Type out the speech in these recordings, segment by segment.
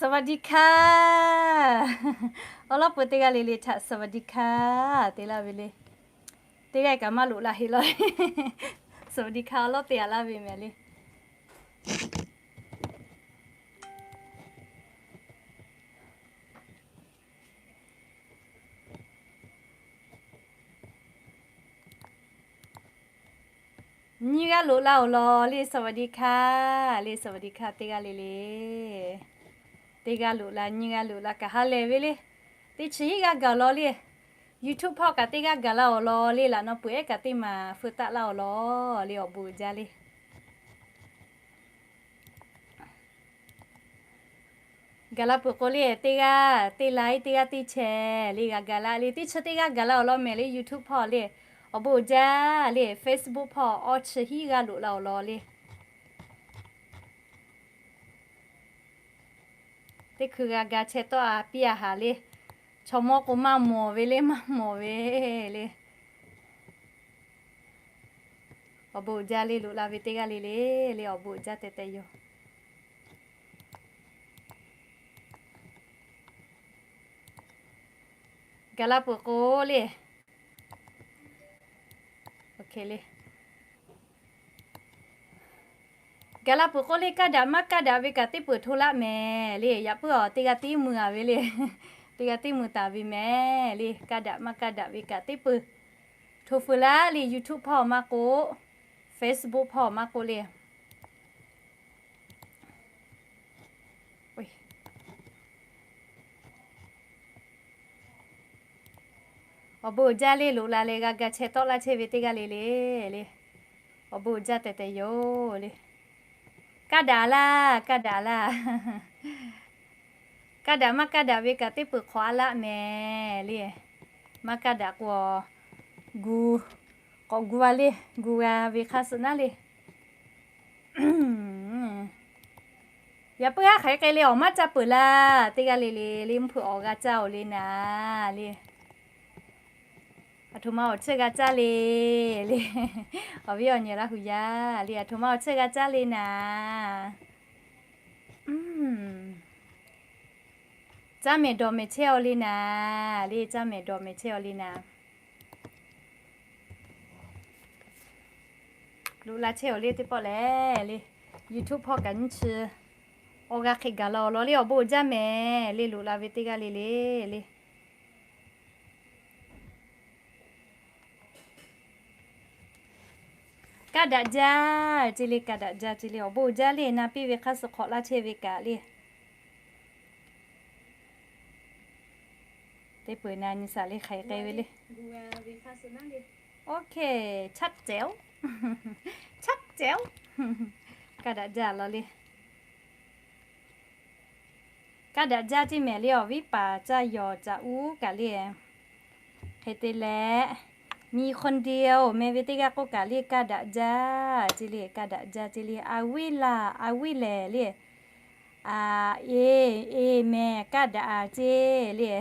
สวัสดีค่ะ awˬ lawn peuˬ teˇ g'aˇ le le htaꞈ สวัสดีค่ะ te laˇ ve le. Teˇ g'aˇ kaꞈ maˇ loꞈ la heˆ law. สวัสดีค่ะ awˬ lawn te a laˇ ve mehˍ le. Nyiˇ g'aˇ loꞈ la awˬ lawn le, สวัสดีค่ะ le, สวัสดีค่ะ teˇ g'aˇ le le. Teˇ g'aˇ loꞈ la, nyiˇ g'aˇ loꞈ la kaꞈ ha lehˬ ve le. Teˇ chi hiˉ g'aˇ gaˬ law le. YouTube hpawˇ kaꞈ teˇ g'aˇ gaˬ la awˬ lawn le, laꞈ naw peuˬ ehˉ kaꞈ teˇ maˬ feu taˆ laˇ awˬ lawn le, awˬ bon uiˍ jaˇ le. Gaˬ la peuˬ k'o le, teˇ g'aˇ teˇ like, teˇ g'aˇ teˇ share le g'a gaˬ la le, teˇ chi teˇ g'aˇ gaˬ la awˬ lawn mehˍ le, YouTube hpawˇ le, awˬ bon uiˍ jaˇ le, Facebook hpawˇ awˇ chi hiˉ g'aˇ loꞈ la awˬ lawn le. Teˇ hkui g'a ga chehˇ tawˆ a piˇ a haˍ le. Chaw mawˇ k'o maˇ mawˬ ve le, maˇ mawˬ ve le. Awˬ bon uiˍ jaˇ le, loꞈ la ve teˇ g'aˇ le le le, awˬ bon uiˍ jaˇ tehꞈ tehꞈ yoˬ. Gaˬ la peuˬ k'o le, gaˬ la peuˬ k'o le, kaˇ daꞈ maˇ kaˇ daꞈ ve kaꞈ teˇ peuˬ hto laˆ mehˍ le. Yaꞈ puiˉ awˬ teˇ g'aˇ tiˉ mui a ve le. Teˇ g'aˇ tiˉ mui taˍ ve mehˍ le. Kaˇ daꞈ maˇ kaˇ daꞈ ve kaꞈ teˇ peuˬ hto feu laˆ le, YouTube hpawˇ maˇ k'oˆ, Facebook hpawˇ maˇ k'oˆ le. Awˬ bon uiˍ jaˇ le, loꞈ la leh g'a ga chehˇ tawˆ laˇ chehˇ ve teˇ g'aˇ le le le. Awˬ bon uiˍ jaˇ tehꞈ tehꞈ yoˬ le. Kaˇ daꞈ laˇ, kaˇ daꞈ laˇ. Kaˇ daꞈ maˇ kaˇ daꞈ ve kaꞈ teˇ peuˬ hk'awꞈ a laˆ mehˍ le. Maˇ kaˇ daꞈ k'o, gu, k'awꞈ gu a le, gu g'a ve hk'aˇ suh naˉ le. Yaꞈ puiˉ haˉ hk'aˬ hk'e le awˬ maˇ caˇ peuˬ laˇ, teˇ g'aˇ le le le, mvuhˇ hpeuꞈ awˬ g'a caˇ oˬ le naˍ le. Aˬ htoꞈ ma awˬ cheuˇ g'a caˇ le le. Awˬ viˉ awˬ nyi Laˇ hu yaˇ le, aˬ htoꞈ ma awˬ cheuˇ g'a caˇ le naˍ. Caˇ mehˍ dawˬ mehˍ chehˇ aw le naˍ le, caˇ mehˍ dawˬ mehˍ chehˇ aw le naˍ. Loꞈ la chehˇ aw le teˇ pawˆ lehˬ le. YouTube hpawˇ kaꞈ nyiˇ chi awˬ g'a hk'e gaˬ la awˬ lawn le, awˬ bon uiˍ jaˇ mehˍ le, loꞈ la ve teˇ g'aˇ le le le. Kaˇ daꞈ jaˇ ce le, kaˇ daꞈ jaˇ ce le, awˬ bon uiˍ jaˇ le, na piˇ ve hk'aˇ suh hk'awꞈ laˇ chehˇ ve kaꞈ le. Teˇ peuˬ na nyi saˍ le hk'aiˍ k'ai ve le. OK, chaˆ cehˬ-oˬ, chaˆ cehˬ-oˬ. Kaˇ daꞈ jaˇ law le. Kaˇ daꞈ jaˇ ce mehˍ le, awˬ viˉ paˍ caˇ yawˬ caꞈ uˉ kaꞈ le. Hk'e te leh, มีคนเดียว meh ve teˇ g'aˇ k'oˆ kaꞈ le, kaˇ daꞈ jaˇ ce le, kaˇ daꞈ jaˇ ce le, a viˉ laˬ, a viˉ lehˬ le. A, e, e mehˍ, kaˇ daꞈ a ce le.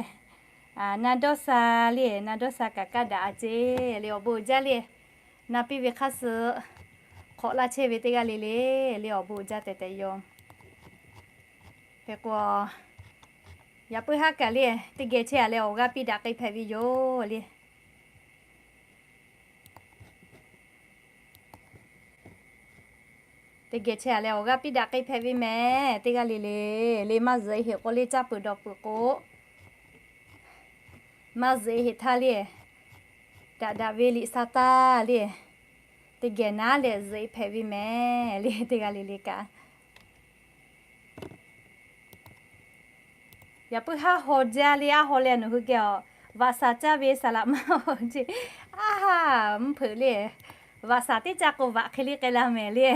Na dawˇ sha le, na dawˇ sha kaꞈ kaˇ daꞈ a ce le, awˬ bon uiˍ jaˇ le. Na piˇ ve hk'aˇ suh hk'awꞈ laˇ chehˇ ve teˇ g'aˇ le le le, awˬ bon uiˍ jaˇ tehꞈ tehꞈ yoˬ. Hk'e k'o, yaꞈ puiˉ haˉ kaꞈ le, teˇ geh chehˇ a leh awˬ g'aˇ piˇ daꞈ k'ai hpehꞈ ve yoˬ le. Teˇ geh chehˇ a leh awˬ g'aˇ piˇ daꞈ k'ai hpehꞈ ve mehˍ, teˇ g'aˇ le le le, maˇ zuhꞈ e heꞈ k'o le, caˇ peuˬ dawˬ peuˬ k'o, maˇ zuhꞈ e heꞈ htaˇ le, daꞈ daꞈ ve liꞈ sha taˇ le, teˇ geh naˉ leh zuhꞈ e hpehꞈ ve mehˍ le, teˇ g'aˇ le le kaꞈ. Yaꞈ puiˉ haˉ haw jaˇ le, aˉ haw leh nawˬ hui geh awˬ vaꞈ shaˍ caˇ ve saˍ laꞈ maˇ haw ce. Aˉ haˉ mvuhˇ hpeuꞈ le. Vaꞈ shaˍ teˇ caˇ k'o vaꞈ hk'e le k'ai la mehˍ le.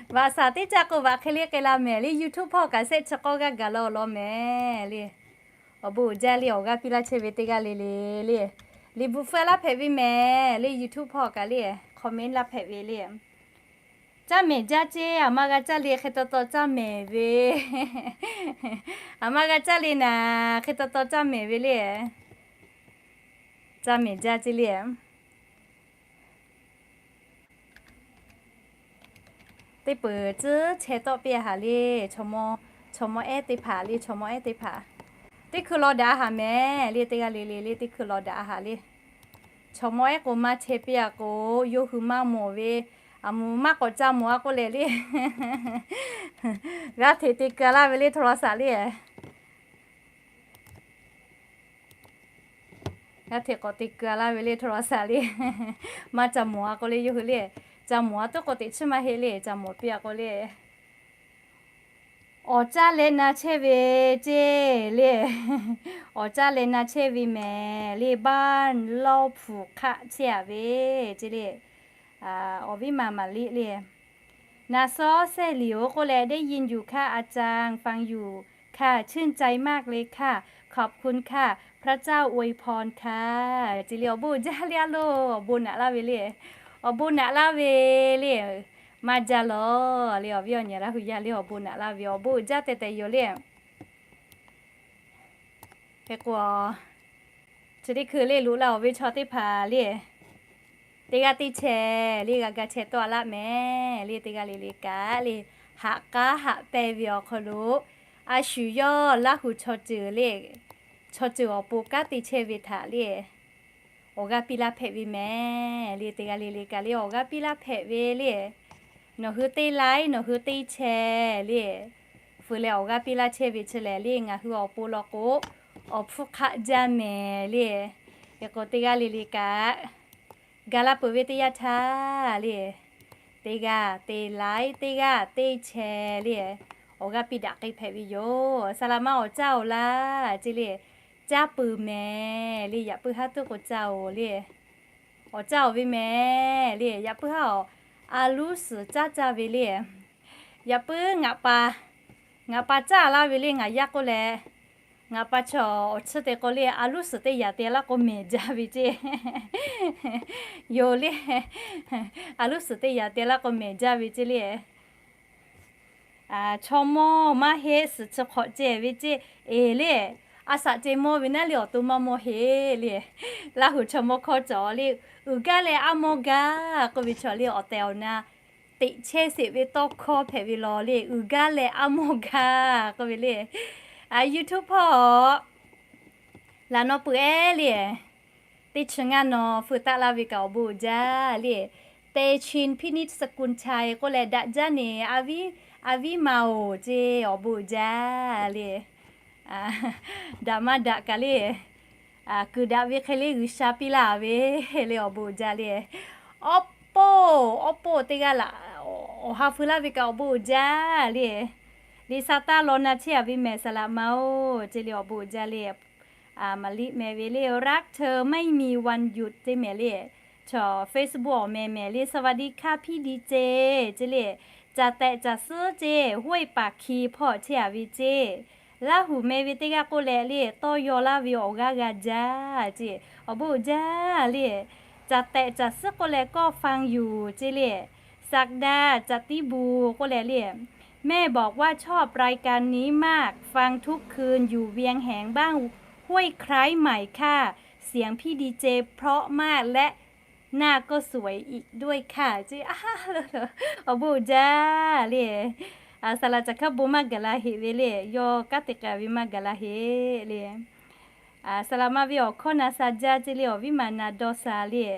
Vaꞈ shaˍ teˇ caˇ k'o vaꞈ hk'e le k'ai la mehˍ le. YouTube hpawˇ kaꞈ shehˆ chi k'awˇ g'aˇ gaˬ la awˬ lawn mehˍ le. Awˬ bon uiˍ jaˇ le, awˬ g'aˇ piˇ laˇ chehˇ ve teˇ g'aˇ le le le. Liꞈ bvuhꞈ feu laˇ hpehꞈ ve mehˍ le. YouTube hpawˇ kaꞈ le, comment laˇ hpehꞈ ve le. Caˇ mehˍ jaˇ ce, aˬ ma g'a caˇ le hk'e taw taw caˇ mehˍ ve. Aˬ ma g'a caˇ le naˍ, hk'e taw taw caˇ mehˍ ve le. Caˇ mehˍ jaˇ ce le. Teˇ peuˍ tcuhˉ chehˇ tawˆ piˇ a haˍ le. Chaw mawˇ ehˉ teˇ hpaˍ le, chaw mawˇ ehˉ teˇ hpaˍ, teˇ hkui law daꞈ a haˍ mehˍ le. Teˇ g'aˇ le le le teˇ hkui law daꞈ a haˍ le. Chaw mawˇ ehˉ k'o maˇ chehˇ piˇ a k'o, yawˇ hui maˇ mawˬ ve, aˬ mvuhˬ maˇ k'awꞈ ca mawˬ a k'oˆ leh le, g'aˇ hteꞈ te keu laˇ ve le โทรศัพท์ le. G'aˇ hteꞈ k'awꞈ te keu laˇ ve le โทรศัพท์ le. Maˇ ca mawˬ a k'oˆ le, yawˇ hui le, ca mawˬ a tuˉ k'o teꞈ chiˇ maˇ heˆ le, ca mawˬ piˇ a k'oˆ le. Awˬ caˇ leh na chehˇ ve ceˇ le. Awˬ caˇ leh na chehˇ ve mehˍ le, บ้านเล่าภูเขา chehˇ a ve ceˇ le. Awˬ viˉ ma Maˍliˆ le. หน้าซ้อแซ่หลิว โกแล ได้ยินอยู่ค่ะ อาจารย์ ฟังอยู่ค่ะ ชื่นใจมากเลยค่ะ ขอบคุณค่ะ พระเจ้าอวยพรค่ะ ceˇ le. Awˬ bon uiˍ jaˇ le a loˬ, awˬ bon naꞈ laˇ ve le. Awˬ bon naꞈ laˇ ve le. Maˇ jaˇ lawˬ le, awˬ viˉ awˬ nyi Laˇ hu yaˇ le, awˬ bon naꞈ laˇ ve, awˬ bon uiˍ jaˇ tehꞈ tehꞈ yoˬ le. Hk'e k'o, chi teˇ hkui le loꞈ la-oˬ ve chaw teˇ hpaˍ le, teˇ g'aˇ teˇ chehˇ le, g'a ga chehˇ tawˆ a laˆ mehˍ le. Teˇ g'aˇ le le kaꞈ le, haꞈ k'aˉ haꞈ pehnˇ ve awˬ hk'aw lo, a shu yawˇ Laˇ hu chaw ceuˬ le, chaw ceuˬ awˬ pon kanˉ te chehˇ ve htaꞈ le, awˬ g'aˇ piˇ laˇ hpehꞈ ve mehˍ le. Teˇ g'aˇ le le kaꞈ le, awˬ g'aˇ piˇ laˇ hpehꞈ ve le. Nawˬ hui teˇ laiˉ nawˬ hui teˇ chehˇ le, fuiˍ leh awˬ g'aˇ piˇ laˇ chehˇ ve chi lehˬ le, ngaˬ hui awˬ pon law k'o, awˬ hpfuhˇ hk'aˆ jaˇ mehˍ le. Hk'e k'o, teˇ g'aˇ le le kaꞈ, ga laˇ peuˬ ve teˇ yanˇ htaˇ le, teˇ g'aˇ teˇ laiˉ, teˇ g'aˇ teˇ chehˇ le, awˬ g'aˇ piˇ daꞈ k'ai hpehꞈ ve yoˬ. Saˍ laꞈ ma awˬ caˇ-oˬ laˇ ceˇ le, caˇ peuˬ mehˍ le. Yaꞈ puiˉ haˉ tuˉ k'o caˇ-oˬ le, awˬ caˇ-oˬ ve mehˍ le. Yaꞈ puiˉ haˉ awˬ, a luˉ suhˍ caˇ caˇ ve le. Yaꞈ puiˉ ngaˬ pa, ngaˬ pa caˇ laˇ ve le. Ngaˬ yaˇ k'oˆ leh, ngaˬ pa chaw awˬ chiˇ te k'o le, a luˉ suhˍ teˇ yaꞈ te laˇ k'o mehˍ jaˇ ve ceˇ yoˬ le. A luˉ suhˍ teˇ yaꞈ te laˇ k'o mehˍ jaˇ ve ceˇ le. Chaw mawˇ maˇ heˆ, suhˍ chi hk'awꞈ ceh ve ceˇ eˬ le. A shaꞈ ceh mawˇ ve naˉ le, awˬ to maˇ mawˇ heˆ le. Laˇ hu chaw mawˇ hkawˇ cawˬ le, uiˍ gaˇ leh aˉ mawˇ gaˇ k'oˆ ve chaw le, awˬ tehˬ awˬ na teꞈ chehˇ sheˍ ve tawˇ hkawˇ hpehꞈ ve law le, uiˍ gaˇ leh aˉ mawˇ gaˇ k'oˆ ve le. YouTube hpawˇ laꞈ naw peuˬ ehˉ le, teˇ chi ngaˇ naw feu taˆ laˇ ve kaꞈ awˬ bon uiˍ jaˇ le. เตชิน พินิจสกุลชัย k'oˆ leh daꞈ jaˇ neˬ, a viˉ ma-oˬ ceˇ, awˬ bon uiˍ jaˇ le. Daꞈ maˇ daꞈ kaꞈ le, kuiˬ daꞈ ve hk'e le G'uiˬsha piˇ laˇ ve le, awˬ bon uiˍ jaˇ le. Awˉ poˆ, awˉ poˆ teˇ g'aˇ laꞈ, awˬ ha feu laˇ ve kaꞈ awˬ bon uiˍ jaˇ le. Liꞈ sha taˇ law na chehˇ a ve mehˍ saˍ laꞈ ma-oˬ ceˇ le, awˬ bon uiˍ jaˇ le. Maˍliˆ mehˍ ve le, รักเธอไม่มีวันหยุด ceˇ mehˍ le. Chaw Facebook awˬ meh mehˍ le, สวัสดีค่ะพี่ดีเจ ceˇ le. Caˬ tehꞈ caˬ suhˉ ceˇ, ห้วยปากคี hpawˇ chehˇ a ve ceˇ. Laˇ hu meh ve teˇ g'aˇ k'oˆ leh le, tawˇ yaw laˇ ve awˬ g'aˇ g'a jaˇ ceˇ, awˬ bon uiˍ jaˇ le. Caˬ tehꞈ caˬ suhˉ k'oˆ leh ก็ฟังอยู่ ceˇ le. ศักดา จติบูรณ์ k'oˆ leh le, แม่บอกว่าชอบรายการนี้มาก ฟังทุกคืน อยู่เวียงแหงบ้าง ห้วยไคร้ใหม่ค่ะ เสียงพี่ดีเจเพราะมาก และหน้าก็สวยอีกด้วยค่ะ ceˇ. Awˬ bon uiˍ jaˇ le. Saˍ laꞈ caˬ hkaˉ bon maˇ gaˬ la heꞈ ve le, yawˇ kanˉ te k'ai ve maˇ gaˬ la heꞈ le. Saˍ laꞈ ma ve awˬ hkawˇ na sha jaˇ ceˇ le, awˬ viˉ ma na dawˇ sha le.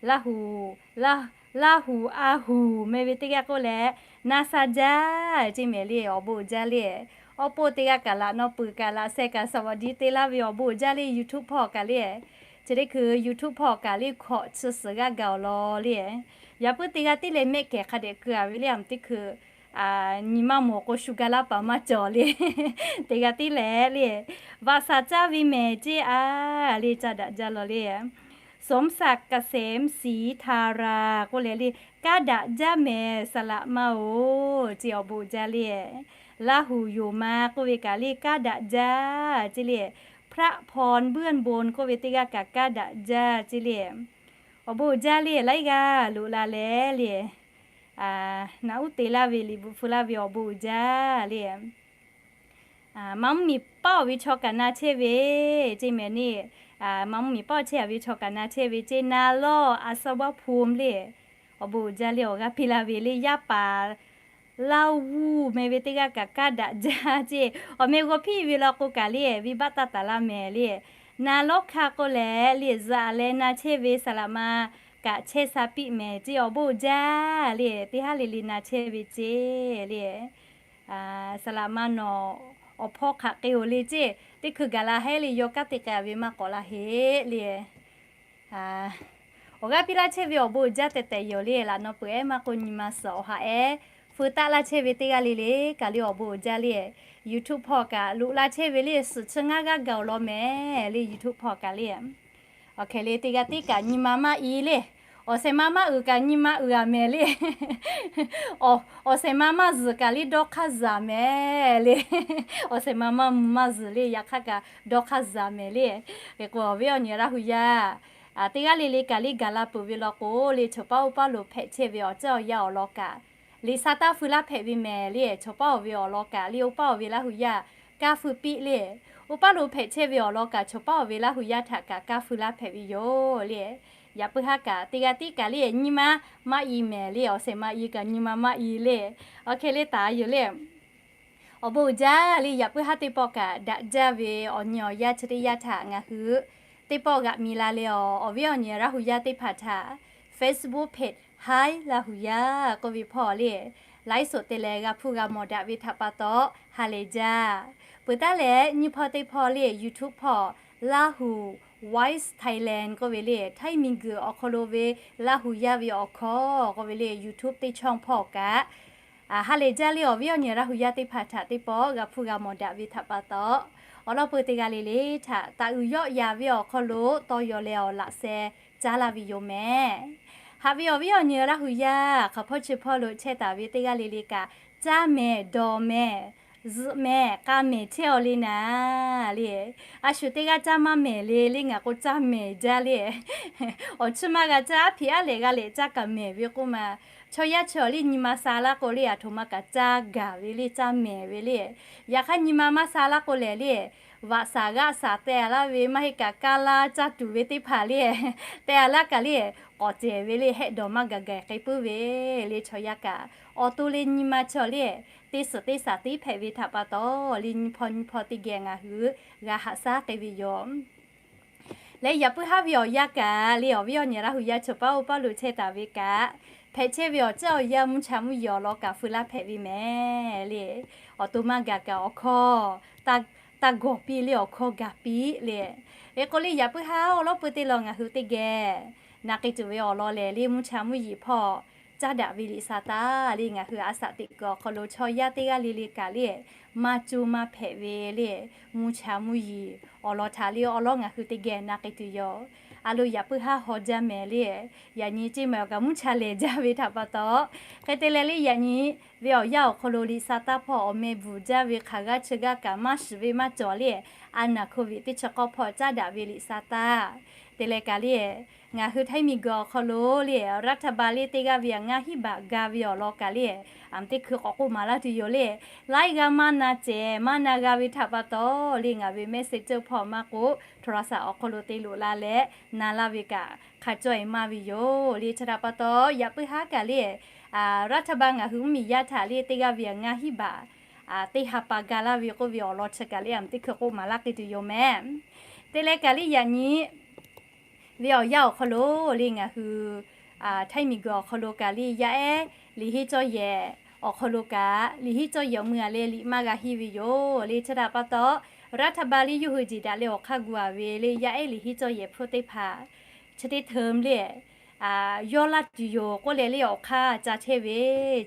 Laˇ hu, Laˇ hu a hu meh ve teˇ g'aˇ k'oˆ leh, na sha jaˇ ceˇ mehˍ le, awˬ bon uiˍ jaˇ le. Awˉ poˆ teˇ g'aˇ kaꞈ laꞈ naw peuˬ kaꞈ laꞈ sheh kaꞈ สวัสดี te laˇ ve awˬ bon uiˍ jaˇ le. YouTube hpawˇ kaꞈ le, chi teˇ hkui YouTube hpawˇ kaꞈ le hkawꞈ chi suhˍ g'aˇ gaˬ awˬ lawn le. Yaꞈ puiˉ teˇ g'aˇ tiˉ leh mehˆ kehˬ hk'a dehꞈ keu a ve le, a teˇ hkui nyi maˇ mawˬ k'o shu ga laˇ paˍ maˇ cawˬ le. Teˇ g'aˇ tiˉ leh le, vaꞈ shaˍ caˇ ve mehˍ ceˇ a le, caˇ daꞈ jaˇ law le. สมศักดิ์ เกษมศรีธารา k'oˆ leh le, kaˇ daꞈ jaˇ mehˍ saˍ laꞈ ma-oˬ ceˇ, awˬ bon uiˍ jaˇ le. Laˇ hu yoˬ ma k'oˆ ve kaꞈ le kaˇ daꞈ jaˇ ceˇ le. พระพร เบื้องบน k'oˆ ve teˇ g'aˇ kaꞈ kaˇ daꞈ jaˇ ceˇ le. Awˬ bon uiˍ jaˇ le, laiˉ g'aˇ loꞈ la leh le, naꞈ uˉ te laˇ ve liꞈ bvuhꞈ feu laˇ ve awˬ bon uiˍ jaˇ le. Maˇ mvuhˇ miˬ paˆ-oˬ ve chaw kaꞈ na chehˇ ve ceˇ mehˍ le. Maˇ mvuhˇ miˬ paˆ-oˬ chehˇ a ve chaw kaꞈ na chehˇ ve ceˇ, na lawˇ a saˍ baˆ hpu le. Awˬ bon uiˍ jaˇ le, awˬ g'aˇ piˇ laˇ ve le, yaˇ paˍ Laˇ huˍ meh ve teˇ g'aˇ kaꞈ kaˇ daꞈ jaˇ ceˇ. Awˬ meh g'aw hpiˇ ve law k'o kaꞈ le, venˇbaˆ taˇ taˍ laˇ mehˍ le. Na lawˉ hkanˇ k'oˆ leh le, zuhꞈ leh na chehˇ ve saˍ laꞈ ma kaꞈ chehˇ sha piˇ mehˍ ceˇ. Awˬ bon uiˍ jaˇ le, teˇ haˉ le le na chehˇ ve ceˇ le. Saˍ laꞈ ma nawˬ awˬ hpawˇ hk'aꞈ k'e-oˬ le ceˇ. Teˇ hkui gaˬ la hehˉ le, yawˇ kanˉ te k'ai ve maˇ k'awꞈ la heˆ le. Awˬ g'aˇ piˇ laˇ chehˇ ve awˬ bon uiˍ jaˇ tehꞈ tehꞈ yoˬ le. Laꞈ naw peuˬ ehˉ maˇ k'o, nyi ma suhˍ awˬ ha ehˉ feu taˆ laˇ chehˇ ve teˇ g'aˇ le le kaꞈ le awˬ bon uiˍ jaˇ le. YouTube hpawˇ kaꞈ loꞈ la chehˇ ve le, suhˍ chi ngaˇ g'aˇ gaˬ awˬ lawn mehˍ le. YouTube hpawˇ kaꞈ le, awˬ hk'e le teˇ g'aˇ tiˉ kaꞈ nyi ma maˇ i le. Awˬ shehˍ ma maˇ uiˍ kaꞈ nyi ma uiˍ-a mehˍ le. Awˬ shehˍ ma maˇ zuhˬ kaꞈ le dawˇ hk'aˇ zuhˬ-a mehˍ le. Awˬ shehˍ ma maˇ mvuh maˇ zuhˬ le, yaꞈ hk'aˇ kaꞈ dawˇ hk'aˇ zuhˬ-a mehˍ le. Hk'e k'o awˬ viˉ awˬ nyi Laˇ huˍ yaˇ teˇ g'aˇ le le kaꞈ le gaˬ la peuˬ ve law k'o le, chawˬ paˉ oˇ paˉ lo hpehꞈ chehˇ ve awˬ ceuˬ awˬ yanˇ awˬ lawn kaꞈ, liꞈ sha taˇ feu laˇ hpehꞈ ve mehˍ le. Chawˬ paˉ awˬ ve awˬ lawn kaꞈ le, oˇ paˉ awˬ ve Laˇ huˍ yaˇ kaˇ feu piˇ le. Oˇ paˉ lo hpehꞈ chehˇ ve awˬ lawn kaꞈ, chawˬ paˉ awˬ ve Laˇ huˍ yaˇ htaꞈ kaꞈ kaˇ feu laˇ hpehꞈ ve yoˬ le. Yaꞈ puiˉ haˉ kaꞈ teˇ g'aˇ tiˉ kaꞈ le, nyi ma maˇ i mehˍ le. Awˬ shehˍ ma i kaꞈ nyi ma maˇ i le. Awˬ hk'e le taˍ yoˬ le. Awˬ bon uiˍ jaˇ le. Yaꞈ puiˉ haˉ teˇ pawˆ kaꞈ daꞈ jaˇ ve awˬ nyi awˬ yaˇ chi teˇ yanˇ htaꞈ ngaˬ hui teˇ pawˆ g'aꞈ mi la le. Awˬ viˉ awˬ nyi Laˇ huˍ yaˇ teˇ hpaˍ htaꞈ Facebook page Hi Laˇ huˍ yaˇ k'oˆ ve hpawˇ le, laiˉ soꞈ te leh g'a hpuˇ g'a mawˬ daꞈ ve htaꞈ pa taw ha lehˬ jaˇ. Peuˬ taˉ leh nyiˇ hpawˇ teˇ hpawˇ le, YouTube hpawˇ Laˇ huˍ Voice Thailand k'oˆ ve le, Htaiˇ miˬguiˬ awˬ hk'aw lo ve Laˇ huˍ yaˇ ve awˬ hkawˇ k'oˆ ve le, YouTube teˇ chawˇ hpawˇ kaꞈ ha lehˬ jaˇ le. Awˬ viˉ awˬ nyi Laˇ huˍ yaˇ teˇ hpaˍ htaꞈ teˇ pawˆ g'a hpuˇ g'a mawˬ daꞈ ve htaꞈ pa taw, awˬ lawn peuˬ teˇ g'aˇ le le htaꞈ taˍ uiˍ yawˆ yan ve awˬ hk'aw lo tawˇ yaw leh awˬ laꞈ sheh caˉ laˇ ve yoˬ mehˍ. Haꞈ ve awˬ viˉ awˬ nyi Laˇ huˍ yaˇ hk'aˬ hpawˇ chi hpawˇ lo chehˇ taˍ ve teˇ g'aˇ le le kaꞈ, caˇ mehˍ dawˬ mehˍ zuhꞈ mehˍ k'a mehˍ chehˇ-aw le naˍ le. A shu teˇ g'aˇ caˇ maˇ mehˍ le le, ngaˬ k'o caˇ mehˍ jaˇ le. Awˬ chiˇ maˇ g'a caˇ, aˉ hpiꞈ aˉ lehꞈ g'a lehꞈ caˇ kaꞈ mehˍ ve k'oˆ ma, chaw yaˇ chi awˬ le nyi ma sha laˇ k'o le, aˬ htoꞈ ma kaꞈ caˇ gaˬ ve le, caˇ mehˍ ve le. Yaꞈ hk'aˇ nyi ma maˇ sha laˇ k'o lehˬ le, vaꞈ shaˍ g'aˆ shaˍ teh-a laˇ ve maˇ heˆ kaꞈ, kaˇ laˇ caˇ tuˬ ve teˇ hpaˍ le, teh-a laˇ kaꞈ le, k'awꞈ cehˬ ve le, hehˆ dawˬ maˇ gaˬ gaˬ k'ai puiˉ ve le. Chaw yaˇ kaꞈ awˬ to le nyi ma chaw le, teˇ suhˍ teˇ shaˍ tiˉ hpehꞈ ve htaꞈ pa taw le, nyiˇ hpawˇ nyiˇ hpawˇ teˇ geh ngaˬ hui g'a haꞈ shaˉ k'ai ve yoˬ. Leh yaꞈ puiˉ haˉ ve awˬ yanˇ kaꞈ le, awˬ viˉ awˬ nyi Laˇ huˍ yaˇ chawˬ paˉ oˇ paˉ lo chehˇ taˍ ve kaꞈ, hpehꞈ chehˇ ve awˬ ceuˬ awˬ yanˇ mvuhˇ cha mvuhˇ yeˬ awˬ lawn kaꞈ feu laˇ hpehꞈ ve mehˍ le. Awˬ to maˇ gaˬ kaꞈ awˬ hkawˇ taˇ gawˬ piˇ le, awˬ hkawˇ gaˬ piˇ le. Hk'e k'o le, yaꞈ puiˉ haˉ awˬ lawn peuˬ teˇ lawn ngaˬ hui teˇ geh na k'ai tuˬ ve awˬ lawn lehˬ le, mvuhˇ cha mvuhˇ yeˬ hpawˇ caˉ daꞈ ve liꞈ sha taˇ le, ngaˬ hui a shaꞈ teꞈ kuiˬ awˬ hk'aw lo chaw yaˇ teˇ g'aˇ le le kaꞈ le, maˇ coˇ maˇ hpehꞈ ve le, mvuhˇ cha mvuhˇ yeˬ awˬ lawn htaꞈ le awˬ lawn ngaˬ hui teˇ geh na k'ai tuˬ yoˬ. A lo yaꞈ puiˉ haˉ haw jaˇ mehˍ le. Yaꞈ nyi ceˇ mehˍ awˬ kaꞈ mvuhˇ cha lehˬ jaˇ ve htaꞈ pa taw, hk'e te leh le, yaꞈ nyi ve awˬ yanˇ awˬ hk'aw lo liꞈ sha taˇ hpawˇ awˬ meh bvuhˬ jaˇ ve hk'aˬ g'aˇ chi g'aˇ kaꞈ maˇ shiˍ ve maˇ cawˬ le, a naˬ hko viꞈ teˇ chi k'awˇ hpawˇ caˉ daꞈ ve liꞈ sha taˇ. Te leh kaꞈ le, ngaˬ hui htaiˇ miˬ guiˬ awˬ hk'aw lo le, raˇ htaˇ ba le teˇ g'aˇ ve a ngaˇ hiˉ baꞈ ga ve awˬ lawn kaꞈ le, aˬ teˇ hkui k'awꞈ k'oˆ maˍ laˇ tuˬ yoˬ le. Laiˉ g'aˇ maˇ na cehˬ maˇ na g'a ve htaꞈ pa taw le, ngaˬ ve message hpawˇ maˇ k'oˆ, โทรศัพท์ awˬ hk'aw lo te loꞈ la leh na laˇ ve kaꞈ hk'a cawˇ-e maˇ ve yoˬ le. Chi htaꞈ pa taw yaꞈ puiˉ haˉ kaꞈ le, raˇ htaˇ ba ngaˬ hui mvuhˇ miˬ yaˇ htaꞈ le teˇ g'aˇ ve a ngaˇ hiˉ baꞈ teˇ ha pa ga laˇ ve k'oˆ ve awˬ lawn chi kaꞈ le, aˬ teˇ hkui k'oˆ maˍ laˇ k'ai tuˬ yoˬ mehˍ. Te leh kaꞈ le, yaꞈ nyi ve awˬ yanˇ awˬ hk'aw lo le, ngaˬ hui htaiˇ miˬ guiˬ awˬ hk'aw lo kaꞈ le, yaˇ ehˉ liꞈ henˇ cawˇ yehˬ awˬ hk'aw lo kaꞈ, liꞈ henˇ cawˇ yehˬ awˬ mui-a le liꞈ maˇ g'a henˇ ve yoˬ le. Chi htaꞈ pa taw, raˇ htaˇ ba le yawˇ hui jeˬ daꞈ leh awˬ hk'aˇ gu-a ve le, yaˇ ehˉ liꞈ henˇ cawˇ yehˬ hpfuhˇ teˇ hpaˍ chi teˇ hteˇ le yawˇ laˇ tuˬ yoˬ k'oˆ leh le, awˬ hk'aˇ ca chehˇ ve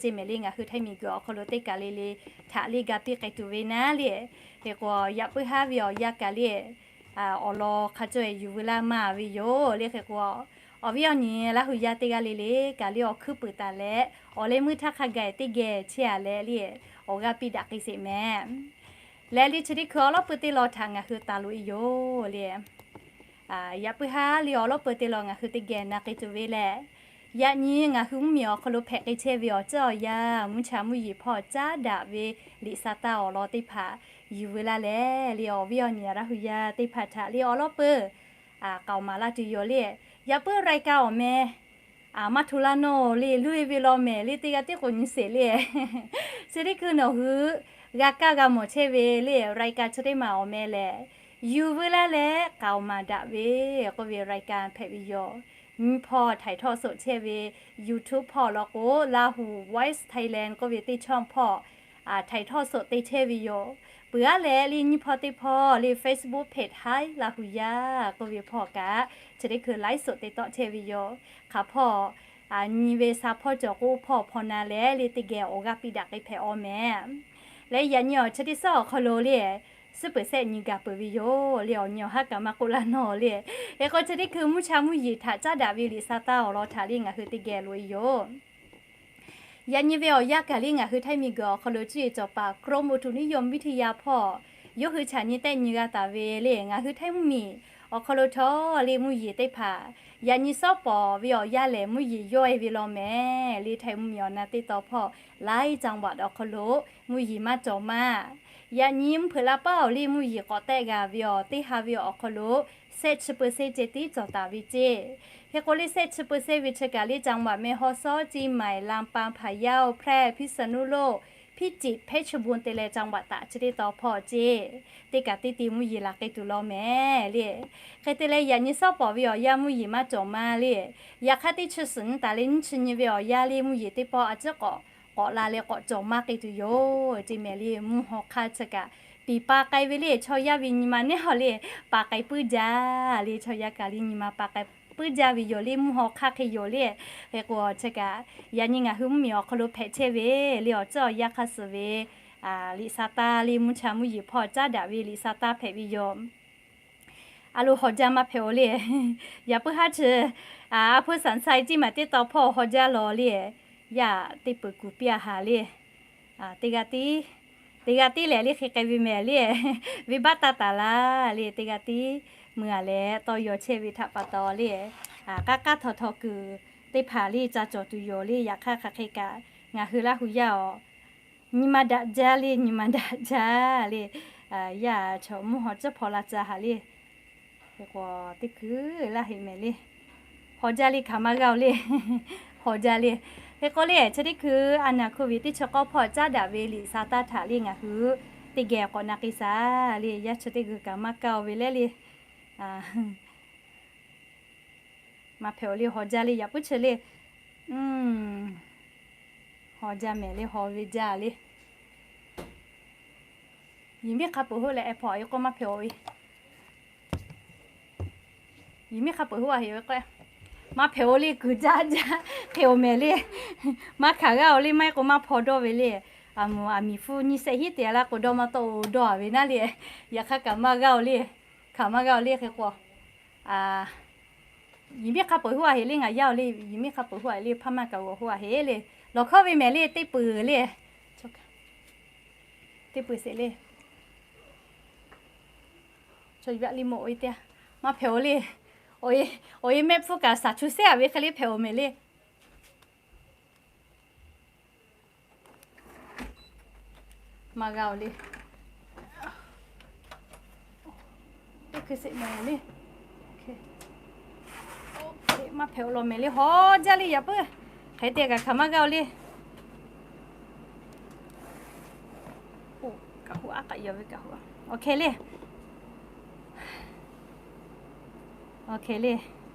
ceˇ mehˍ le. Ngaˬ hui htaiˇ miˬ guiˬ awˬ hk'aw lo teˇ kaˬ le le htaꞈ le ga piˇ k'ai tuˬ ve naˉ le. Hk'e k'o, yaꞈ puiˉ haˉ ve awˬ yanˇ kaꞈ le, awˬ lawn hk'a cawˇ-e yuˬ veu laˇ maˇ ve yoˬ le. Hk'e k'o, awˬ viˉ awˬ nyi Laˇ huˍ yaˇ teˇ g'aˇ le le kaꞈ le, awˬ hkuiˉ puiˍ taˍ leh awˬ leh meuˇ htaˇ hk'a gaˬ teˇ geh chehˇ-a leh le, awˬ g'aˇ piˇ daꞈ k'ai sheˍ mehˍ. Leh le chi teˇ hkui awˬ lawn peuˬ teˇ lawn htaꞈ ngaˬ hui taˍ loꞈ-e yoˬ le. Yaꞈ puiˉ haˉ le awˬ lawn peuˬ teˇ lawn ngaˬ hui teˇ geh na k'ai tuˬ ve lehˬ, yaꞈ nyi ngaˬ hui mvuhˇ miˬ awˬ hk'aw lo hpehꞈ k'ai chehˇ ve awˬ ceuˬ awˬ yanˇ mvuhˇ cha mvuhˇ yeˬ hpawˇ caˉ daꞈ ve liꞈ sha taˇ awˬ lawn teˇ hpaˍ yuˬ veu laˇ leh le, awˬ viˉ awˬ nyi Laˇ huˍ yaˇ teˇ hpaˍ htaꞈ le awˬ lawn peuˬ k'aoˍ maˍ laˇ tuˬ yoˬ le. Yaꞈ puiˉ รายการ awˬ meh Aˬ, maˇ hto laˇ nawˇ le, luˇ e ve law mehˍ le, teˇ g'aˇ tiˉ k'o nyi sheˍ le. Chi teˇ hkui nawˬ hui g'a kaˇ g'a mawˬ chehˇ ve le, รายการ chi teˇ maˬ awˬ meh lehˬ, yuˬ veu laˇ leh k'aoˍ maˍ daꞈ ve k'oˆ ve รายการ hpehꞈ ve yoˬ. Nyi hpawˇ ถ่ายทอดสด chehˇ ve YouTube hpawˇ law k'o, Lahu Voice Thailand k'oˆ ve teˇ ช่อง hpawˇ ถ่ายทอดสด te chehˇ ve yoˬ. Peuˬ aˉ leh le nyi hpawˇ teˇ hpawˇ le Facebook page Htaiˇ Laˇ hu yaˇ k'oˆ ve hpawˇ kaꞈ chi teˇ hkui ไลฟ์สด te tawˆ chehˇ ve yoˬ. Hk'aˬ hpawˇ nyi ve sha hpawˇ cawˬ k'o hpawˇ hpaw na leh le teˇ geh awˬ g'aˇ piˇ daꞈ k'ai hpehꞈ aw mehˍ. Leh yaꞈ nyi awˬ chi teˇ suhˉ awˬ hk'aw lo le, suhˉ peuˬ sehˆ nyi gaˬ peuˬ ve yoˬ le, awˬ nyi awˬ haˉ kaꞈ maˇ k'oˆ laˇ nawˇ le. Hk'e k'o chi teˇ hkui mvuhˇ cha mvuhˇ yeˬ htaꞈ caˉ daꞈ ve liꞈ sha taˇ awˬ lawn htaꞈ le ngaˬ hui teˇ geh loꞈ e yoˬ. Yaꞈ nyi ve awˬ yanˇ kaꞈ le ngaˬ hui Htaiˇ miˬguiˬ awˬ hk'aw lo cuˇ yiˍ cawˬ paˍ กรมอุตุนิยมวิทยา hpawˇ yawˇ hui chaꞈ nyi tehˆ nyi g'a taˍ ve le ngaˬ hui Htaiˇ mvuhˇ miˬ awˬ hk'aw lo htawˇ le mvuhˇ yeˬ teˇ hpaˍ yaꞈ nyi sawˉ pawˍ ve awˬ yanˇ lehˬ mvuhˇ yeˬ yawˇ e ve law mehˍ le. Htaiˇ mvuhˇ miˬ awˬ na teˇ taw hpawˇ หลายจังหวัด awˬ hk'aw lo mvuhˇ yeˬ maˇ cawˬ maˇ. Yaꞈ nyi mvuhˇ hpeuꞈ la paˉ awˬ le mvuhˇ yeˬ k'awꞈ tehˆ g'a ve awˬ teˇ ha ve awˬ hk'aw lo sehˆ chi เปอร์เซ็นต์ ceh tiˉ cawˬ taˍ ve ceˇ. Hk'e k'o le sehˆ chi เปอร์เซ็นต์ ve chi kaꞈ le จังหวัด แม่ฮ่องสอน เชียงใหม่ ลำปาง พะเยา แพร่ พิษณุโลก พิจิตร เพชรบูรณ์ te leh จังหวัดตาก chi teˇ taw hpawˇ ceˇ. Teˇ kaꞈ teˇ te mvuhˇ yeˬ laˬ k'ai tuˬ law mehˍ le. Hk'e te leh yaꞈ nyi sawˉ pawˍ ve awˬ yanˇ mvuhˇ yeˬ maˇ cawˬ maˇ le. Yaꞈ hk'aˇ teˇ chi suhˍ nyiˇ taˍ leh nyiˇ chi nyi ve awˬ yanˇ le mvuhˇ yeˬ teˇ pawˆ a ciˉ k'awꞈ k'awꞈ la leh k'awꞈ cawˬ maˇ k'ai tuˬ yoˬ ceˇ mehˍ le. Mvuhˇ haw hk'aˇ chi kaꞈ piˍ pa k'ai ve le chaw yaˇ ve nyi ma neˉ haw le pa k'ai puiˉ jaˇ le. Chaw yaˇ kaꞈ le nyi ma pa k'ai puiˉ jaˇ ve yoˬ le. Mvuhˇ haw hk'aˇ hk'e yoˬ le. Hk'e k'o chi kaꞈ yaꞈ nyi ngaˬ hui mvuhˇ miˬ awˬ hk'aw lo hpehꞈ chehˇ ve le awˬ ceuˬ awˬ yanˇ hk'a suhˍ ve liꞈ sha taˇ le mvuhˇ cha mvuhˇ yeˬ hpawˇ caˉ daꞈ ve liꞈ sha taˇ hpehꞈ ve yoˬ. A lo hawˬ jaˇ maˇ hpehꞈ-oˬ le. Yaꞈ puiˉ haˉ chi a hpu saˍ saiˍ tiˉ maˬ teˇ taw hpawˇ hawˬ jaˇ law le. Yaˇ teˇ peuˬ kuˬ piˇ a haˍ le. Teˇ g'aˇ tiˉ, teˇ g'aˇ tiˉ lehˬ le hk'e k'ai ve mehˍ le. Venˇbaˆ taˇ taˍ laˇ le teˇ g'aˇ tiˉ mui a leh tawˇ yaw chehˇ ve htaꞈ pa taw le. K'aˉ k'aˉ htaw htaw kuiˬ teˇ hpaˍ le ca cawˬ tuˬ yoˬ le. Yaꞈ hk'aˇ hk'aˬ hk'e kaꞈ ngaˬ hui Laˇ hu yaˇ awˬ nyi ma daꞈ jaˇ le, nyi ma daꞈ jaˇ le. Yaˇ chaw mvuhˇ haw ceuˉ hpaw la ca haˍ le. Hk'e k'o teˇ hkui laˇ heꞈ mehˍ le. Hawˬ jaˇ le hkaˍ maˇ g'aˇ-oˬ le. Hawˬ jaˇ le. Hk'e k'o le chi teˇ hkui a naˍ hko viˬ teˇ chi k'awˇ hpawˇ caˉ daꞈ ve liꞈ sha taˇ htaꞈ le ngaˬ hui teˇ geh k'awꞈ na k'ai shaˍ le. Yaˇ chi teˇ g'uiˬ kaꞈ maˇ kaˇ-oˬ ve leh le. Maˇ hpehꞈ-oˬ le hawˬ jaˇ le yaꞈ puiˉ chi le. Hawˬ jaˇ mehˍ le hawˬ ve jaˇ le. Yiˬ miˉ hk'a peuˬ hoˆ leh ehˉ hpawˇ a e k'o maˇ hpehꞈ-oˬ ve. Yiˬ miˉ hk'a peuˬ hoˆ a heꞈ ve k'o, maˇ hpehꞈ-oˬ le kuiˬ jaˇ jaˇ hk'e-oˬ mehˍ le. Maˇ hkanˍ g'aˇ-oˬ le maˇ heˆ k'o maˇ hpaw dawˇ ve le. A moˍ a miˍ hpu nyiˇ shehˆ hiˉ te a laˇ k'o dawˇ maˇ tawˆ-oˬ dawˇ a ve naˉ le. Yaꞈ hk'aˇ kaꞈ maˇ g'aˇ-oˬ le. Hkanˍ maˇ g'aˇ-oˬ le hk'e k'o, yiˬ miˉ hk'a peuˬ hoˆ a heꞈ le ngaˬ yaˇ-oˬ le. Yiˬ miˉ hk'a peuˬ hoˆ a heꞈ le hpaˇ maˇ kaꞈ g'awˬ hoˆ a heꞈ le. Lawˬ hkawˇ ve mehˍ le teˇ peuˬ le. Teˇ peuˬ sheˍ le. Chaw yaꞈ le mawˬ-oˬ e teˇ, maˇ hpehꞈ-oˬ le. Awˬ e mehˆ hpfuhˇ kaꞈ shaˍ chu sehˉ a ve hk'e le hpehꞈ-oˬ mehˍ le. Maˇ g'a-oˬ le. Teˇ hkui sheˍ mehˍ le. Maˇ hpehꞈ-oˬ law mehˍ le hawˬ jaˇ le yaꞈ puiˉ. Hk'e te kaꞈ hkanˍ maˇ g'a-oˬ le. Kaꞈ hu aˉ k'aꞈ yaw ve kaꞈ hu. Awˬ hk'e le. Awˬ hk'e le.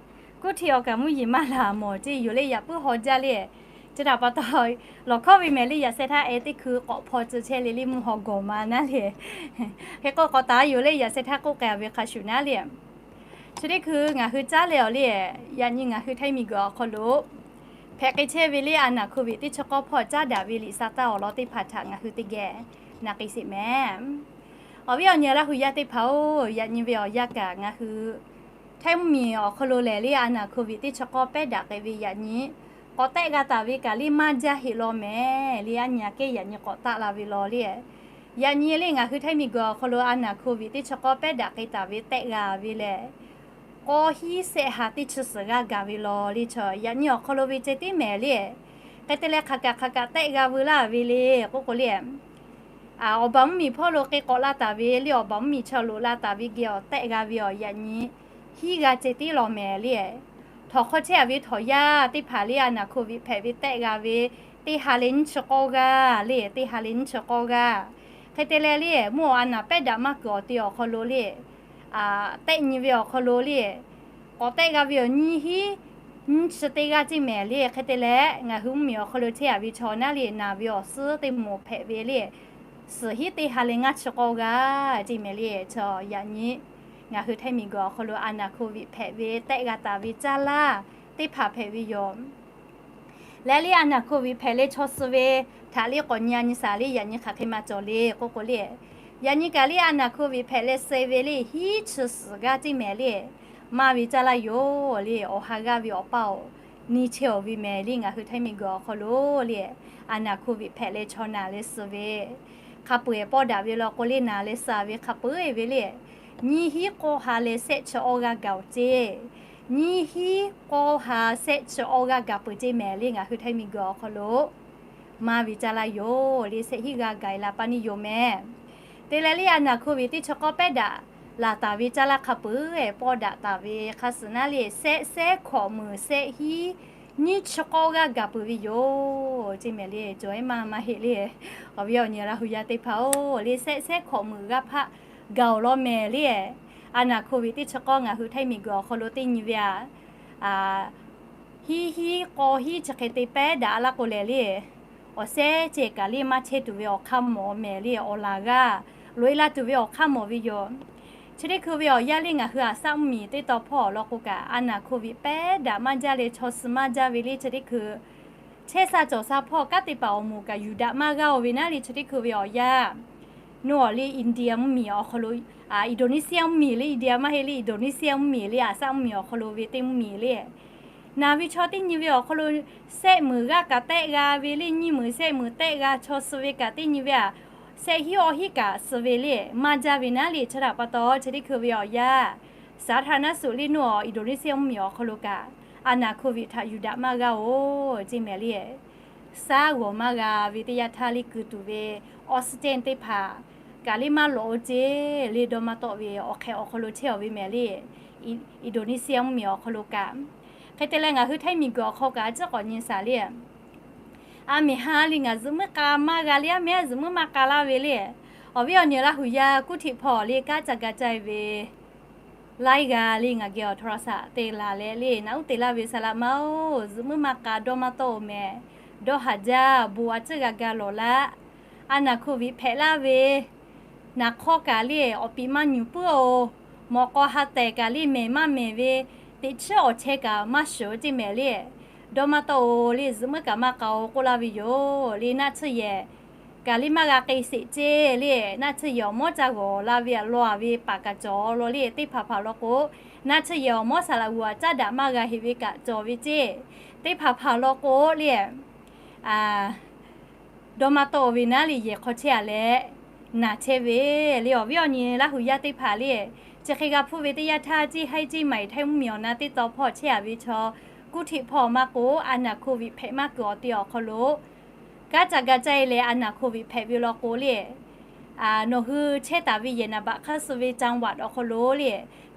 Kuˇ hti awˬ kaꞈ mvuhˇ yeˬ maˇ laˬ mawˬ ceˇ yoˬ le yaꞈ puiˉ hawˬ jaˇ le. Chi htaꞈ pa taw, lawˬ hkawˇ ve mehˍ le yaꞈ sheh htaˇ e teˇ hkui k'awꞈ hpaw tcuh chehˇ le le mvuhˇ haw gawˬ ma naˉ le. Hk'e k'o k'awꞈ taˍ yoˬ le yaꞈ sheh htaˇ k'oˆ k'ai-a ve hk'a shuˍ naˉ le. Chi teˇ hkui ngaˬ hui caˉ leh awˬ le, yaꞈ nyi ngaˬ hui Htaiˇ miˬguiˬ awˬ hk'aw lo hpehꞈ k'ai chehˇ ve le a naˍ hko viˬ teˇ chi k'awˇ hpawˇ caˉ daꞈ ve liꞈ sa taˇ awˬ lawn teˇ hpaˍ htaꞈ ngaˬ hui teˇ geh na k'ai sheˍ mehˍ. Awˬ viˉ awˬ nyi Laˇ hu yaˇ teˇ hpaˍ-oˬ, yaꞈ nyi ve awˬ yanˇ kaꞈ ngaˬ hui Htaiˇ mvuhˇ miˬ awˬ hk'aw lo lehˬ le a naˍ hko viˬ teˇ chi k'awˇ pehˉ daꞈ k'ai ve yaꞈ nyi k'awꞈ tehˆ g'a taˍ ve kaꞈ le maˇ jaˇ heˆ law mehˍ le. Aˉ nyi aꞈ kehˉ yaꞈ nyi k'awꞈ taˆ la ve law le. Yaꞈ nyi le ngaˬ hui Htaiˇ miˬguiˬ awˬ hk'aw lo a naˍ hko viˬ teˇ chi k'awˇ pehˉ daꞈ k'ai taˍ ve tehˆ g'a ve lehˬ, k'awˇ hiˉ shehˆ ha teˇ chi suhˍ g'aˇ gaˬ ve law le. Chaw yaꞈ nyi awˬ hk'aw lo ve ceh tiˉ mehˍ le. Hk'e te leh hk'aˬ kaꞈ hk'aˬ kaꞈ tehˆ g'a veu laˇ ve le k'oˆ k'o le, awˬ baˬ mvuhˇ miˬ hpawˇ lo k'e k'awꞈ la taˍ ve le awˬ baˬ mvuhˇ miˬ chaw loꞈ la taˍ ve geh awˬ tehˆ g'a ve awˬ yaꞈ nyi hiˉ g'a ceh tiˉ law mehˍ le. htawnˍ hk'aw chehˇ a ve htawnˍ yaˇ teˇ hpaˍ le, a naˍ hk'oˆ viꞈ hpehꞈ ve tehˆ g'a ve, teˇ ha leh nyiˇ chi k'awˇ g'aˇ le, teˇ ha leh nyiˇ chi k'awˇ g'aˇ. Hk'e te leh le, mvuhˇ awˬ a naˍ pehˉ daꞈ maˇ kuiˬ awˬ te awˬ hk'aw lo le, tehˆ nyi ve awˬ hk'aw lo le, k'awꞈ tehˆ g'a ve awˬ nyiˇ hinˉ nyiˇ chi teˇ g'aˇ ceˇ mehˍ le. Hk'e te leh ngaˬ hui mvuhˇmiˬ awˬ hk'aw lo chehˇ a ve chaw naˉ le, naˬ ve awˬ suhˉ teˇ moˍ hpehꞈ ve le, suhˍ hinˉ teˇ ha leh ngaˇ chi k'awˇ g'aˇ ceˇ mehˍ le. Chaw yaꞈ nyi ngaˬ hui htaiˇ miˬguiˬ awˬ hk'aw lo a naˍ hk'oˆ viꞈ hpehꞈ ve tehˆ g'a taˍ ve caˇ laˇ teˇ hpaˍ hpehꞈ ve yoˬ. Leh le a naˍ hk'oˆ viꞈ hpehꞈ leh chaw suh ve htaꞈ le k'awꞈ nyi a nyi shaˍ le, yaꞈ nyi hk'aˬ hk'e ma cawˬ le k'oˆ k'o le, yaꞈ nyi kaꞈ le a naˍ hk'oˆ viꞈ hpehꞈ leh suh ve le hinˉ chi suhˍ g'aˇ ceˇ mehˍ le, maˇ ve caˇ laˇ yoˬ le. Awˬ ha g'aˇ ve awˬ paˇ awˬ nyi chehˇ awˬ ve mehˍ le, ngaˬ hui htaiˇ miˬguiˬ awˬ hk'aw lo le, a naˍ hk'oˆ viꞈ hpehꞈ leh chaw naˬ leh suh ve hk'a peu-eˬ pawˇ daꞈ ve law k'o le, naˬ leh suh ve hk'a peu-eˬ ve le, nyiˇ hinˉ k'awˇ ha leh sehˆ chi awˇ g'aˇ gaˬ-oˬ ceˇ. Nyiˇ hinˉ k'awˇ ha sehˆ chi awˇ g'aˇ gaˬ peuˬ ceˇ mehˍ le, ngaˬ hui htaiˇ miˬguiˬ awˬ hk'aw lo maˇ ve caˇ laˇ yoˬ le, sehˆ hinˉ g'aˇ gaˬ-e la pa neˇ yoˬ mehˍ. Te leh le a naˍ hk'oˆ viꞈ teˇ chi k'awˇ pehˉ daꞈ laˬ taˍ ve caˇ laˇ hk'a peu-eˬ pawˇ daꞈ taˍ ve hk'a suhˍ naˉ le, sehˆ sehˉ hkawꞈ meunˍ sehˆ hinˉ nyiˇ chi k'awˇ g'aˇ gaˬ peuˬ ve yoˬ ceˇ mehˍ le. Cawˬ-e maˇ maˇ heˆ le. Awˬ viˉ awˬ nyi Laˇ hu yaˇ teˇ hpaˍ-oˬ le, sehˆ sehˉ hkawꞈ meunˍ g'aˇ hpaˆ gaˬ-oˬ law mehˍ le. A naˍ hk'oˆ viꞈ teˇ chi k'awˇ ngaˬ hui htaiˇ miˬguiˬ awˬ hk'aw lo teˇ nyi ve a hinˉ hinˉ k'awˇ hinˉ chi hk'e te pehˉ daꞈ laˇ k'o lehˬ le, awˬ sehˉ ceh kaꞈ le maˇ chehˇ tuˬ ve awˬ hk'aˇ mawˬ mehˍ le. Awˬ laˬ g'aˇ loꞈ-e la tuˬ ve awˬ hk'aˇ mawˬ ve yoˬ. Chi teˇ hkui ve awˬ yanˇ le ngaˬ hui Aˍsaˆ mvuhˇmiˬ teˇ taw hpawˇ awˬ lawn k'o kaꞈ a naˍ hk'oˆ viꞈ pehˉ daꞈ maˇ jaˇ leh chaw suh maˇ jaˇ ve le. Chi teˇ hkui chehˇ sha cawˬ sha hpawˇ kanˉ te paˍ awˬ moˍ kaꞈ yuˬ daꞈ maˇ g'aˇ-oˬ ve naˉ le. Chi teˇ hkui ve awˬ yanˇ nawˬ le India mvuhˇmiˬ awˬ hk'aw lo, Indonesia mvuhˇmiˬ le, India maˇ heˆ le, Indonesia mvuhˇmiˬ le, Aˍsaˆ mvuhˇmiˬ awˬ hk'aw lo ve teˇ mvuhˇmiˬ le, naˬ ve chaw teˇ nyi ve awˬ hk'aw lo sehˆ meunˍ g'aˇ kaꞈ tehˆ g'a ve le, nyiˇ meunˍ sehˆ meunˍ tehˆ g'a chaw suh ve kaꞈ teˇ nyi ve a, sehˆ hinˉ awˇ hinˉ kaꞈ suh ve le, maˇ jaˇ ve naˉ le. Chi htaꞈ pa taw chi teˇ hkui ve awˬ yanˇ สาธารณสุข le nawˬ Indonesia mvuhˇmiˬ awˬ hk'aw lo kaꞈ a naˍ hk'oˆ viꞈ htaꞈ yuˬ daꞈ maˇ g'aˇ-oˬ ceˇ mehˍ le. Saˉ g'awˬ maˇ g'a ve teˇ yanˇ htaˇ le keu tuˬ ve oxygen teˇ hpaˍ kaꞈ le maˇ lawꞈ-o ceˇ le. Dawˇ maˇ tawˆ ve awˬ hk'ehꞈ awˬ hk'aw lo chehˇ-aˬ ve mehˍ le, Indonesia mvuhˇmiˬ awˬ hk'aw lo kaꞈ. Hk'e te leh ngaˬ hui htaiˇ miˬguiˬ awˬ hk'aw kaꞈ a ciˉ k'awꞈ nyi shaˍ le. A mehˍ ha le ngaˬ zuhꞈ muiˉ k'a maˇ g'a le, a mehˍ ha zuhꞈ muiˉ maˇ k'a laˇ ve le. Awˬ viˉ awˬ nyi Laˇ hu yaˇ kuˇ htiꞈ hpawˇ le kanˉ ca ga caˇ-e ve laiˉ g'a le ngaˬ geh awˬ โทรศัพท์ te laˬ leh le naꞈ uˉ te laˇ ve saˍ laꞈ ma-oˬ, zuhꞈ muiˉ maˇ k'a dawˇ maˇ tawˆ-oˬ mehˍ. Dawˇ haˍ jaˇ, bon a ciˉ g'a ga lawˬ laˇ. A naˍ hk'oˆ viꞈ hpehꞈ laˇ ve naˍ hk'awˇ kaꞈ le awˬ piˍ maˇ nyuˬ puiˉ-oˬ. Mawꞈ k'aw ha tehˬ kaꞈ le mehˍ maˇ mehˍ ve, teꞈ chiˉ awˬ chehˇ kaꞈ maˇ shiˍ-oˬ ceˇ mehˍ le. Dawˇ maˇ tawˆ-oˬ le, zuhꞈ muiˉ kaꞈ maˇ k'a-oˬ k'oˆ laˇ ve yoˬ le. Naˆ tsuhˇ yehˬ kaꞈ le maˇ g'a k'e sheˍ ceˇ le. Naˆ tsuhˇ yehˬ awˬ mawˉ caˇ g'awˬ la ve a law a ve paˍ kaꞈ cawˬ law le. Teˇ hpaˍ hpaˍ law k'o, naˆ tsuhˇ yehˬ awˬ mawˉ saˍ laꞈ g'uˬ a caˉ daꞈ maˇ g'a heˍ ve kaꞈ cawˬ ve ceˇ. Teˇ hpaˍ hpaˍ law k'o le, dawˇ maˇ tawˆ-oˬ ve naˉ le yehˬ hk'aw chehˇ-a leh naˬ chehˇ ve le. Awˬ viˉ awˬ nyi Laˇ hu yaˇ teˇ hpaˍ le, chi hk'e g'a hpuˇ ve teˇ yanˇ htaˇ ceˇ haiˉ ceˇ maˬ iˍ htaiˇ mvuhˇmiˬ awˬ na teˇ taw hpawˇ chehˇ a ve chaw kuˇ htiꞈ hpawˇ maˇ k'o, a naˍ hk'oˆ viꞈ hpehꞈ maˇ kuiˬ awˬ te awˬ hk'aw lo kanˉ ca ga caˇ-e leh a naˍ hk'oˆ viꞈ hpehꞈ ve law k'o le, nawˬ hui chehˇ taˍ ve yehˬ naˍ baꞈ hk'aˇ suh ve จังหวัด awˬ hk'aw lo le,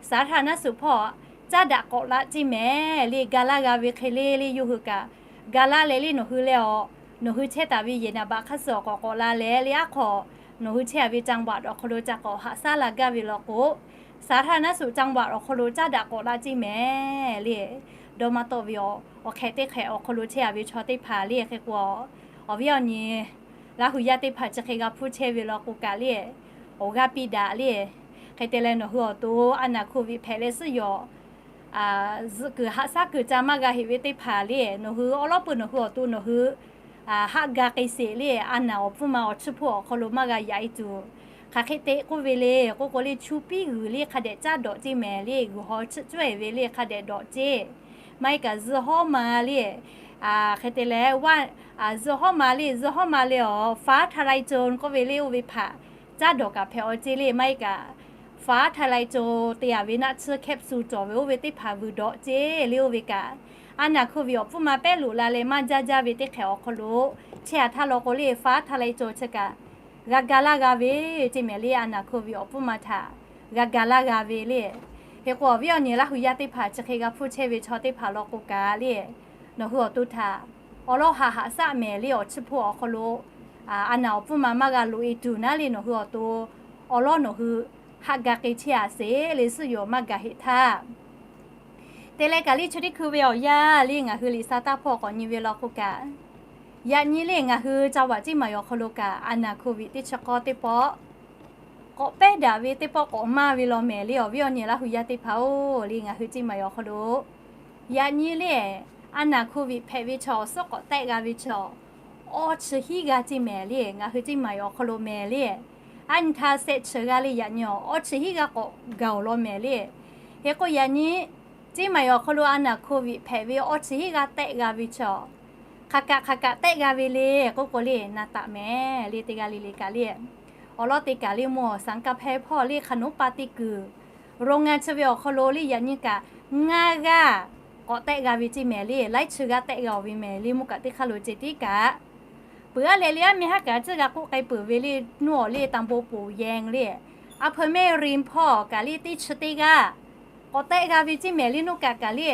สาธารณสุข hpawˇ caˉ daꞈ k'awꞈ laˇ ceˇ mehˍ le. Ga laˇ g'a ve hk'e le le yawˇ hui kaꞈ ga laˇ leh le nawˬ hui leh a, nawˬ hui chehˇ taˍ ve yehˬ naˍ baꞈ hk'aˇ suh awˬ k'awꞈ k'awꞈ la leh le aˉ hk'aw nawˬ hui chehˇ a ve จังหวัด awˬ hk'aw lo ca k'awꞈ haꞈ shaˉ la gaˇ ve law k'o, สาธารณสุข จังหวัด awˬ hk'aw lo caˉ daꞈ k'awꞈ laˇ ceˇ mehˍ le. Dawˇ maˇ tawˆ ve awˬ hk'ehꞈ teˇ hk'ehꞈ awˬ hk'aw lo chehˇ a ve chaw teˇ hpaˍ le hk'e k'o, awˬ viˉ awˬ nyi Laˇ hu yaˇ teˇ hpaˍ chi hk'e g'a hpuˇ chehˇ ve law k'o kaꞈ le, awˬ g'aˇ piˇ daꞈ le. Hk'e te leh nawˬ hui awˬ to a naˍ hk'oˆ viꞈ hpehꞈ leh suhˉ yawˬ zuhꞈ kuiˬ haꞈ shaˉ kuiˬ ca maˇ g'a heˍ ve teˇ hpaˍ le, nawˬ hui awˉ lawˉ peuˬ nawˬ hui awˬ to nawˬ hui haˆ ga k'e sheˍ le. A naˍ awˬ pfuhˇ ma awˬ chiˇ hpoˆ awˬ hk'aw lo maˇ g'a yaꞈ-e tuˬ, hk'aˬ hk'e te k'oˆ ve le k'oˆ k'o le, chu piˇ g'uiˬ le hk'a dehꞈ caˉ dawꞈ ceˇ mehˍ le. G'uiˬ haw chiˇ cawehˬ ve le hk'a dehꞈ dawꞈ ceˇ. Maˇ heˆ kaꞈ zuhˇ hawˉ ma le, hk'e te leh zuhˇ hawˉ ma le, zuhˇ hawˉ ma le awˬ ฟ้าทะลายโจร k'oˆ ve le oˇ ve hpaꞈ caˉ dawˬ kaꞈ hpehꞈ-aw ceˇ le. Maˇ heˆ kaꞈ ฟ้าทะลายโจร te a ve naˆ tsuhˇ แคปซูล cawˬ ve oˇ ve teˇ hpaˍ vuiˬ dawꞈ ceˇ le. Oˇ ve kaꞈ a naˍ hk'oˆ viꞈ awˬ pfuhˇ ma pehˉ loꞈ la leh maˇ jaˇ jaˇ ve teˇ hk'ehꞈ awˬ hk'aw lo chehˇ a htaˇ law k'o le ฟ้าทะลายโจร chi kaꞈ g'a ga laˇ g'a ve ceˇ mehˍ le. A naˍ hk'oˆ viꞈ awˬ pfuhˇ ma htaꞈ g'a ga laˇ g'a ve le. Hk'e k'o, awˬ viˉ awˬ nyi Laˇ hu yaˇ teˇ hpaˍ chi hk'e g'a hpuˇ chehˇ ve chaw teˇ hpaˍ law k'o kaꞈ le, nawˬ hui awˬ to htaꞈ awˬ lawˉ haꞈ haꞈ shaˆ mehˍ le, awˬ chiˇ hpu awˬ hk'aw lo a naˬ awˬ pfuhˇ ma maˇ g'a loꞈ e tuˬ naˉ le, nawˬ hui awˬ to awˬ lawˉ nawˬ hui haꞈ ga k'ai chehˇ a sheˍ le, suhˉ yoˬ maˇ gaˬ heˆ htaˇ. Te leh kaꞈ le, chi teˇ hkui ve awˬ yanˇ le, ngaˬ hui liꞈ sa taˇ hpawˇ k'awꞈ nyi ve law k'o kaꞈ, yaꞈ nyi le ngaˬ hui จังหวัด Ceˇ maˍ awˬ hk'aw lo kaꞈ a naˬ โควิด teˇ chi k'awˇ teˇ pawˆ k'awꞈ pehˉ daꞈ ve teˇ pawˆ k'awꞈ maˇ ve law mehˍ le, awˬ viˉ awˬ nyi Laˇ hu yaˇ teˇ hpaˍ-oˬ le, ngaˬ hui Ceˇ maˍ awˬ hk'aw lo yaꞈ nyi le a naˬ โควิด hpehꞈ ve chaw awˬ suhˉ k'awꞈ tehˆ g'a ve chaw awˇ chi hiˉ g'aˇ ceˇ mehˍ le, ngaˬ hui Ceˇ maˍ awˬ hk'aw lo mehˍ le, a nyi htaˇ shehˆ chi g'aˇ le, yaꞈ nyi awˬ awˇ chi hiˉ g'aˇ k'awꞈ gaˬ-oˬ law mehˍ le. Hk'e k'o, yaꞈ nyi Ceˇ maˍ awˬ hk'aw lo a naˬ โควิด hpehꞈ ve awˇ chi hiˉ g'aˇ tehˆ g'a ve chaw hk'aˬ kaꞈ hk'aˬ kaꞈ tehˆ g'a ve le k'oˆ k'o le, na taꞈ mehˍ le, teˇ g'aˇ le le kaꞈ le. Awˬ lawˉ te kaꞈ le, mvuhˇ awˬ saˍ kaˇ hpehˇ hpawˇ le, hk'aˬ noˉ pa teˇ kuiˬ ro ngaˇ chi ve awˬ hk'aw lo le, yaꞈ nyi kaꞈ ngaˇ g'aˇ k'awꞈ tehˆ g'a ve ceˇ mehˍ le, laiˉ chi g'aˇ tehˆ g'a-oˬ ve mehˍ le, mvuhˇ kaꞈ teˇ hk'aˇ lo ceh tiˉ kaꞈ. Peuˬ aˉ leh le, aˉ meh haˉ kaꞈ ciˇ g'a k'oˆ k'ai peuˬ ve le, nuˇ awˬ le ตำบลปู่แยง le, a hpeu mehˆ rin hpawˇ kaꞈ le, teˇ chi teˇ g'aˇ k'awꞈ tehˆ g'a ve ceˇ mehˍ le, nuˇ kaꞈ kaꞈ le.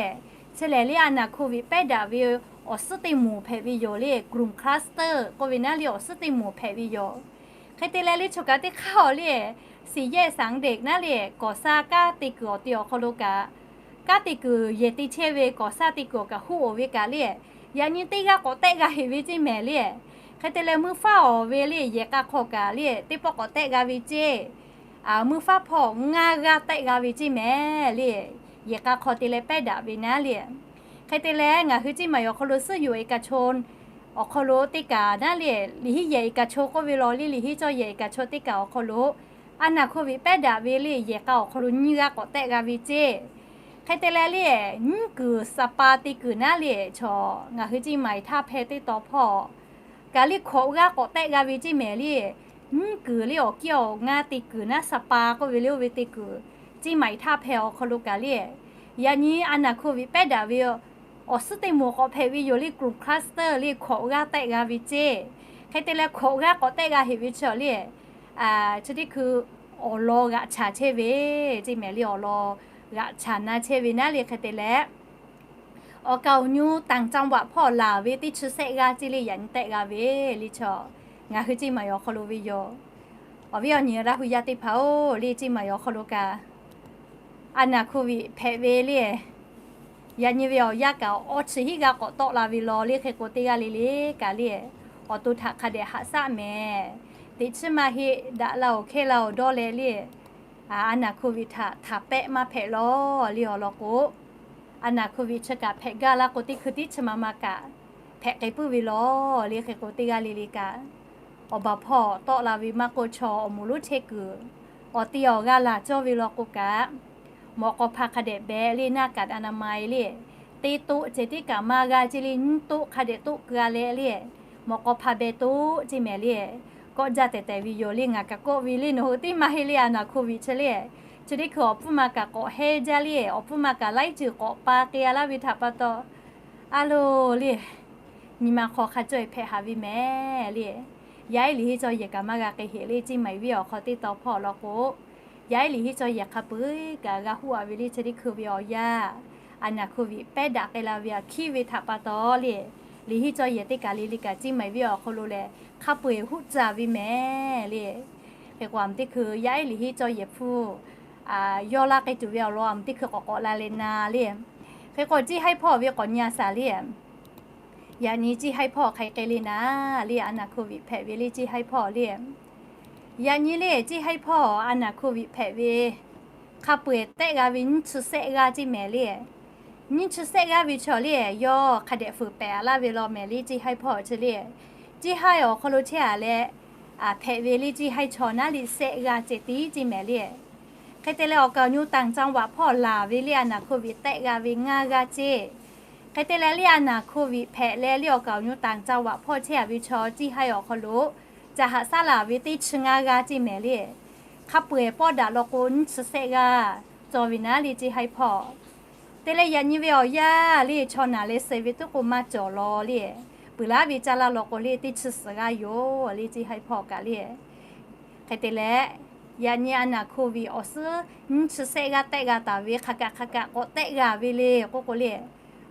Chi lehˬ le a naˬ โควิด pehˉ daꞈ ve awˬ suhˉ teˇ moˍ hpehꞈ ve yoˬ le, กลุ่ม cluster k'oˆ ve naˉ le, awˬ suhˉ teˇ moˍ hpehꞈ ve yoˬ. Hk'e te leh le, choˬ kaꞈ teˇ hk'aˇ awˬ le, สี่แยกสังเด็ก naˉ le, kawˍ saˇ kanˉ te kuiˬ awˬ te awˬ hk'aw lo kaꞈ, kanˉ te kuiˬ yehˬ te chehˇ ve kawˍ saˇ te kuiˬ awˬ kaꞈ huˉ-oˬ ve kaꞈ le, yaꞈ nyi teˇ g'aˇ k'awꞈ tehˆ g'a heꞈ ve ceˇ mehˍ le. Hk'e te leh mvuhˇ faˉ awˬ ve le, yehˬ k'a hk'aw kaꞈ le, teˇ pawˆ k'awꞈ tehˆ g'a ve ceˇ. Mvuhˇ faˉ hpawˇ ngaˇ g'aˇ tehˆ g'a ve ceˇ mehˍ le, yehˬ k'a hk'aw te leh pehˉ daꞈ ve naˉ le. Hk'e te leh ngaˬ hui Ceˇ maˍ awˬ hk'aw lo suhˉ yoˬ เอกชน awˬ hk'aw lo teˇ kaꞈ naˉ le, liꞈ hiˉ yehˬ เอกชน k'oˆ ve law le, liꞈ hiˉ cawˇ yehˬ เอกชน teˇ kaꞈ awˬ hk'aw lo a naˬ โควิด pehˉ daꞈ ve le, yehˬ k'a awˬ hk'aw lo nyiˇ g'aˇ k'awꞈ tehˆ g'a ve ceˇ. Hk'e te leh le, nyiˉ kuiˬ สปา te kuiˬ naˉ le, chaw ngaˬ hui Ceˇ maˍ htaˇ hpehˇ teˇ taw hpawˇ kaꞈ le, hkawꞈ g'aˇ k'awꞈ tehˆ g'a ve ceˇ mehˍ le. Nyiˉ kuiˬ le, awˬ kiˇ awˬ ngaˇ te kuiˬ naˉ สปา k'oˆ ve le, oˇ ve te kuiˬ Ceˇ maˍ htaˇ hpehˇ awˬ hk'aw lo kaꞈ le, yaꞈ nyi a naˬ โควิด pehˉ daꞈ ve awˬ suhˉ teˇ moˍ k'awꞈ hpehꞈ ve yoˬ le, กลุ่ม cluster le, hkawꞈ g'aˇ tehˆ g'a ve ceˇ. Hk'e te leh hkawꞈ g'aˇ k'awꞈ tehˆ g'a heꞈ ve chaw le, chi teˇ hkui awˬ lawn g'aꞈ chaˍ chehˇ ve ceˇ mehˍ le, awˬ lawn g'aꞈ chaˍ na chehˇ ve naˉ le. Hk'e te leh awˬ kaˍ awˬ nyu ต่างจังหวัด hpawˇ laˬ ve teˇ chi shehˆ g'aˇ ceˇ le, yaꞈ nyi tehˆ g'a ve le chaw ngaˬ hui Ceˇ maˍ awˬ hk'aw lo ve yoˬ. Awˬ viˉ awˬ nyi Laˇ hu yaˇ teˇ hpaˍ-oˬ le, Ceˇ maˍ awˬ hk'aw lo kaꞈ a naˬ โควิด hpehꞈ ve le, yaꞈ nyi ve awˬ yanˇ kaꞈ awˇ chi hiˉ g'aˇ k'awꞈ tawˆ la ve law le. Hk'e k'o, teˇ g'aˇ le le kaꞈ le, awˬ to htaꞈ hk'a dehꞈ haꞈ shaˆ mehˍ. Teꞈ chiˉ maˇ heˆ, daꞈ la-oˬ hkehˇ la-oˬ dawˇ leh le, a naˬ โควิด htaꞈ htaꞈ pehˆ maˇ hpehꞈ law le. Awˬ lawn k'o, a naˬ โควิด chi kaꞈ hpehꞈ gaˇ la k'o, teˇ hkui tiˉ chi ma ma kaꞈ hpehꞈ k'ai puiˉ ve law le. Hk'e k'o, teˇ g'aˇ le le kaꞈ awˬ baˬ hpawˇ tawˆ la ve maˇ k'oˆ, chaw awˬ moˍ lonˉ chehˇ kuiˬ awˬ te awˬ g'a laˬ cawˇ ve law k'o kaꞈ, mawꞈ k'aw hpa hk'a dehꞈ behꞈ le, หน้ากากอนามัย le, teˇ toˆ ceh tiˉ kaꞈ maˇ g'a ceˇ le, nyiˇ toˆ hk'a dehꞈ toˆ keu-a leh le, mawꞈ k'aw hpa beh toˆ ceˇ mehˍ le. Kawˆ jaˇ tehˬ tehˬ ve yoˬ le, ngaˬ kaꞈ kawˆ ve le, nawˬ hui teˇ maˇ heˆ le, a naˬ โควิด chi le. Chi teˇ hkui awˬ pfuhˇ ma kaꞈ k'awꞈ hehˇ jaˇ le, awˬ pfuhˇ ma kaꞈ laiˉ ceuˬ k'awꞈ pa k'ai-a laˇ ve htaꞈ pa taw, a loˬ le, nyi ma hk'aw hk'a caweh hpehꞈ haꞈ ve mehˍ le. Yaˇ ehˉ liꞈ henˇ cawˇ yehˬ kaꞈ maˇ g'a k'ai heꞈ le, Ceˇ maˍ viˇ awˬ hk'aw teˇ taw hpawˇ law k'o, yaˇ ehˉ liꞈ henˇ cawˇ yehˬ hk'a peu-eˬ kaꞈ g'a huˉ-a ve le. Chi teˇ hkui ve awˬ yanˇ a naˬ โควิด pehˉ daꞈ k'ai la ve aꞈ hkiˉ ve htaꞈ pa taw le, liꞈ henˇ cawˇ yehˬ teˇ kaˬ le le kaꞈ Ceˇ maˍ viˇ awˬ hk'aw lo lehˬ hk'a peu-eˬ huˉ tcuh ve mehˍ le. Hk'e k'o, a mvuhˇ teˇ hkui yaˇ ehˉ liꞈ henˇ cawˇ yehˬ hpfuhˇ yawˇ laˇ k'ai tuˬ ve awˬ lawn a mvuhˇ teˇ hkui k'awꞈ k'awꞈ la leh na le. Hk'e k'o, Ceˇ haiˉ hpawˇ ve k'awꞈ nyi-a shaˍ le. Yaꞈ nyi Ceˇ haiˉ hpawˇ hk'aˬ hk'e le naˉ le, a naˬ โควิด hpehꞈ ve le Ceˇ haiˉ hpawˇ le. Yaꞈ nyi le Ceˇ haiˉ hpawˇ a naˬ โควิด hpehꞈ ve hk'a peu-eˬ tehˆ g'a ve nyiˇ chi shehˆ g'aˇ ceˇ mehˍ le. Nyiˇ chi shehˆ g'aˇ ve chaw le, yawˇ hk'a dehꞈ fuiˍ pehˍ-a laˇ ve law mehˍ le Ceˇ haiˉ hpawˇ chi le. Ceˇ haiˉ awˬ hk'aw lo chehˇ-a leh hpehꞈ ve le Ceˇ haiˉ chaw naˉ le shehˆ g'aˇ ceh tiˉ ceˇ mehˍ le. Hk'e te leh awˬ kaˍ awˬ nyu ต่างจังหวัด hpawˇ laˬ ve le a naˬ โควิด tehˆ g'a ve ngaˇ g'aˇ ceˇ. Hk'e te leh le a naˬ โควิด hpehꞈ leh le awˬ kaˍ awˬ nyu ต่างจังหวัด hpawˇ chehˇ-a ve chaw Ceˇ haiˉ awˬ hk'aw lo ca haꞈ shaˉ laˬ ve teˇ chi ngaˇ g'aˇ ceˇ mehˍ le. Hk'a peu-eˬ pawˆ daꞈ law k'o nyiˇ chi shehˆ g'aˇ cawˬ ve naˉ le Ceˇ haiˉ hpawˇ. Te leh yaꞈ nyi ve awˬ yanˇ le chaw naˬ leh suh ve tuˉ k'o maˇ cawˬ law le. Peuˬ laˉ ve caˇ laˇ law k'o le teˇ chi suhˍ g'aˇ yoˬ le Ceˇ haiˉ hpawˇ kaꞈ le. Hk'e te leh Yaꞈ nyi a naˍ hkoˍ viˍ awˬ suhˉ nyiˇ chi sehˆ g'aˇ tehˆ g'a taˍ ve hk'a kaꞈ hk'a kaꞈ k'awꞈ tehˆ g'a ve le k'oˆ k'o le,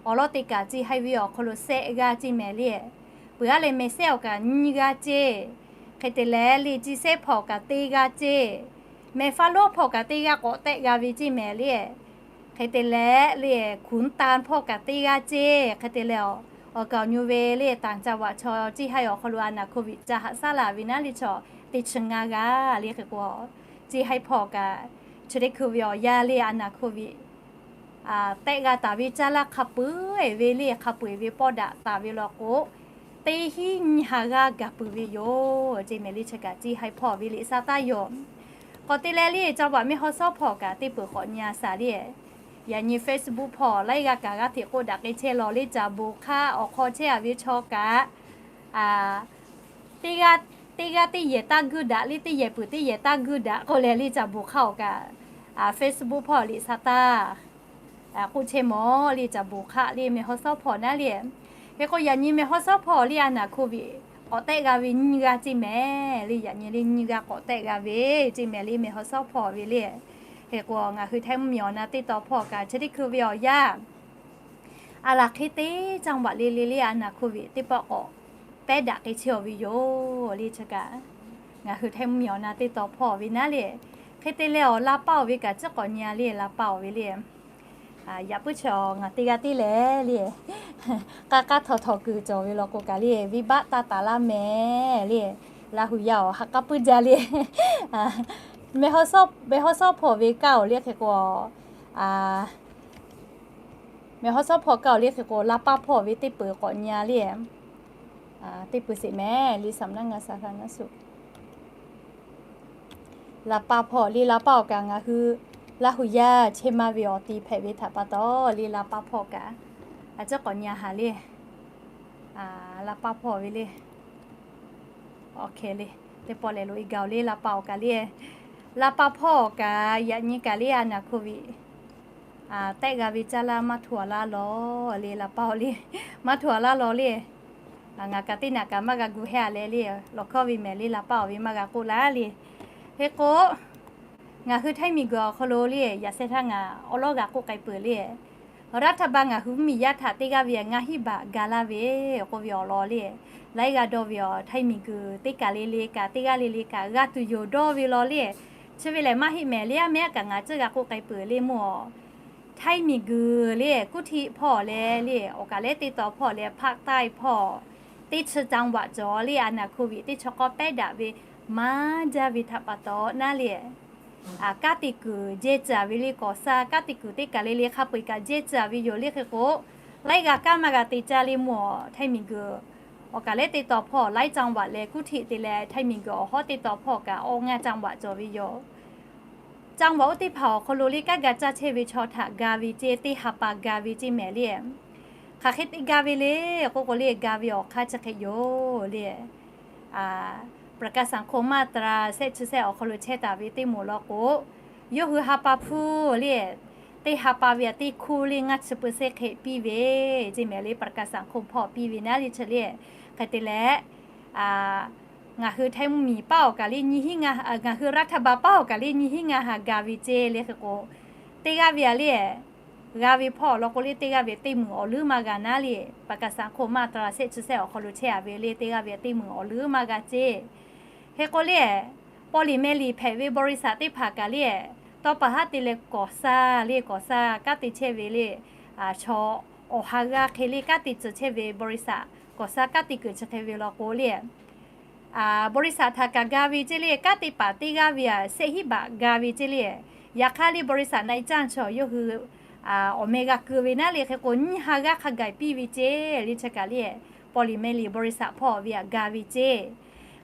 awˬ lawn teˇ kaꞈ ceˇ haiˇ ve awˬ hk'aw lo sehˆ g'aˇ ceˇ mehˍ le. Peuˬ aˉ leh mehˍ sehˉ awˬ kaꞈ nyiˇ g'aˇ ceˇ. Hk'e te leh le ceˇ sehˉ hpawˇ kaꞈ teˇ g'aˇ ceˇ. Mehˍ faˇ lonˉ hpawˇ kaꞈ teˇ g'aˇ k'awꞈ tehˆ g'a ve ceˇ mehˍ le. Hk'e te leh le hkunˉ tanˇ hpawˇ kaꞈ teˇ g'aˇ ceˇ. Hk'e te leh awˬ kaˍ awˬ nyu ve le ต่างจังหวัด chaw ceˇ haiˇ awˬ hk'aw lo a naˍ hkoˍ viˍ ca haꞈ shaˉ laˬ ve naˉ le chaw teˇ chi ngaˇ g'aˇ le hk'e k'o, ceˇ haiˇ hpawˇ kaꞈ chi teˇ hkui ve awˬ yanˇ le a naˍ hkoˍ viˍ tehˆ g'a taˍ ve caˇ laˇ hk'a peu-eˬ ve le hk'a peu-eˬ ve pawˆ daꞈ taˍ ve law k'o, teˇ hinˉ nyiˇ ha g'aˇ gaˬ peuˬ ve yoˬ ceˇ mehˍ le. Chi kaꞈ ceˇ haiˇ hpawˇ ve liꞈ shaˉ taˇ yoˬ. K'awꞈ te leh le จังหวัด แม่ฮ่องสอน hpawˇ kaꞈ teˇ peuˬ k'awꞈ nyi a shaˍ le. Yaꞈ nyi Facebook hpawˇ laiˉ g'aˇ kaꞈ g'aˇ hteꞈ k'oˆ daꞈ k'ai chehˇ law le caˍ bon hk'aˇ awˬ hk'aw chehˇ a ve chaw kaꞈ, teˇ g'aˇ teˇ yehˬ taˇ guiˇ daꞈ le teˇ yehˬ peuˬ teˇ yehˬ taˇ guiˇ daꞈ k'oˆ leh le caˍ bon hk'aˇ awˬ kaꞈ, Facebook hpawˇ liꞈ shaˉ taˇ k'oˆ chehˇ mawˬ le caˍ bon hk'aˇ le แม่ฮ่องสอน hpawˇ naˉ le. Hk'e k'o yaꞈ nyi แม่ฮ่องสอน hpawˇ le a naˍ hkoˍ viˍ k'awꞈ tehˆ g'a ve nyiˇ g'aˇ ceˇ mehˍ le. Yaꞈ nyi le nyiˇ g'aˇ k'awꞈ tehˆ g'a ve ceˇ mehˍ le แม่ฮ่องสอน hpawˇ ve le. Hk'e k'o ngaˬ hui Htaiˇ mvuhˇmiˬ awˬ na teˇ taw hpawˇ kaꞈ chi teˇ hkui ve awˬ yanˇ a laˬ hk'e te จังหวัด le le le a naˍ hkoˍ viˍ teˇ pawˆ k'awꞈ pehˉ daꞈ k'ai chehˇ aw ve yoˬ le chi kaꞈ, ngaˬ hui Htaiˇ mvuhˇmiˬ awˬ na teˇ taw hpawˇ ve naˉ le. Hk'e te leh awˬ la paˇ awˬ ve kaꞈ ciˉ k'awꞈ nyi a le la paˇ awˬ ve le. Yaꞈ puiˉ chi ngaˬ teˇ g'aˇ tiˉ leh le, k'aˇ k'aˇ htaw htaw kuiˬ cawˬ ve law k'o kaꞈ le venˇbaˆ taˇ taˍ laˇ mehˍ le. Laˇ hu yaˇ awˬ ha k'aˉ puiˉ jaˇ le. แม่ฮ่องสอน hpawˇ ve kaˇ awˬ le hk'e k'o แม่ฮ่องสอน hpawˇ kaˇ awˬ le hk'e k'o la paˇ hpawˇ ve teˇ peuˬ k'awꞈ nyi a le. Teˇ peuˬ sheˍ mehˍ le สำนักงานสาธารณสุข la paˇ hpawˇ le la paˇ awˬ kaꞈ ngaˬ hui Laˇ hu yaˇ chehˇ maˇ ve awˬ ti hpehꞈ ve htaꞈ pa taw le la paˇ hpawˇ kaꞈ a ciˉ k'awꞈ nyi a haˍ le. La paˇ hpawˇ ve le. Awˬ hkeh le, teˇ pawˆ lehˬ lo e gaˬ le la paˇ awˬ kaꞈ le. La paˇ hpawˇ awˬ kaꞈ yaꞈ nyi kaꞈ le a naˍ hkoˍ viˍ tehˆ g'a ve caˇ laˇ maˇ hto a laˇ law le la paˇ awˬ le. Maˇ hto a laˇ law le. Ngaˬ kaꞈ teˇ naꞈ kaꞈ maˇ g'a gu hehˇ a leh le, lawˬ hkawˇ ve mehˍ le la paˇ awˬ ve maˇ g'a k'oˆ laˇ le. Hk'e k'o, ngaˬ hui Htaiˇ miˬguiˬ awˬ hk'aw lo le yaꞈ sheh htaˇ ngaˬ awˉ lawˉ g'a k'oˆ k'ai peuˬ le. รัฐบาล ngaˬ hui mvuhˇmiˬ yaˇ htaꞈ teˇ g'aˇ ve ngaˇ hinˉ baꞈ ga laˇ ve k'oˆ ve awˬ lawn le. Laiˉ g'aˇ dawˇ ve awˬ Htaiˇ miˬguiˬ teˇ kaˬ le le kaꞈ teˇ g'aˇ le le kaꞈ g'a tuˬ yoˬ dawˇ ve law le. Chi ve lehˬ maˇ heˆ mehˍ le a mehˉ kaꞈ ngaˬ ciˉ g'a k'oˆ k'ai peuˬ le mawˬ. Htaiˇ miˬguiˬ le กรุงเทพ hpawˇ leh le awˬ kaˍ lehˉ teˇ taw hpawˇ leh ภาคใต้ hpawˇ teˇ chi จังหวัด cawˬ le a naˍ hkoˍ viˍ teˇ chi k'awˇ pehˉ daꞈ ve maˇ jaˇ ve htaꞈ pa taw naˉ le. Kanˉ te kuiˬ jehˇ tcuh ve le kawˍ sha kanˉ te kuiˬ teˇ kaˬ le le hk'a peu-eˬ kaꞈ jehˇ tcuh ve yoˬ le hk'e k'o, laiˉ g'aˇ kanˉ maˇ g'a te caˇ le mawˬ Htaiˇ miˬguiˬ. Awˬ kaˍ lehˉ teˇ taw hpawˇ laiˉ จังหวัด leh กรุงเทพ te leh Htaiˇ miˬguiˬ awˬ hawˉ teˇ taw hpawˇ kaꞈ awˬ ngaˇ จังหวัด cawˬ ve yoˬ. จังหวัด oˇ teˇ hpaˍ awˬ hk'aw lo le kanˉ g'a caˇ chehˇ ve chaw htaꞈ ga ve ceˇ teˇ ha pa ga ve ceˇ mehˍ le. Hk'aˬ hk'e te ga ve le k'oˆ k'o le ga ve awˬ hk'aˇ chi hk'e yoˬ le. ประกันสังคม มาตรา shehˆ chi shehˆ awˬ hk'aw lo chehˇ taˍ ve teˇ moˍ law k'o, yawˇ hui ha pa hpu le teˇ ha pa ve a teˇ hkuˇ le ngaˇ chi เปอร์เซ็นต์ hk'e piˇ ve ceˇ mehˍ le ประกันสังคม hpawˇ piˇ ve naˉ le chi le. Hk'e te leh, ngaˬ hui Htaiˇ mvuhˇmiˬ paˇ awˬ kaˍ le nyiˇ hinˉ ngaˇ, ngaˬ hui รัฐบาล paˇ awˬ kaˍ le nyiˇ hinˉ ngaˇ ha ga ve ceˇ le hk'e k'o, teˇ g'aˇ ve a le g'a ve hpawˇ law k'o le teˇ g'aˇ ve teˇ meunˍ awˬ leuˉ maˇ g'a naˉ le. ประกันสังคม มาตรา shehˆ chi shehˆ awˬ hk'aw lo chehˇ a ve le teˇ g'aˇ ve teˇ meunˍ awˬ leuˉ maˇ g'a ceˇ. Hk'e k'o le, paw liꞈ meh liꞈ hpehꞈ ve บริษัท teˇ hpaˍ kaꞈ le, tawˇ pa haˉ te leh kawˍ sha le kawˍ sha kanˉ te chehˇ ve le, chaw awˬ ha g'aˇ hk'e le kanˉ te tcuh chehˇ ve บริษัท kawˍ sha kanˉ te kuiˬ chi hk'e ve law k'o le บริษัท htaꞈ kaꞈ ga ve ceˇ le kanˉ te paˍ teˇ g'aˇ ve a shehˆ hinˉ baꞈ ga ve ceˇ le. Yaꞈ hk'aˇ le บริษัท นายจ้าง chaw yawˇ hui awˬ meh g'a keu ve naˉ le hk'e k'o nyiˇ ha g'aˇ hk'a gaˬ piˇ ve ceˇ le chi kaꞈ le, paw liꞈ meh liꞈ บริษัท hpawˇ ve a ga ve ceˇ.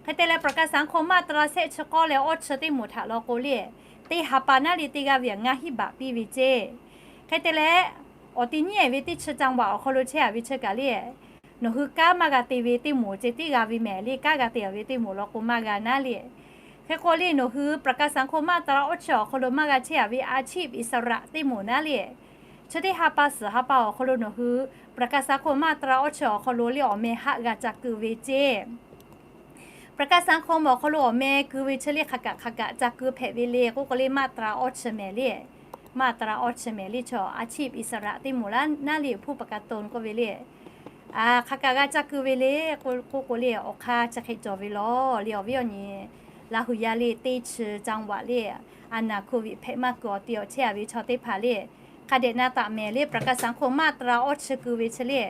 Hk'e te leh ประกันสังคม มาตรา shehˆ chi k'awˇ leh awˇ chi teˇ moˍ htaꞈ law k'o le, teˇ ha pa naˉ le teˇ g'aˇ ve a ngaˇ hinˉ baꞈ piˇ ve ceˇ. Hk'e te leh, awˬ ti nyiˉ ehˍ ve teˇ chi จังหวัด awˬ hk'aw lo chehˇ a ve chi kaꞈ le, nawˬ hui kanˉ maˇ g'a te ve teˇ moˍ ceˇ teˇ g'a ve mehˍ le kanˉ g'a te a ve teˇ moˍ law k'o maˇ g'a naˉ le. Hk'e k'o le nawˬ hui ประกันสังคม มาตรา awˇ chi awˬ hk'aw lo maˇ g'a chehˇ a ve อาชีพอิสระ teˇ moˍ naˉ le, chi teˇ ha pa suhˍ ha pa awˬ hk'aw lo nawˬ hui ประกันสังคม มาตรา awˇ chi awˬ hk'aw lo le awˬ meh haˆ g'a ca keu ve ceˇ. ประกันสังคม awˬ hk'aw lo awˬ meh keu ve chi le hk'aˬ kaꞈ hk'aˬ kaꞈ ca keu hpehꞈ ve le k'oˆ k'o le มาตรา awˇ chi mehˍ le. มาตรา awˇ chi mehˍ le chaw อาชีพอิสระ teˇ moˍ laˇ naˉ le hpu ประกันตน k'oˆ ve le. Hk'aˬ kaꞈ g'a ca keu ve le k'oˆ k'o le awˬ hk'aˇ chi hk'e cawˬ ve law le awˬ viˉ awˬ nyi. Laˇ hui yaˇ le teˇ chi จังหวัด le a naˍ โควิด hpehꞈ maˇ kuiˬ awˬ te awˬ chehˇ a ve chaw teˇ hpaˍ le hk'a dehꞈ na taꞈ mehˍ le ประกันสังคม มาตรา awˇ chi keu ve chi le.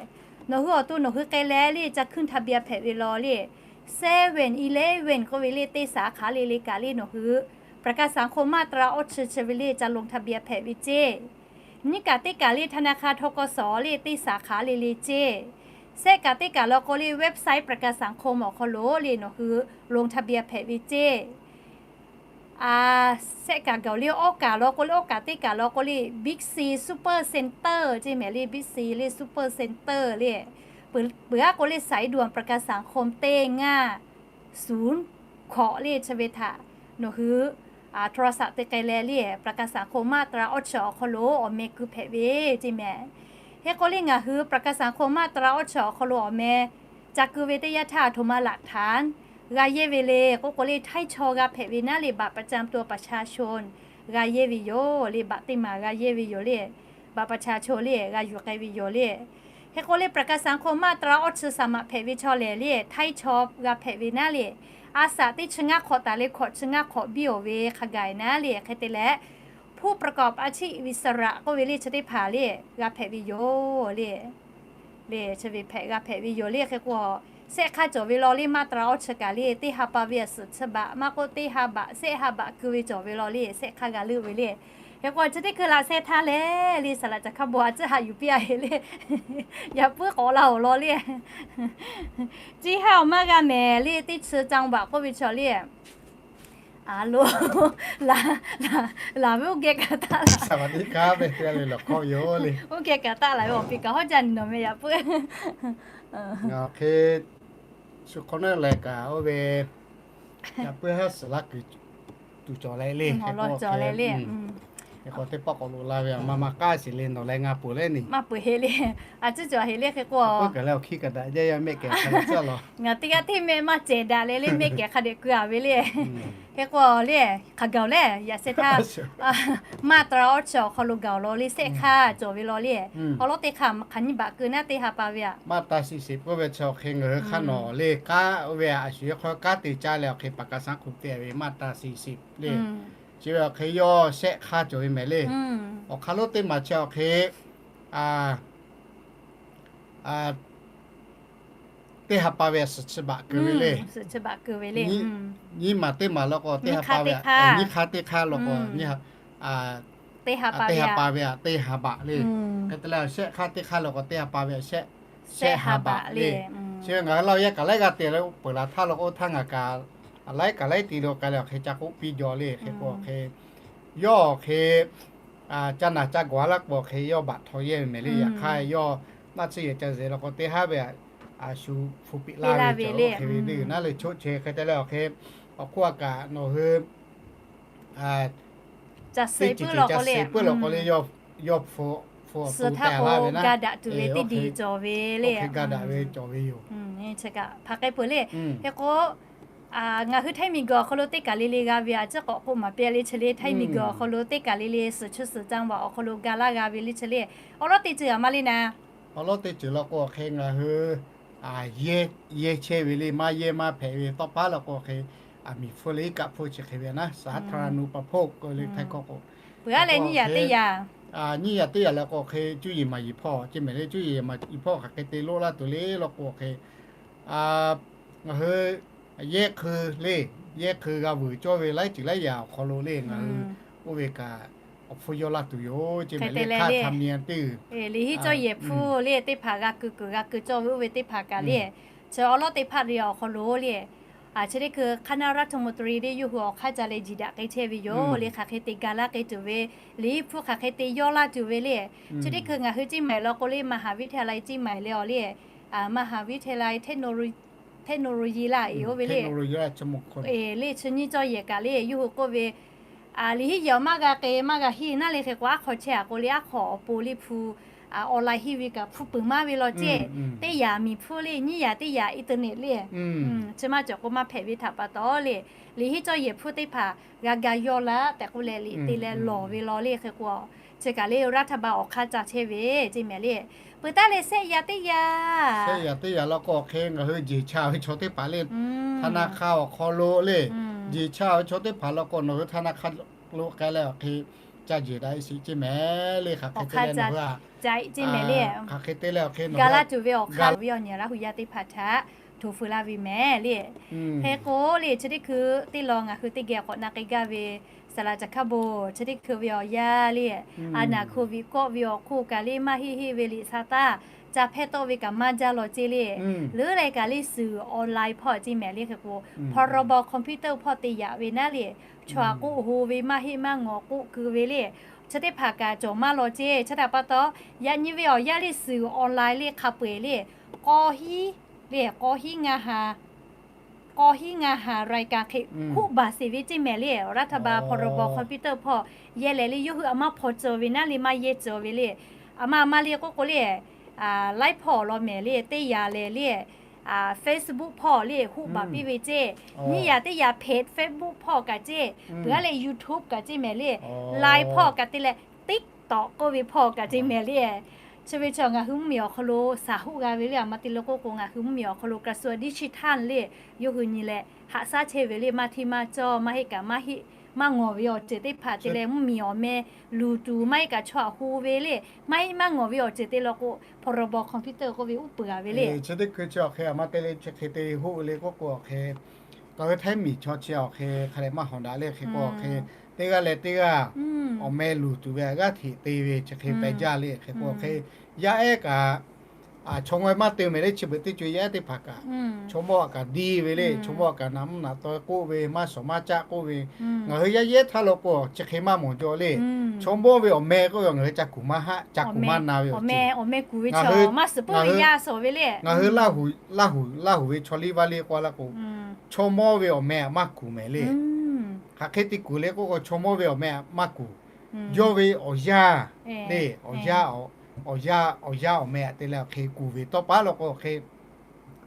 Nawˬ hui awˬ to nawˬ hui k'ai leh le ca ขึ้นทะเบียน hpehꞈ ve law le. Seven Eleven k'oˆ ve le teˇ สาขา le le kaꞈ le nawˬ hui ประกันสังคม มาตรา awˇ chi chi ve le ca ลงทะเบียน hpehꞈ ve ceˇ. Nyiˇ kaꞈ teˇ kaꞈ le ธนาคาร ทกส le teˇ สาขา le le ceˇ. Sehˆ kaꞈ teˇ kaꞈ law k'o le website ประกันสังคม awˬ hk'aw lo le nawˬ hui ลงทะเบียน hpehꞈ ve ceˇ. Sehˆ kaꞈ gaˬ le awˇ kaꞈ law k'o le awˇ kaꞈ teˇ kaꞈ law k'o le Big C Super Center ceˇ mehˍ le Big C le Super Center le. Peuˬ aˉ k'o le สายด่วน ประกันสังคม teˇ ngaˇ suˍ hkawꞈ le chi ve htaꞈ nawˬ hui โทรศัพท์ te k'ai leh le ประกันสังคม มาตรา awˇ chi awˬ hk'aw lo awˬ meh keu hpehꞈ ve ceˇ mehˍ. Hk'e k'o le ngaˬ hui ประกันสังคม มาตรา awˇ chi awˬ hk'aw lo awˬ meh ca keu ve teˇ yanˇ htaˇ ธรรมบัตร g'a yehˇ ve le k'oˆ k'o le htaiˇ chaw g'a hpehꞈ ve naˉ le บัตรประจำตัวประชาชน g'a yehˇ ve yoˬ le บัตร teˇ maˬ g'a yehˇ ve yoˬ le. บัตรประชาชน le g'a yuˬ k'ai ve yoˬ le. Hk'e k'o le ประกันสังคม มาตรา awˇ chi สมัคร hpehꞈ ve chaw lehˬ le htaiˇ chaw g'a hpehꞈ ve naˉ le a saꞈ teˇ chi ngaˇ hk'awꞈ taˍ le hkawꞈ chi ngaˇ hk'awꞈ biˇ awˬ ve hk'a gaˬ naˉ le hk'e te leh ผู้ประกอบอาชีพอิสระ k'oˆ ve le chi teˇ hpaˍ le g'a hpehꞈ ve yoˬ le. Le chi ve hpehꞈ g'a hpehꞈ ve yoˬ le hk'e k'o, sehˆ hk'aˇ cawˬ ve law le มาตรา awˇ chi kaꞈ le teˇ ha pa ve a suhˍ chi baꞈ maˇ k'oˆ teˇ ha baꞈ sehˆ ha baꞈ keu ve cawˬ ve law le sehˆ hk'aˇ g'a leuˆ ve le. Hk'e k'o chi teˇ hkui laꞈ sheh htaˇ leh le saˍ laꞈ caˬ hk'a bawˬ a ciˉ haꞈ yuˬ piˇ a heˆ le. Yaꞈ puiˉ k'awꞈ la awˬ law le. Ciˇ haˉ awˬ maˇ g'a mehˍ le teˇ chi จังหวัด k'oˆ ve chaw le. A lo, laˬ ve oˇ geh kaꞈ taˆ laˬ. Oˇ geh kaꞈ taˆ laˬ ve awˬ pi kaꞈ hawˉ jaˇ nyi nawˬ meh yaꞈ puiˉ. Hk'e shu hk'awꞈ nawˉ leh kaꞈ oˇ ve yaꞈ puiˉ haˉ suhˍ laˇ kuiˬ tuˬ cawˬ leh le. Hk'e k'o teˇ pawˆ k'awꞈ loꞈ la ve a ma ma k'aˉ shiˍ le nawˬ leh ngaˬ peuˬ leh ni. Maˇ peuˬ heˆ le. A ciˉ cawˬ heˆ le hk'e k'o, ngaˬ teˇ g'aˇ hteˇ mehˆ maˇ cehˬ daꞈ leh le mehˆ kehˬ hk'a dehꞈ keu a ve le. Hk'e k'o le, hk'aˬ gaˬ le yaꞈ sheh htaˇ มาตรา awˇ chi awˬ hk'aw lo gaˬ law le sehˆ hk'aˇ cawˬ ve law le. Awˬ lawˉ teˇ hk'aˇ hk'aˬ nyiˇ baꞈ keu naˉ teˇ ha pa ve a. มาตราสี่สิบ k'oˆ ve chi awˬ hk'e ngaˬ hui hk'aˇ nawˬ le kanˉ oˇ ve a shu yawˇ hk'aw kanˉ te caˇ leh awˬ hk'e ประกันสังคม te ve มาตราสี่สิบ le. Chi ve awˬ hk'e yawˇ shehˆ hk'aˇ cawˬ ve mehˍ le. Awˬ hk'aˇ lonˉ teˇ maˬ chi awˬ hk'e teˇ ha pa ve a suhˍ chi baꞈ keu ve le. Nyiˇ maˬ teˇ maˬ law k'o teˇ ha pa ve a, nyiˇ hk'aˇ teˇ hk'aˇ law k'o teˇ ha pa ve a teˇ ha baꞈ le. Hk'e te leh shehˆ hk'aˇ teˇ hk'aˇ law k'o teˇ ha pa ve a shehˆ, shehˆ ha baꞈ le. Chi ve ngaˬ hui laˇ yaˇ kaꞈ laiˉ g'aˇ te leh peuˬ laˬ htaˇ law k'o htaˇ ngaˬ kaꞈ laiˉ kaꞈ laiˉ te lo k'ai leh awˬ hk'e ca k'oˆ piˇ jaw le hk'e k'o awˬ hk'e yawˇ awˬ hk'e ca naˬ ca gawˬ a laˇ k'o awˬ hk'e yawˇ baꞈ htaw yehˇ ve mehˍ le. Yaꞈ hk'aˇ yawˇ naˆ tcuhˇ yehˬ ca zeˬ law k'o teˇ haˉ ve a shu hpu piꞈ laˇ ve cawˬ hk'e ve le naˉ le choˆ che hk'e te leh awˬ hk'e awˬ hk'oˆ a kaꞈ nawˬ hui teˇ ceuˬ ceuˬ ca suh peuˬ law k'o le yawˇ hpu hpu awˬ hpu te laˇ ve naˉ ga daꞈ tuˬ ve teˇ diˬ cawˬ ve le. Hk'e ga daꞈ ve cawˬ ve yoˬ. Hk'e k'o ngaˬ hui htaiˇ miˬguiˬ awˬ hk'aw lo teˇ kaˬ le le g'a ve a ciˉ k'awꞈ k'oˆ maˍ piˇ le chi le htaiˇ miˬguiˬ awˬ hk'aw lo teˇ kaˬ le le suhˍ chi suhˍ จังหวัด awˬ hk'aw lo ga laˇ g'a ve le chi le. Awˬ lawˉ teˇ ceuˬ a ma le naˉ. Awˬ lawˉ teˇ ceuˬ law k'o awˬ hk'e ngaˬ hui yehˇ chehˇ ve le maˇ yehˇ maˇ hpehꞈ ve tawˇ paˉ law k'o awˬ hk'e a miˬ hpfuhˇ le iˉ kaˆ hpfuhˇ chi hk'e ve naˉ สาธารณูปโภค k'oˆ le htaiˇ hkawˇ k'o. Peuˬ a leh nyiˇ yaꞈ teˇ yaꞈ, nyiˇ yaꞈ teˇ yaꞈ law k'o awˬ hk'e cuˇ yiˍ maˍ yiˍ hpawˇ ceˇ mehˍ le. Cuˇ yiˍ maˍ yiˍ hpawˇ hk'aˬ hk'e te loˆ laˇ tuˬ le law k'o awˬ hk'e ngaˬ hui yehˇ hk'ui le, yehˇ hk'ui g'a vuiˬ cawˇ ve laiˉ ceuˬ laiˉ yaꞈ awˬ hk'aw lo le ngaˬ hui oˇ ve kaꞈ awˬ hpfuhˇ yawˇ laˇ tuˬ yoˬ ceˇ mehˍ le. Hk'aˇ htaꞈ mi a teˇ uiˍ le hiˉ cawˇ yehˬ hpfuhˇ le teˇ hpaˍ g'a keu kuiˬ g'a keu cawˇ ve oˇ ve teˇ hpaˍ kaꞈ le chi awˬ lawˉ teˇ hpaˍ le awˬ hk'aw lo le chi teˇ hkui คณะรัฐมนตรี le yawˇ hui awˬ hk'aˇ ca leh jiˬ daꞈ k'ai chehˇ ve yoˬ le. Hk'aˬ hk'e te ga laˇ k'ai tuˬ ve, liꞈ hiˉ hpfuhˇ hk'aˬ hk'e te yawˇ laˇ tuˬ ve le. Chi teˇ hkui ngaˬ hui ceˇ mehˍ law k'o le มหาวิทยาลัยเชียงใหม่ le awˬ le มหาวิทยาลัยเทคโนโลยี laˇ e oˇ ve le. Le chi nyiˇ cawˇ yehˬ kaꞈ le yawˇ hui k'oˆ ve Liꞈ henˇ yehˬ awˬ maˇ g'a k'e maˇ g'a henˇ naˉ le hk'e k'o, aˉ hk'aw chehˇ a k'o le, aˉ hk'aw awˬ pon le hpu online henˇ ve kaꞈ hpu peuˬ maˇ ve law ceˇ. Teˇ yaꞈ miˬ hpfuhˇ le, nyiˇ yaꞈ teˇ yaꞈ internet le, chi maˇ cawˬ k'o maˇ hpehꞈ ve htaꞈ pa taw le, liꞈ henˇ cawˇ yehˬ hpfuhˇ teˇ hpaˍ g'a ga yawˇ laˇ tehꞈ k'oˆ leh liꞈ te leh lawˬ ve law le hk'e k'o, chi kaꞈ le รัฐบาล awˬ hk'aˇ ca chehˇ ve ceˇ mehˍ le. Peuˬ taˉ leh shehˆ yaꞈ teˇ yaꞈ, shehˆ yaꞈ teˇ yaꞈ law k'o hk'e ngaˬ hui jeˬ cha ve chaw teˇ hpaˍ le, ธนาคาร awˬ hk'aw lo le, jeˬ cha ve chaw teˇ hpaˍ law k'o nawˬ hui ธนาคาร lo k'ai leh awˬ hk'e ca jeˬ daꞈ ve sheˍ ceˇ mehˍ le. Hk'aˬ hk'e te leh nawˬ hui a, hk'aˬ hk'e te leh awˬ hk'e nawˬ hui a, ga laˇ tuˬ ve awˬ hk'aˇ ve awˬ nyi Laˇ hu yaˇ teˇ hpaˍ htaꞈ htoꞈ feu laˇ ve mehˍ le. Hk'e k'o le chi teˇ hkui teˇ law ngaˬ hui teˇ geh k'awꞈ na k'ai gaˇ ve saˍ laꞈ caˬ hkaˇ bon chi teˇ hkui ve awˬ yanˇ le, a naˍ โควิด kawˆ ve awˬ hk'oˆ kaꞈ le maˇ heˆ heˆ ve liꞈ sha taˇ ca hpehˇ tawˆ ve kaꞈ maˇ jaˇ law ceˇ le. Leuˉ leh kaꞈ le suhˍ online hpawˇ ceˇ mehˍ le hk'e k'o, พรบ คอมพิวเตอร์ hpawˇ te yaꞈ ve naˉ le, chaw a k'oˆ ho ve maˇ heˆ maˇ ngawˬ k'oˆ keu ve le, chi teˇ hpaˍ kaꞈ cawˬ maˇ law ceˇ. Chi htaꞈ pa taw, yaꞈ nyi ve awˬ yanˇ le suhˍ online le hk'a peu-eˬ le, k'aw hiˉ le, k'aw hiˉ ngaˇ ha k'aw hiˉ ngaˇ ha รายการ hk'e huˆ baˬ sheˍ ve ceˇ mehˍ le. รัฐบาล พรบ คอมพิวเตอร์ hpawˇ yehˇ leh le yawˇ hui a maˇ hpaw cawˬ ve naˉ le maˇ yehˇ cawˬ ve le. A maˇ maˇ le k'oˆ k'o le, laiˉ hpawˇ law mehˍ le teˇ yaꞈ lehˬ le, Facebook hpawˇ le huˆ baˬ piˇ ve ceˇ. Nyiˇ yaꞈ teˇ yaꞈ เพจ Facebook hpawˇ kaꞈ ceˇ, peuˬ aˉ leh YouTube kaꞈ ceˇ mehˍ le, Line hpawˇ kaꞈ te leh TikTok k'oˆ ve hpawˇ kaꞈ ceˇ mehˍ le. Chi ve chi ngaˬ hui mvuhˇmiˬ awˬ hk'aw lo shaˍ hoˆ g'a ve le, a ma te le k'oˆ k'o ngaˬ hui mvuhˇmiˬ awˬ hk'aw lo กระทรวงดิจิทัล le, yawˇ hui nyi leh haꞈ shaˉ chehˇ ve le, maˇ hteˇ maˇ cawˇ, maˇ heˆ kaꞈ maˇ heˆ maˇ ngawˬ ve awˬ ceuˬ teˇ hpaˍ te leh mvuhˇmiˬ awˬ meh luˬ tuˬ maˇ heˆ kaꞈ chaw aꞈ ho ve le, maˇ heˆ maˇ ngawˬ ve awˬ ceuˬ te law k'o, พรบ คอมพิวเตอร์ k'oˆ ve uˉ peunˍ a ve le. Chi teˇ hkui chi awˬ hk'e a ma te le chi hk'e te hoˆ le k'oˆ k'o awˬ hk'e, ngaˬ hui htaiˇ miˬ chaw chi awˬ hk'e hk'a dehꞈ maˇ hawˍ daꞈ le hk'e k'o awˬ hk'e, teˇ g'aˇ leh teˇ g'aˇ awˬ meh luˬ tuˬ ve a g'aˇ hteꞈ te ve chi hk'e pehꞈ jaˇ le hk'e k'o awˬ hk'e, yaˇ ehˉ kaꞈ chaw mawˇ maˇ te mehˍ le, chi beuꞈ teˇ co yaˇ ehˉ teˇ hpaˍ kaꞈ chaw mawˇ a kaꞈ diˇ ve le, chaw mawˇ a kaꞈ naꞈ mvuhˇ naꞈ taw k'oˆ ve, maˇ shawˍ maˇ caˆ k'oˆ ve, ngaˬ hui yaˇ yehˉ htaˇ law k'o chi hk'e maˇ mawˬ jaw le. Chaw mawˇ ve awˬ meh k'oˆ ve ngaˬ hui ca kuˬ maˇ haˆ, ca kuˬ maˇ na ve awˬ ceuˬ, ngaˬ hui Laˇ huˍ, Laˇ huˍ ve chaw liˇ vaˇ liˇ k'oˆ laˇ k'o, chaw mawˇ ve awˬ meh aꞈ maˇ kuˬ mehˍ le. Hk'aˬ hk'e te kuˬ le k'oˆ k'o, chaw mawˇ ve awˬ meh aꞈ maˇ kuˬ. Yawˇ ve awˬ yaˇ le, awˬ yaˇ awˬ meh aꞈ te leh awˬ hk'e kuˬ ve tawˇ pa law k'o awˬ hk'e,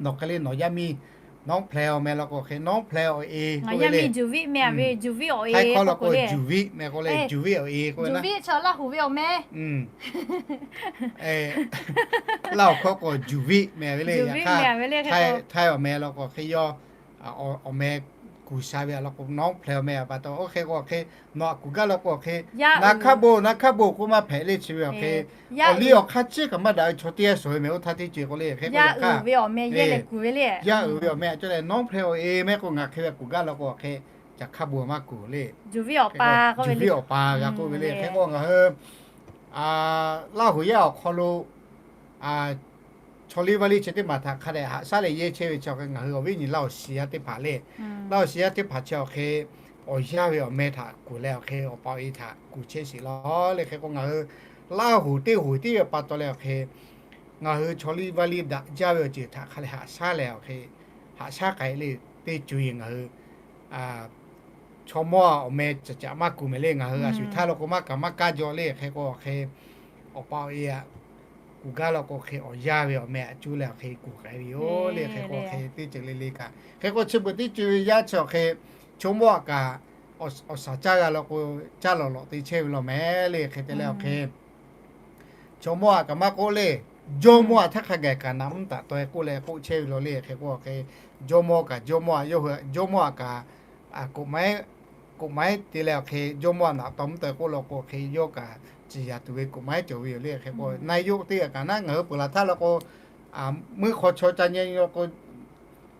nawˬ hk'e le nawˬ yaˇ miˇ Nawˉ hpleh awˬ meh law k'o hk'e, Nawˉ hpleh awˬ e k'oˆ ve le. Htaiˇ hkawˇ law k'o, Juˍviˆ meh k'oˆ le, Juˍviˆ awˬ e k'oˆ ve naˉ. Laˇ huˍ hkawˇ k'o, Juˍviˆ meh ve le. Yaꞈ hk'aˇ, Htaiˇ awˬ meh law k'o hk'e yawˇ awˬ meh kuˬ sha ve a law k'o, Nawˉ hpleh awˬ meh a pa taw oˇ hk'e k'o hk'e, nawˬ aꞈ kuˬ gaˇ law k'o hk'e, naˉ hkaˉ bon, naˉ hkaˉ bon k'oˆ maˇ hpehꞈ le chi ve awˬ hk'e, awˬ liˇ awˬ hk'aˇ ciˉ kaꞈ maˇ daꞈ ve chaw teˇ g'aˇ shawˍ ve meh oˇ htaˇ teˇ ceuˬ k'o le hk'e k'o, yaˇ uiˍ ve awˬ meh yehˇ leh kuˬ ve le. Yaˇ uiˍ ve awˬ meh aꞈ cawˇ leh Nawˉ hpleh awˬ e meh k'o ngaˬ hk'e ve kuˬ gaˇ law k'o hk'e, ca hkaˇ bon maˇ kuˬ le. Juˍviˆ awˬ pa k'oˆ ve le. Laˇ huˍ yaˇ awˬ hk'aw lo chaw liˇ vaˇ liˇ chi teˇ maˬ htaꞈ hk'a dehꞈ haꞈ shaˉ leh yehˇ chehˇ ve chi awˬ hk'e ngaˬ hui awˬ viˉ nyi Laˇ huˍ shiˍ yaˇ teˇ hpaˍ le, Laˇ huˍ shiˍ yaˇ teˇ hpaˍ chi awˬ hk'e awˬ yaˇ ve awˬ meh htaꞈ kuˬ leh awˬ hk'e awˬ pa awˬ e htaꞈ kuˬ chehˇ sheˍ law le hk'e k'o, ngaˬ hui Laˇ huˍ teˇ huˍ tiˉ ve pa taw leh awˬ hk'e ngaˬ hui chaw liˇ vaˇ liˇ daꞈ jaˇ ve awˬ ceuˬ htaꞈ hk'a leh haꞈ shaˉ leh awˬ hk'e, haꞈ shaˉ k'ai le, teˇ co e ngaˬ hui chaw mawˇ awˬ meh caꞈ caꞈ maˇ kuˬ mehˍ le. Ngaˬ hui a shu htaˇ law k'o maˇ kaꞈ maˇ kaˇ jaw le hk'e k'o awˬ hk'e, awˬ pa awˬ e aꞈ kuˬ gaˇ law k'o hk'e awˬ yaˇ ve awˬ meh aꞈ cuˇ leh awˬ hk'e kuˬ k'ai ve yoˬ le hk'e k'o awˬ hk'e teˇ ceuˬ le le kaꞈ hk'e k'o chi beuꞈ teˇ co e yaˇ chi awˬ hk'e, chaw mawˇ aꞈ kaꞈ awˬ shaˍ caˇ g'a law k'o, caˇ lawꞈ lawꞈ te chehˇ ve law mehˍ le hk'e te leh awˬ hk'e, chaw mawˇ aꞈ kaꞈ maˇ k'oˆ le, jawˇ mawˇ aꞈ htaˇ hk'a gaˬ kaꞈ naꞈ mvuhˇ taꞈ taw e k'oˆ leh k'oˆ chehˇ ve law le hk'e k'o awˬ hk'e, jawˇ mawˇ kaꞈ jawˇ mawˇ aꞈ yawˇ hui jawˇ mawˇ aꞈ kaꞈ กฎหมาย กฎหมาย te leh awˬ hk'e jawˇ mawˇ aꞈ naꞈ taw mvuhˇ taw e k'oˆ law k'o awˬ hk'e yawˇ kaꞈ ciˍ yaˍ tuˬ ve กฎหมาย cawˬ ve yoˬ le hk'e k'o, naˍ yawˇ teˇ g'aˇ kaꞈ naˉ ngaˬ hui peuˬ laˬ htaˇ law k'o, meuˇ hk'aw chaw ca nyi law k'o,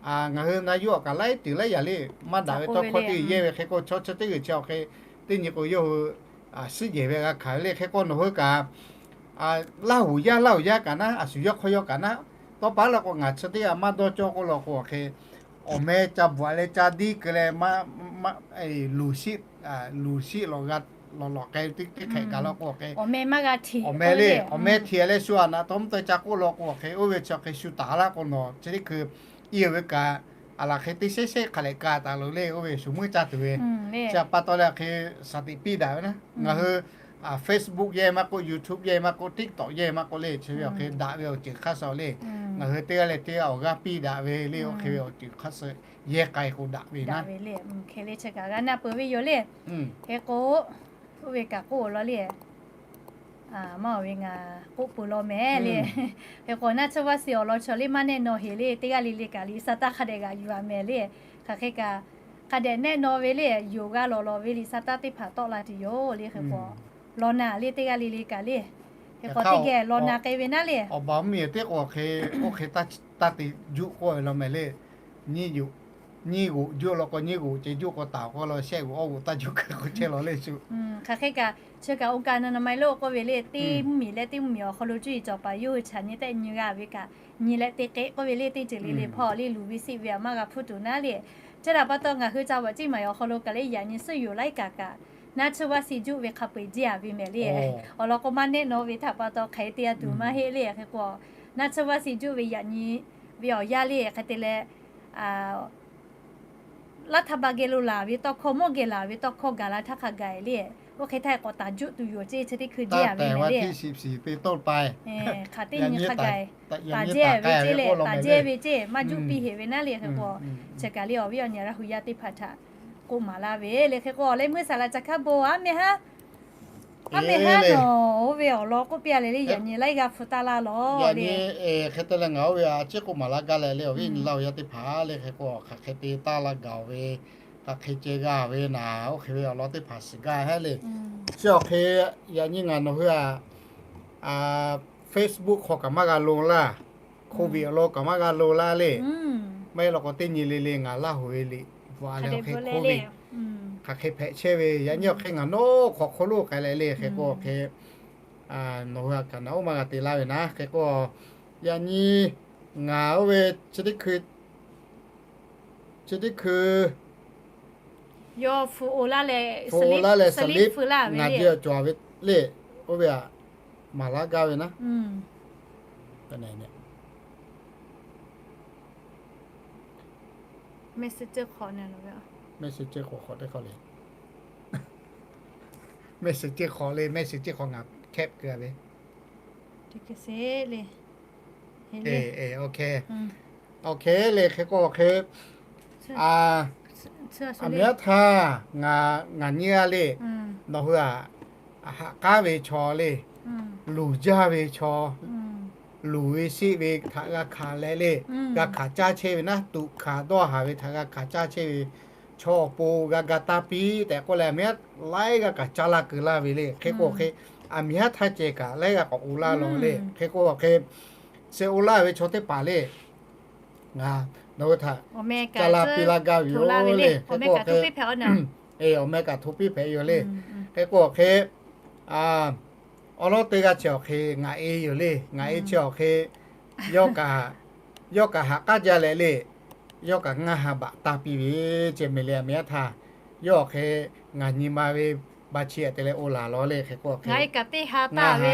ngaˬ hui naˍ yawˇ aꞈ kaꞈ laiˉ tuˬ laiˉ yaꞈ le maˇ daꞈ ve tawˇ hkawˇ teˇ g'uiˬ yehˇ ve hk'e k'o, chaw chi teˇ g'uiˬ chi awˬ hk'e teˇ nyi k'o yawˇ hui suhˉ jehˬ ve g'a hkanˍ ve le hk'e k'o nawˬ hui kaꞈ Laˇ huˍ yaˇ Laˇ huˍ yaˇ kaꞈ naˉ, a shu yawˇ hk'aw yawˇ kaꞈ naˉ, tawˇ pa law k'o ngaˬ chi teˇ g'aˇ maˇ dawˇ cawˇ k'oˆ law k'o awˬ hk'e, awˬ meh ca bvuhꞈ leh ca diˇ keu leh, luˬ shiˆ lawꞈ g'a lawꞈ lawꞈ k'ai teˇ hk'ehꞈ kaꞈ law k'o awˬ hk'e, awˬ meh le, awˬ meh hteꞈ leh shu aꞈ naꞈ taw mvuhˇ taw ca k'oˆ law k'o awˬ hk'e, oˇ ve chi awˬ hk'e shu taˍ laˇ k'o nawˬ chi teˇ hkui iˉ ve kaꞈ a laˬ hk'e teˇ sheˉ sheˉ hk'a leh ka taˍ loˬ le, oˇ ve shuˍ muiˉ caˇ tuˬ ve. Chi pa taw leh hk'e shaˍ tiꞈ piˇ daꞈ ve naˉ, ngaˬ hui Facebook yehˇ maˇ k'oˆ, YouTube yehˇ maˇ k'oˆ, TikTok yehˇ maˇ k'oˆ le, chi ve awˬ hk'e daꞈ ve awˬ ceuˬ hk'aˇ suh le. Ngaˬ hui teˇ g'aˇ leh teˇ g'aˇ awˬ g'aˇ piˇ daꞈ ve le, oˇ hk'e ve awˬ ceuˬ hk'aˇ suh yehˇ k'ai k'o daꞈ ve naˉ. Hk'e le chi kaꞈ g'a naˆ peuˬ ve yoˬ le. Hk'e k'o, oˇ ve kaꞈ k'oˆ law le. Maˇ awˬ ve ngaˬ k'oˆ peuˬ law mehˍ le. Hk'e k'o naˆ tsuhˇ vaˇ si awˬ lawn chaw le maˇ nehˆ naw heˍ le, teˇ g'aˇ le le kaꞈ Liꞈ sa taˇ hk'a dehꞈ g'aꞈ yuˬ a mehˍ le. Hk'aˬ hk'e kaꞈ hk'a dehꞈ nehˆ naw ve le, yonˍ g'a lawˬ lawˬ ve Liꞈ sa taˇ teˇ hpaˍ tawˆ la tuˬ yoˬ le. Hk'e k'o law na le teˇ g'aˇ le le kaꞈ le. Hk'e k'o teˇ geh law na k'ai ve naˉ le. Awˬ baˬ mvuhˇ miˬ teˇ k'o hk'e, oˇ hk'e taˇ te juˆ k'oˆ ve law mehˍ le. Nyiˇ g'oꞈ juˆ law k'o, nyiˇ g'oꞈ ceh juˆ k'o, taˍ k'o la shehˆ g'oꞈ awˇ g'oꞈ taˇ juˆ k'ai k'o chehˇ law le shu. Hk'aˬ hk'e kaꞈ chi kaꞈ oˇ kaꞈ na na ma lo k'oˆ ve le, teˇ mvuhˇ miˬ leh teˇ mvuhˇ miˬ awˬ hk'aw lo cuˇ yiˍ cawˬ paˍ yoˇ hui chaꞈ nyi tehˆ nyi g'a ve kaꞈ, nyi leh te k'ehˆ k'oˆ ve le, teˇ ceuˬ le le hpawˇ le luˬ ve siˆ ve a maˇ g'a hpuˇ tuˬ naˉ le. Chi htaꞈ pa taw ngaˬ hui ca vaꞈ ciˇ maˍ awˬ hk'aw lo kaꞈ le yaꞈ nyi suhˉ yoˬ laiˉ kaꞈ kaꞈ, naˆ tsuhˇ vaˇ si juˆ ve hk'a peu-eˬ jiˇ a ve mehˍ le. Awˬ lawn k'o maˇ nehˆ naw ve htaꞈ pa taw hk'aˬ hk'e te a tuˬ maˇ heˆ le. Hk'e k'o naˆ tsuhˇ vaˇ si juˆ ve yaꞈ nyi ve awˬ yanˇ le hk'e te leh, laˇ htaˇ ba geh lo laˬ ve tawˇ hkawˇ, mawˇ geh laˬ ve tawˇ hkawˇ gaˬ la htaˇ hk'a gaˬ le. Oˇ hk'e htaˇ k'awꞈ taˍ juˆ tuˬ yoˬ ceˇ, chi teˇ hkui jiˇ a ve mehˍ le. Hk'aˬ teˇ nyi hk'a gaˬ taˍ jehˇ ve ceˇ le, taˍ jehˇ ve ceˇ maˇ juˆ piˇ heˍ ve naˉ le. Hk'e k'o chi kaꞈ le awˬ viˉ awˬ nyi Laˇ hu yaˇ teˇ hpaˍ htaꞈ k'oˆ maˍ laˇ ve le. Hk'e k'o awˬ leh meuˇ saˍ laꞈ ca hkaˉ bon a mehˍ haˉ a mehˍ haˉ nawˬ oˇ ve awˬ lawn k'oˆ piˇ a le le yaꞈ nyi laiˉ g'a hpu taˇ laˇ lawˬ le. Hk'e te leh ngaˬ oˇ ve a ciˉ k'oˆ maˍ laˇ gaˇ leh le awˬ viˉ awˬ nyi Laˇ hu yaˇ teˇ hpaˍ le hk'e k'o hk'aˬ hk'e te taˇ laˇ gaˬ ve, hk'aˬ hk'e ceh g'a ve naˍ oˇ hk'e ve awˬ lawn teˇ hpaˍ shiˍ gaˇ heˉ le. Chi awˬ hk'e yaꞈ nyi ngaˬ nawˬ hui a Facebook hk'aw kaꞈ maˇ g'a lo laˇ, Covid awˬ lawn kaꞈ maˇ g'a lo laˇ le. Maˇ heˆ law k'o teˇ nyi le le ngaˬ Laˇ hu ve liꞈ bvuhꞈ a leh awˬ hk'e Covid hk'aˬ hk'e hpehꞈ chehˇ ve, yaꞈ nyi awˬ hk'e ngaˬ nawˉ hk'awꞈ hk'oˆ lo k'ai leh le hk'e k'o awˬ hk'e nawˬ hui a kaꞈ naꞈ oˇ maˇ g'a te laˇ ve naˉ. Hk'e k'o yaꞈ nyi ngaˬ oˇ ve chi teˇ hkui, chi teˇ hkui yawˇ hpu o laˇ leh, hpu o laˇ leh slip ngaˬ jeh awˬ cawˬ ve le. Oˇ ve aꞈ maˍ laˇ gaˇ ve naˉ. Messenger hk'awꞈ le, Messenger hk'awꞈ ngaˬ hkehˉ keu a ve. Awˬ hk'e le hk'e k'o awˬ hk'e, aˬ miˉ aˉ htaˇ ngaˬ nyi a le, nawˬ hui aꞈ haꞈ k'aˉ ve chaw le, luˬ jaˇ ve chaw, luˬ ve sheˆ ve htaꞈ g'a hkanˍ leh le, g'a hkanˍ caˇ chehˇ ve naˉ, tuꞈ hkanˍ dawˇ haˍ ve htaꞈ g'a hkanˍ caˇ chehˇ ve chaw awˬ pon g'a ga taˇ piˇ tehꞈ k'oˆ leh, aˬ miˉ aˉ laiˉ g'aˇ kaꞈ caˇ laˇ keu laˇ ve le. Hk'e k'o awˬ hk'e, aˬ miˉ aˉ htaˇ ceh kaꞈ laiˉ g'aˇ k'awꞈ o laˇ law le. Hk'e k'o awˬ hk'e, chi o laˇ ve chaw teˇ hpaˍ le, ngaˬ nawˬ hui htaꞈ caˇ laˇ piˇ laˇ gaˇ ve yoˬ le. Hk'e k'o awˬ hk'e, awˬ meh kaꞈ hto piˇ hpehꞈ yoˬ le. Hk'e k'o awˬ hk'e, awˬ lawn teˇ g'aˇ chi awˬ hk'e ngaˬ e yoˬ le. Ngaˬ e chi awˬ hk'e, yawˇ kaꞈ haꞈ k'aˉ jaˇ leh le, yawˇ kaꞈ ngaˇ ha baꞈ taˇ piˇ ve ceh mehˍ le, aˬ miˉ aˉ htaˇ. Yawˇ awˬ hk'e ngaˬ nyi ma ve ba chi aꞈ te leh o laˬ law le. Hk'e k'o awˬ hk'e ngaˇ ha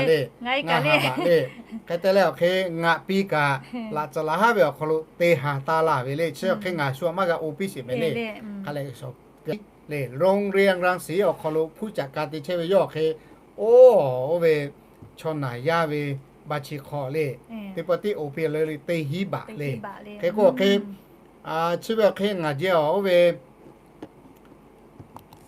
le, ngaˇ ha baꞈ le. Hk'e te leh awˬ hk'e ngaˬ piˇ kaꞈ, laꞈ tcuhˍ laꞈ haˉ ve awˬ hk'aw lo te haˍ taˇ laˇ ve le. Chi awˬ hk'e ngaˬ shu aꞈ maˇ g'a o piˇ sheˍ mehˍ le. Hk'a leh le, โรงเรียนรังสี awˬ hk'aw lo hpuˇ caꞈ ka te chehˇ ve yawˇ awˬ hk'e, oˇ, oˇ ve chaw naˬ yaˇ ve ba chi hk'aw le, teˇ pawˆ tiˉ o piˇ le le teˇ hinˉ baꞈ le. Hk'e k'o awˬ hk'e, chi ve awˬ hk'e ngaˬ jeh awˬ oˇ ve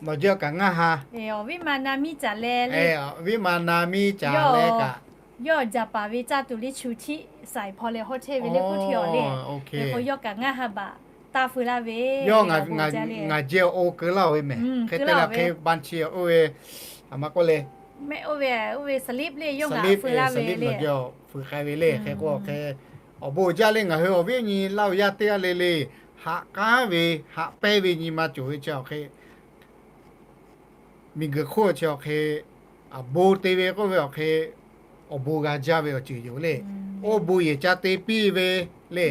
nawˬ jeh kaꞈ ngaˇ ha, awˬ viˉ ma na miˇ caˍ leh le, awˬ viˉ ma na miˇ caˍ leh kaꞈ, yawˇ jaˍ paˍ ve caˇ tuˬ le chu htiˆ saiˍ hpaw leh hawˉ chehˇ ve le k'oˆ htiˇ awˬ le. Hk'e k'o yawˇ kaꞈ ngaˇ ha baꞈ taˇ feu laˇ ve, ngaˬ jeh awˬ o keu laˇ ve mehˍ. Hk'e te leh hk'e ban chi oˇ ve, aˬ ma k'oˆ le, oˇ ve slip le, yawˇ ngaˬ feu laˇ ve le, awˬ fuiˍ k'ai ve le. Hk'e k'o awˬ hk'e, awˬ bon jaˇ le. Ngaˬ hui awˬ viˉ awˬ nyi Laˇ hu yaˇ teˇ g'aˇ le le, haꞈ k'aˉ ve, haꞈ pehnˇ ve nyi ma cawˬ ve chi awˬ hk'e, miˬguiˬ hk'oˆ chi awˬ hk'e, bon te ve k'oˆ ve awˬ hk'e, awˬ bon g'a jaˇ ve awˬ ceuˬ yoˬ le. Oˇ bon yehˬ ca te piˇ ve le,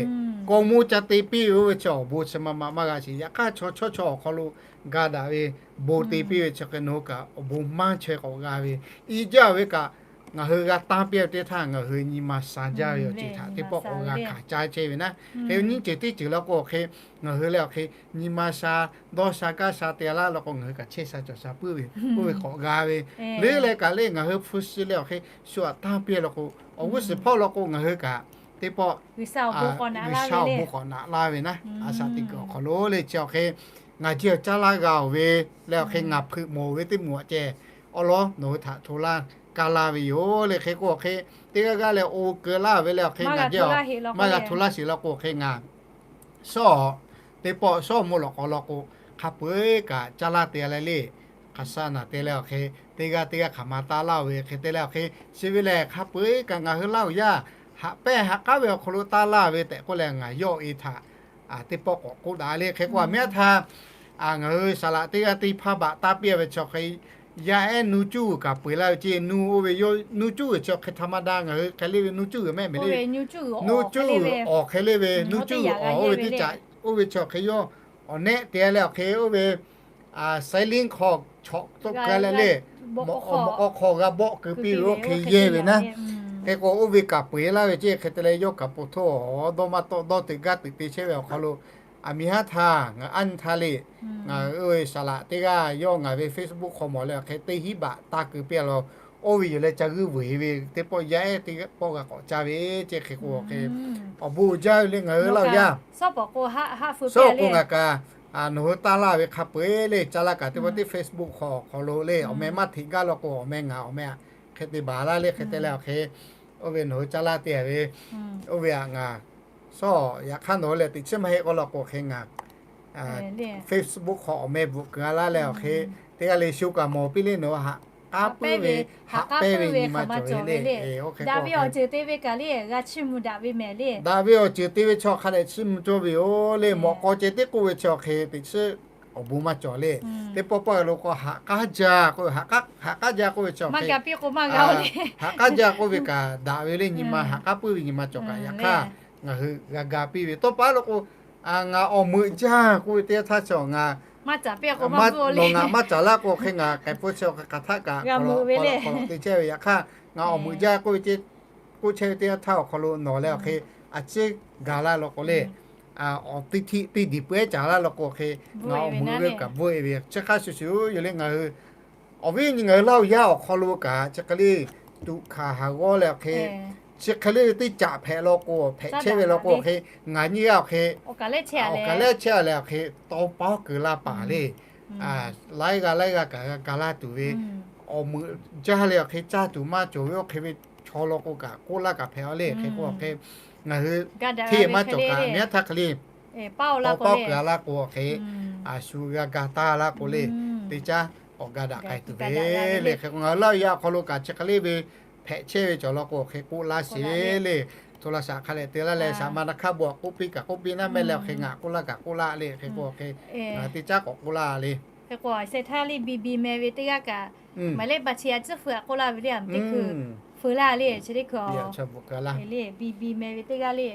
kawˇ moˉ ca te piˇ ve oˇ ve chi awˬ bon chi ma ma maˇ g'a sheˍ. Yaꞈ hk'aˇ chaw chawˇ chaw awˬ hk'aw lo ga daꞈ ve bon te piˇ ve chi hk'e nawˬ hui kaꞈ awˬ bon maˇ chaweh k'awꞈ g'a ve, i jaˇ ve kaꞈ ngaˬ hui g'a tanˇ piˇ ve teˇ htaˇ ngaˬ hui nyi ma sha jaˇ ve awˬ ceuˬ htaꞈ teˇ pawˆ k'awꞈ g'a hkanˍ caˇ chehˇ ve naˉ. Hk'e nyiˇ ceuˬ teˇ ceuˬ law k'o hk'e, ngaˬ hui lehˬ awˬ hk'e nyi ma sha, dawˇ sha, kaˇ sha te laˇ law k'o ngaˬ hui kaꞈ chehˇ sha cawˬ sha puiˉ ve, oˇ ve k'awꞈ g'a ve. Leuˉ leh kaꞈ lehˬ ngaˬ hui hpu shi leh awˬ hk'e shu aꞈ tanˇ piˇ law k'o, awˬ g'uˇ suhˍ hpawˇ law k'o ngaˬ hui kaꞈ teˇ pawˆ G'uiˬsha awˬ bon k'awꞈ naꞈ laˇ ve naˉ, a shaꞈ teꞈ kuiˬ awˬ hk'aw lo le chi awˬ hk'e, ngaˬ chi awˬ caˇ laˇ g'a oˬ ve leh awˬ hk'e ngaˬ hpeuꞈ mawˬ ve teˇ moˍ aꞈ ceh, awˬ lawn nawˬ hui htaꞈ hto laˇ kaˇ laˇ ve yoˬ le. Hk'e k'o awˬ hk'e teˇ g'aˇ g'aˇ leh oˇ keu laˇ ve leh awˬ hk'e ngaˬ jehˇ maˇ g'a hto laˇ sheˍ law k'o hk'e ngaˬ shawˉ, teˇ pawˆ shawˉ mawˇ lawꞈ k'aw law k'o, hk'a peu-eˬ kaꞈ caˇ laˇ te leh le, hk'aˬ sha naˬ te leh awˬ hk'e, teˇ g'aˇ teˇ g'aˇ hk'aˬ ma taˇ laˇ oˬ ve hk'e te leh awˬ hk'e, chi ve lehˬ hk'a peu-eˬ kaꞈ ngaˬ hui Laˇ huˍ yaˇ haꞈ pehnˇ haꞈ k'aˉ ve awˬ hk'aw lo taˇ laˇ ve tehꞈ k'oˆ leh ngaˬ yawˇ e htaꞈ teˇ pawˆ k'awꞈ k'oˆ daꞈ le. Hk'e k'o aˬ miˉ aˉ htaˇ ngaˬ hui saˍ laꞈ teˇ g'aˇ teˇ hpaˇ baꞈ taˇ piˇ ve chi hk'e, yaˇ ehˉ nuˇ cuˇ g'uiˬ kaꞈ peu-eˬ laˇ ve ceˇ, nuˇ oˇ ve nuˇ cuˇ g'uiˬ chi hk'e htaꞈ ma daꞈ ngaˬ hui hk'e le ve nuˇ cuˇ g'uiˬ mehˆ mehˍ le, nuˇ cuˇ g'uiˬ awˬ hk'e le ve nuˇ cuˇ g'uiˬ awˬ oˇ ve teˇ caꞈ oˇ ve chi hk'e yawˇ awˬ nehˆ te leh awˬ hk'e oˇ ve saiˉ liˉ hk'aw chawꞈ tawˆ keu leh le, mawꞈ k'aw hk'aw g'a bawˆ keu piˇ ve oˇ hk'e yehˇ ve naˉ. Hk'e k'o oˇ ve kaꞈ peu-eˬ laˇ ve ceˇ hk'e te leh yawˇ kaꞈ po htoˇ dawˇ maˇ tawˆ dawˇ teꞈ gaˇ teꞈ te chehˇ ve awˬ hk'aw lo, aˬ miˉ aˉ htaˇ ngaˬ aˉ nyi htaˇ le, ngaˬ hui oˇ ve saˍ laꞈ teˇ g'aˇ yawˇ ngaˬ ve Facebook hk'aw mawˬ leh awˬ hk'e teˇ hinˉ baꞈ taˇ keu piˇ a law, oˇ ve yoˬ leh ca g'uiˇ vuiˬ e ve teˇ pawˆ yaˇ ehˉ teˇ pawˆ g'a k'awꞈ caˇ ve ceˇ. Hk'e k'o awˬ hk'e awˬ bon jaˇ ve le ngaˬ hui Laˇ huˍ yaˇ. Sawˉ k'o ngaˬ kaꞈ a nawˬ hui taˇ laˇ ve hk'a peu-eˬ le caˇ laˇ kaꞈ teˇ pawˆ teˇ Facebook hk'aw hk'aw lo le awˬ meh maˇ hteꞈ gaˇ law k'o awˬ meh ngaˬ awˬ meh aꞈ hk'e te baˬ laˇ le. Hk'e te leh awˬ hk'e oˇ ve nawˬ hui caˇ laˇ te ve, oˇ ve aꞈ ngaˬ sawˉ yaꞈ hk'aˇ nawˬ hui lehˬ teꞈ chiˉ maˇ heˆ k'o law k'o awˬ hk'e ngaˬ Facebook hk'aw awˬ meh bvuhꞈ keu a laˇ leh awˬ hk'e teˇ g'aˇ le shu kaꞈ mawˬ piˇ le nawˬ hui haꞈ k'aˉ puiˉ ve, haꞈ pehnˇ ve nyi ma cawˬ ve le. Daꞈ ve awˬ ceuˬ te ve kaꞈ le g'a chiˇ mvuh daꞈ ve mehˍ le. Daꞈ ve awˬ ceuˬ te ve chi hk'a dehꞈ chiˇ mvuh cawˇ ve yoˬ le. Mawꞈ k'aw ceh tiˉ k'oˆ ve chi hk'e teꞈ chiˉ awˬ bon maˇ cawˬ le. Teˇ pawˆ pawˆ lo k'o haꞈ k'aˉ jaˇ k'oˆ ve, haꞈ k'aˉ jaˇ k'oˆ ve chi hk'e, haꞈ k'aˉ jaˇ k'oˆ ve kaꞈ daꞈ ve le nyi ma, haꞈ k'aˉ puiˉ ve nyi ma cawˬ kaꞈ yaꞈ hk'aˇ ngaˬ hui g'a ga piˇ ve tawˇ pa lo k'o, ngaˬ awˬ meuꞈ jaˇ k'oˆ ve teˇ yanˇ htaˇ chi ngaˬ, nawˬ ngaˬ maˇ caˍ laˇ k'o hk'e ngaˬ k'ai pfuhˇ chi hk'e hk'aˬ htaˆ kaꞈ k'awꞈ te chehˇ ve yaꞈ hk'aˇ ngaˬ awˬ meuꞈ jaˇ k'oˆ ve k'oˆ chehˇ ve teˇ yanˇ htaˇ awˬ hk'aw lo nawˬ leh awˬ hk'e a ciˉ ga laˇ law k'o le, awˬ teˇ htiˆ teˇ diˬ peuˬ ehˉ caˍ laˇ law k'o hk'e ngaˬ awˬ meuꞈ ve kaꞈ bvuhˆ e ve chi hk'a shuˍ shuˍ yoˬ le. Ngaˬ hui awˬ viˉ nyi ngaˬ hui Laˇ huˍ yaˇ awˬ hk'aw lo kaꞈ chi hk'e le tuꞈ hkanˍ haˍ g'awˇ leh awˬ hk'e chi hk'e le ve teˇ caꞈ hpehꞈ law k'o hpehꞈ chehˇ ve law k'o awˬ hk'e ngaˬ nyi g'aˇ awˬ hk'e awˬ kaˍ lehˉ chehˇ a leh awˬ hk'e tawˇ pawˉ keu laˇ paˍ le. Laiˉ g'aˇ laiˉ g'aˇ kaꞈ g'a ga laˇ tuˬ ve awˬ meuꞈ jaˇ leh awˬ hk'e caˇ tuˬ maˇ cawˬ ve awˬ hk'e ve chaw law k'o kaꞈ k'oˆ laˇ kaꞈ hpehꞈ a le. Hk'e k'o awˬ hk'e ngaˬ hui hteˇ maˇ cawˬ kaꞈ miˇ aˉ htaˇ hk'e le tawˇ pawˉ keu a laˇ k'o awˬ hk'e a shu g'a ga taˇ laˇ k'o le, teˇ caˉ k'awꞈ ga daꞈ k'ai tuˬ ve le. Hk'e k'o ngaˬ hui Laˇ huˍ yaˇ awˬ hk'aw lo kaꞈ chi hk'e le ve hpehꞈ chehˇ ve cawˬ law k'o awˬ hk'e k'oˆ laˇ sheˍ le. Hto la shaꞈ hk'a leh te laˇ leh shaꞈ ma na hk'aˇ bon aꞈ k'oˆ piˇ kaꞈ k'oˆ piˇ naˉ mehˆ leh awˬ hk'e ngaˬ k'oˆ laˇ kaꞈ k'oˆ laˇ le. Hk'e k'o awˬ hk'e ngaˬ hui teˇ caˉ k'awꞈ k'oˆ laˇ le. Hk'e k'o a sheh htaˇ le B B meh ve teˇ g'aˇ kaꞈ maˍ leh ba chi a ciˉ feu aꞈ k'oˆ laˇ ve le, a teˇ hkui feu laˇ le chi teˇ hkui le B B meh ve teˇ g'aˇ le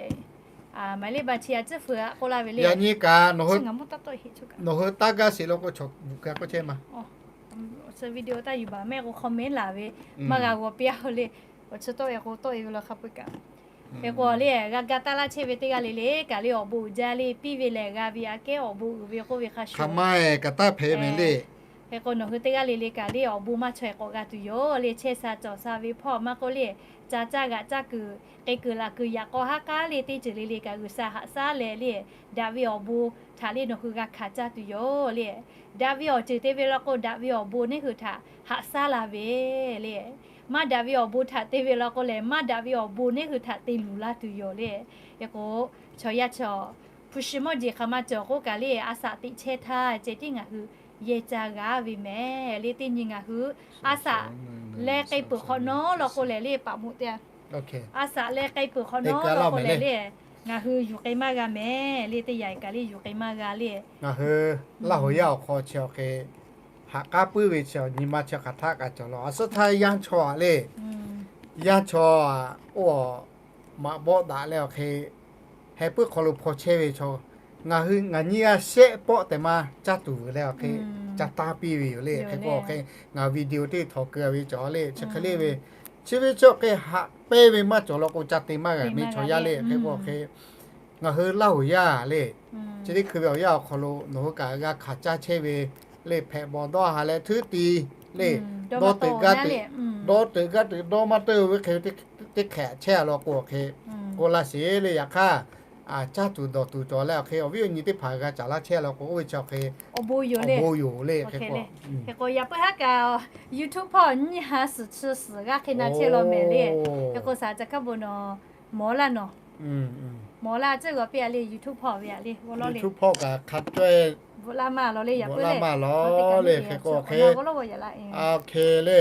maˍ leh ba chi a ciˉ feu aꞈ k'oˆ laˇ ve le. Yaꞈ nyi kaꞈ nawˬ hui taˇ gaˇ sheˍ law k'o chaw bvuhꞈ ka k'oˆ chehˇ ma video taˇ yuˬ baˬ mehˆ k'o comment laˬ ve maˇ g'a g'aw piˇ a le. Awˬ chi tawˆ e k'o tawˆ e ve law hk'a peu-eˬ kaꞈ hk'e k'o le g'a ga taˇ laˇ chehˇ ve teˇ g'aˇ le le kaꞈ le awˬ bon uiˍ jaˇ le piˇ ve lehˬ g'a ve aꞈ kehˉ awˬ bon uiˍ ve k'oˆ ve hk'a shuˍ hk'aˬ ma e kaꞈ taˇ hpehꞈ mehˍ le. Hk'e k'o nawˬ hui teˇ g'aˇ le le kaꞈ le awˬ bon maˇ chaweh k'awꞈ g'a tuˬ yoˬ le. Chehˇ sha cawˬ sha ve hpawˇ maˇ k'oˆ le, ca caˇ g'aꞈ caˇ kuiˬ k'e kuiˬ laꞈ kuiˬ yaꞈ k'aw haˉ k'aˉ le teˇ ceuˬ le le kaꞈ G'uiˬsha haꞈ shaˉ leh le daꞈ ve awˬ bon htaꞈ le nawˬ hui g'a hkanˍ caˇ tuˬ yoˬ le. Daꞈ ve awˬ ceuˬ te ve law k'o daꞈ ve awˬ bon neˇ hui htaꞈ haꞈ shaˉ la ve le. Maˇ daꞈ ve awˬ bon htaꞈ te ve law k'o lehˬ maˇ daꞈ ve awˬ bon neˇ hui htaꞈ te luˬ laˇ tuˬ yoˬ le. Hk'e k'o chaw yaˇ chaw hpu shi mawˇ jeˬ hk'aˬ ma cawˬ k'oˆ kaꞈ le a shaꞈ teꞈ chehˇ htaˇ ceh tiˉ ngaˬ hui yehˇ caˇ g'a ve mehˍ le. Teˇ nyi ngaˬ hui a shaꞈ leh k'ai peuˬ hk'awꞈ nawˉ law k'o lehˬ le paˍ moꞈ te a shaꞈ leh k'ai peuˬ hk'awꞈ nawˉ law k'o lehˬ le ngaˬ hui yuˬ k'ai maˇ g'a mehˍ le. Teˇ yanˇ kaꞈ le yuˬ k'ai maˇ g'a le. Ngaˬ hui Laˇ huˍ yaˇ awˬ hk'aw chi awˬ hk'e haꞈ k'aˉ puiˉ ve chi nyi ma chi hk'aˬ htaˆ kaꞈ cawˬ law. A suhˉ htaˇ yanˇ chaw aꞈ le, yanˇ chaw aꞈ oˇ maꞈ bawˆ daꞈ leh awˬ hk'e heh puiˉ hk'aw lo hpaw chehˇ ve chaw ngaˬ hui ngaˬ nyi g'aˇ shehˆ pawˆ tehꞈ ma caˇ tuˬ vuiˬ leh awˬ hk'e ca tanˇ piˇ ve yoˬ le. Hk'e k'o awˬ hk'e ngaˬ video teˇ htawꞈ keu ve cawˬ le chi hk'e le ve Chi ve chi awˬ hk'e haꞈ pehnˇ ve maˇ cawˬ law k'o, ca te maˇ g'a ve chaw yaˇ le. Hk'e k'o hk'e, ngaˬ hui Laˇ huˍ yaˇ le, chi teˇ hkui ve awˬ yanˇ awˬ hk'aw lo nawˬ hui kaꞈ g'a hkanˍ caˇ chehˇ ve le, hpehꞈ bawˬ dawˇ ha leh htuˉ ti le, dawˇ teuꞈ gaˇ teuꞈ, dawˇ teuꞈ gaˇ teuꞈ dawˇ maˇ teuˆ ve hk'e, teˇ hkeh chehˇ a law k'o hk'e, k'oˆ laˇ sheˍ le. Yaꞈ hk'aˇ, caˇ tuˬ dawˬ tuˬ cawˬ leh awˬ hk'e, awˬ viˉ awˬ nyi teˇ hpaˍ g'a caˍ laˇ chehˇ law k'o, oˇ ve chi awˬ hk'e awˬ bon yoˬ le. Hk'e k'o, yaꞈ puiˉ haˉ kaꞈ YouTube hpawˇ nyiˇ ha suhˍ chi suhˍ g'aˇ hk'e na chehˇ law mehˍ le. Hk'e k'o, shaˍ ca hkaˇ bon nawˬ mawˬ laˇ nawˬ, mawˬ laˇ ceˇ g'a piˇ a le. YouTube hpawˇ ve a le, YouTube hpawˇ kaꞈ hk'a cawehˇ bvuhꞈ laˇ maˇ law le, yaꞈ puiˉ le, maˇ law le. Hk'e k'o hk'e, a hk'e le,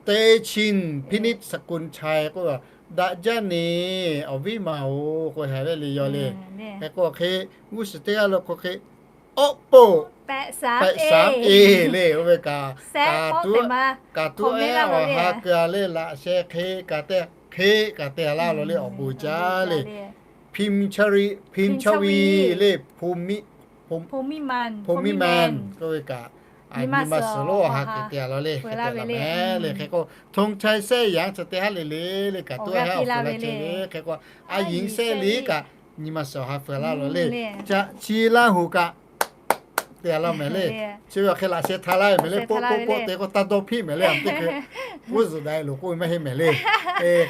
Te Chin Pinish Sakun Chai k'oˆ, daꞈ jaˇ neˬ awˬ viˉ ma oˬ k'oˆ hehꞈ ve le yaw le. Hk'e k'o hk'e, g'uˇ suhˍ teˇ g'aˇ lo k'o hk'e, Oppo pehꞈ saˍ e le, oˇ ve kaꞈ, kaꞈ tuˉ awˬ ha keu a le, laꞈ sheh hk'e kaꞈ te, hk'e kaꞈ te laˇ lo le, awˬ bon jaˇ le. Pimchari, Pimchari le, Phomi, Phomiman k'oˆ ve kaꞈ, nyi ma suhˍ lo awˬ ha keu te a law le, hk'e te laˇ mehˍ le. Hk'e k'o, Thongchai Sehyanˇ chi teˇ haˉ le le le kaꞈ tuˉ a haˉ awˬ hpu la chehˇ ve. Hk'e k'o, Aˍyiˍ Sehliˍ kaꞈ nyi ma suhˍ awˬ ha hpu laˇ lo le. Chi Laˇ huˍ kaꞈ te a laˇ mehˍ le. Chi ve awˬ hk'e laꞈ sheh hta laˇ ve mehˍ le. Poˆ poˆ poˆ te k'o, taˇ dawˇ hpiˆ mehˍ le. Teˇ hkui g'uˇ suhˍ daꞈ loˬ k'oˆ ve maˇ heˆ mehˍ le.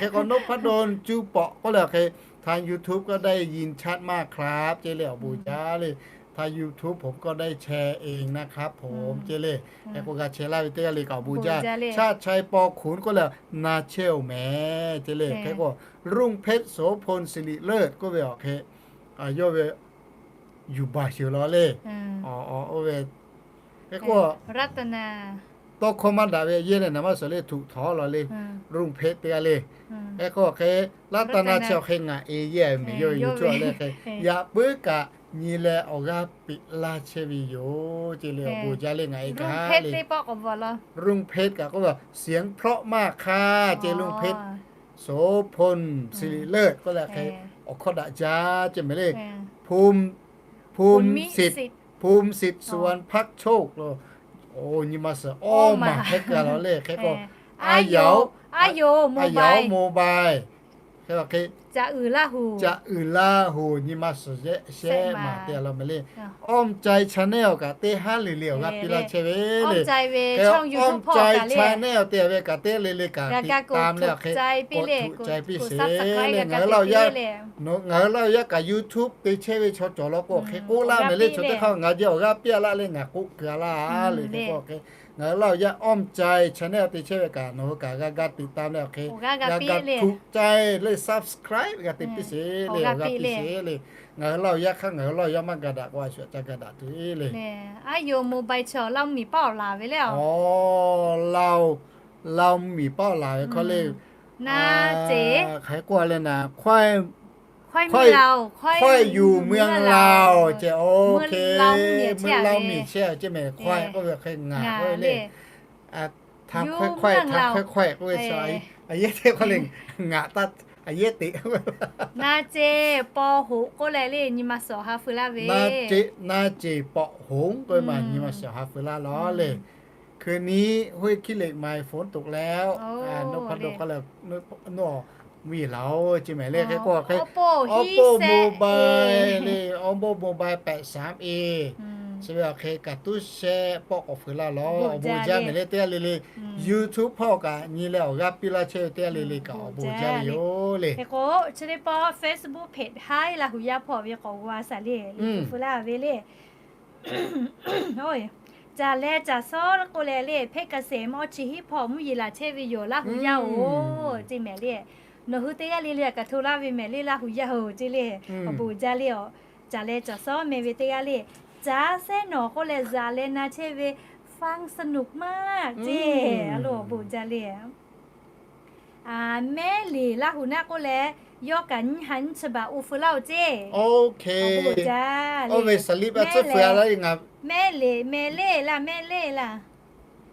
Hk'e k'o, Nopado Cuˇ pawꞈ k'oˆ le, awˬ hk'e ทาง YouTube ก็ได้ยินชัดมากครับ ceˇ le, awˬ bon jaˇ le. ทาง YouTube ผมก็ได้แชร์เองนะครับผม ceˇ le. Hk'e k'o, g'a chehˇ laˇ ve teˇ g'aˇ le kaꞈ awˬ bon jaˇ. Chaˇ Chai Paw Khun k'oˆ le, na chehˇ oˬ mehˍ ceˇ le. Hk'e k'o, Ruˇ Hpehˇ So Phon Siˍriˍ Leuˆ k'oˆ ve awˬ hk'e, yawˇ ve yuˬ baˬ sheuˍ law le. Oˇ ve, hk'e k'o, tawˇ hkawˇ maˇ daꞈ ve yehˇ leh naˍ maˇ suhˍ le, htuꞈ htawˍ law le. Ruˇ Hpehˇ teˇ g'aˇ le. Hk'e k'o hk'e, laˇ taˇ na chehˇ awˬ hk'e ngaˬ e yehˇ mehˍ yawˇ ve YouTube leh hk'e, yaꞈ puiˉ kaꞈ nyi leh awˬ g'aˇ piˇ laˇ chehˇ ve yoˬ ceˇ le. Awˬ bon jaˇ le, ngaˬ e kaꞈ le. Ruˇ Hpehˇ kaꞈ k'oˆ ve, เสียงเพราะมากค่ะ ceˇ. Ruˇ Hpehˇ So Phon Siˍriˍ Leuˆ k'oˆ leh hk'e, awˬ hkawˇ daꞈ jaˇ ceˇ mehˍ le. ภูมิสิทธิ์ Suwon Hpaˇ Choˆ lo, nyi ma suhˍ awˇ maˬ hk'e keu law le. Hk'e k'o, Aˍyaˍ, Aˍyaˍ Mobile, hk'e k'o hk'e, Caꞈ uiˍ Laˇ huˍ nyi ma suhˍ shehˆ maˬ te a law mehˍ le. Awˇ mvuh cai channel kaꞈ teˇ haˉ le le awˬ g'aˇ piˇ laˇ chehˇ ve le. Awˇ mvuh cai channel te ve kaꞈ teˇ le le kaꞈ tiꞈ tam leh awˬ hk'e, k'awꞈ htuꞈ cai piˇ sheˍ le. Ngaˬ hui Laˇ huˍ yaˇ, ngaˬ hui Laˇ huˍ yaˇ kaꞈ YouTube te chehˇ ve chaw cawˬ law k'o, awˬ hk'e k'oˆ laˇ mehˍ le. Chaw teˇ hk'aˇ ngaˬ jehˬ awˬ g'aˇ piˇ a laˇ leh ngaˬ k'oˆ keu a laˇ le. Hk'e k'o hk'e, ngaˬ hui Laˇ huˍ yaˇ awˇ mvuh cai channel te chehˇ ve kaꞈ nawˬ hui kaꞈ g'a ga tiꞈ tam leh awˬ hk'e, g'a ga htuꞈ cai le, subscribe g'a te piˇ sheˍ le, awˬ g'aˇ piˇ sheˍ le. Ngaˬ hui Laˇ huˍ yaˇ hk'aˇ ngaˬ hui Laˇ huˍ yaˇ maˇ ga daꞈ k'o, a shu aꞈ ca ga daꞈ tuˬ le. Aˍyaˍ Mobile chaw Laˇ miˬ paˆ awˬ laˬ ve le. Awˬ, Laˇ miˬ paˆ awˬ laˬ ve hk'aw le, hk'aˬ hk'e k'oˆ a le naˍ, ค่อยอยู่เมืองลาว ceˇ. Oˇ hk'e, meuˇ Laˇ miˬ chehˇ ceˇ mehˍ. ค่อย k'oˆ ve hk'e ngaˬ k'oˆ ve le. ทางค่อย ทางค่อย k'oˆ ve, a yehˇ teˇ hk'aˇ le, ngaˬ taˇ a yehˇ teꞈ. Na ceˬ paw hoꞈ k'oˆ leh le, nyi ma suhˍ awˬ ha feu laˇ ve. Na ceˬ paw hoꞈ k'oˆ ve maˬ nyi ma suhˍ awˬ ha feu laˇ law le. คืนนี้ห้วยขี้เหล็ก มาฝนตกแล้ว Nopado k'oˆ leh, nawˬ mvuhˇ yeˬ laˬ oˬ ceˇ mehˍ le. Hk'e k'o hk'e, Oppo Mobile le, Oppo Mobile แปดสามเอ chi ve awˬ hk'e kaꞈ tuˉ shehˆ pawˆ k'awꞈ feu laˇ law. Awˬ bon jaˇ mehˍ le teˇ g'aˇ le le. YouTube hpawˇ kaꞈ nyi leh awˬ g'aˇ piˇ laˇ chehˇ ve teˇ g'aˇ le le kaꞈ awˬ bon jaˇ ve yoˬ le. Hk'e k'o, chi teˇ pawˆ Facebook page Haiˉ Laˇ huˍ yaˇ hpawˇ ve k'awꞈ g'a shaˍ le, feu laˇ ve le. Caˬ leh caˬ sawˉ k'oˆ leh le, เพชรเกษม awˇ chi hiˉ hpawˇ mvuhˇ yeˬ laˬ chehˇ ve yoˬ Laˇ huˍ yaˇ oˬ ceˇ mehˍ le. Nawˬ hui teˇ g'aˇ le le kaꞈ hto laˇ ve mehˍ le Laˇ huˍ yaˇ oˬ ceˇ le. Awˬ bon jaˇ le. Aˬ, caˬ leh caˬ sawˉ meh ve teˇ g'aˇ le, caˬ sehˉ nawˬ k'oˆ leh zaꞈ leh na chehˇ ve ฟังสนุกมาก ceˇ. A lo awˬ bon jaˇ le. Mehˉ leˬ Laˇ huˍ naˆ k'oˆ leh, yawˇ kaꞈ nyiˇ ha nyiˇ chi baˬ oˇ feu laˇ oˬ ceˇ. Awˬ bon jaˇ le. Mehˉ leˬ, mehˉ leˬ laˇ, mehˉ leˬ laˇ.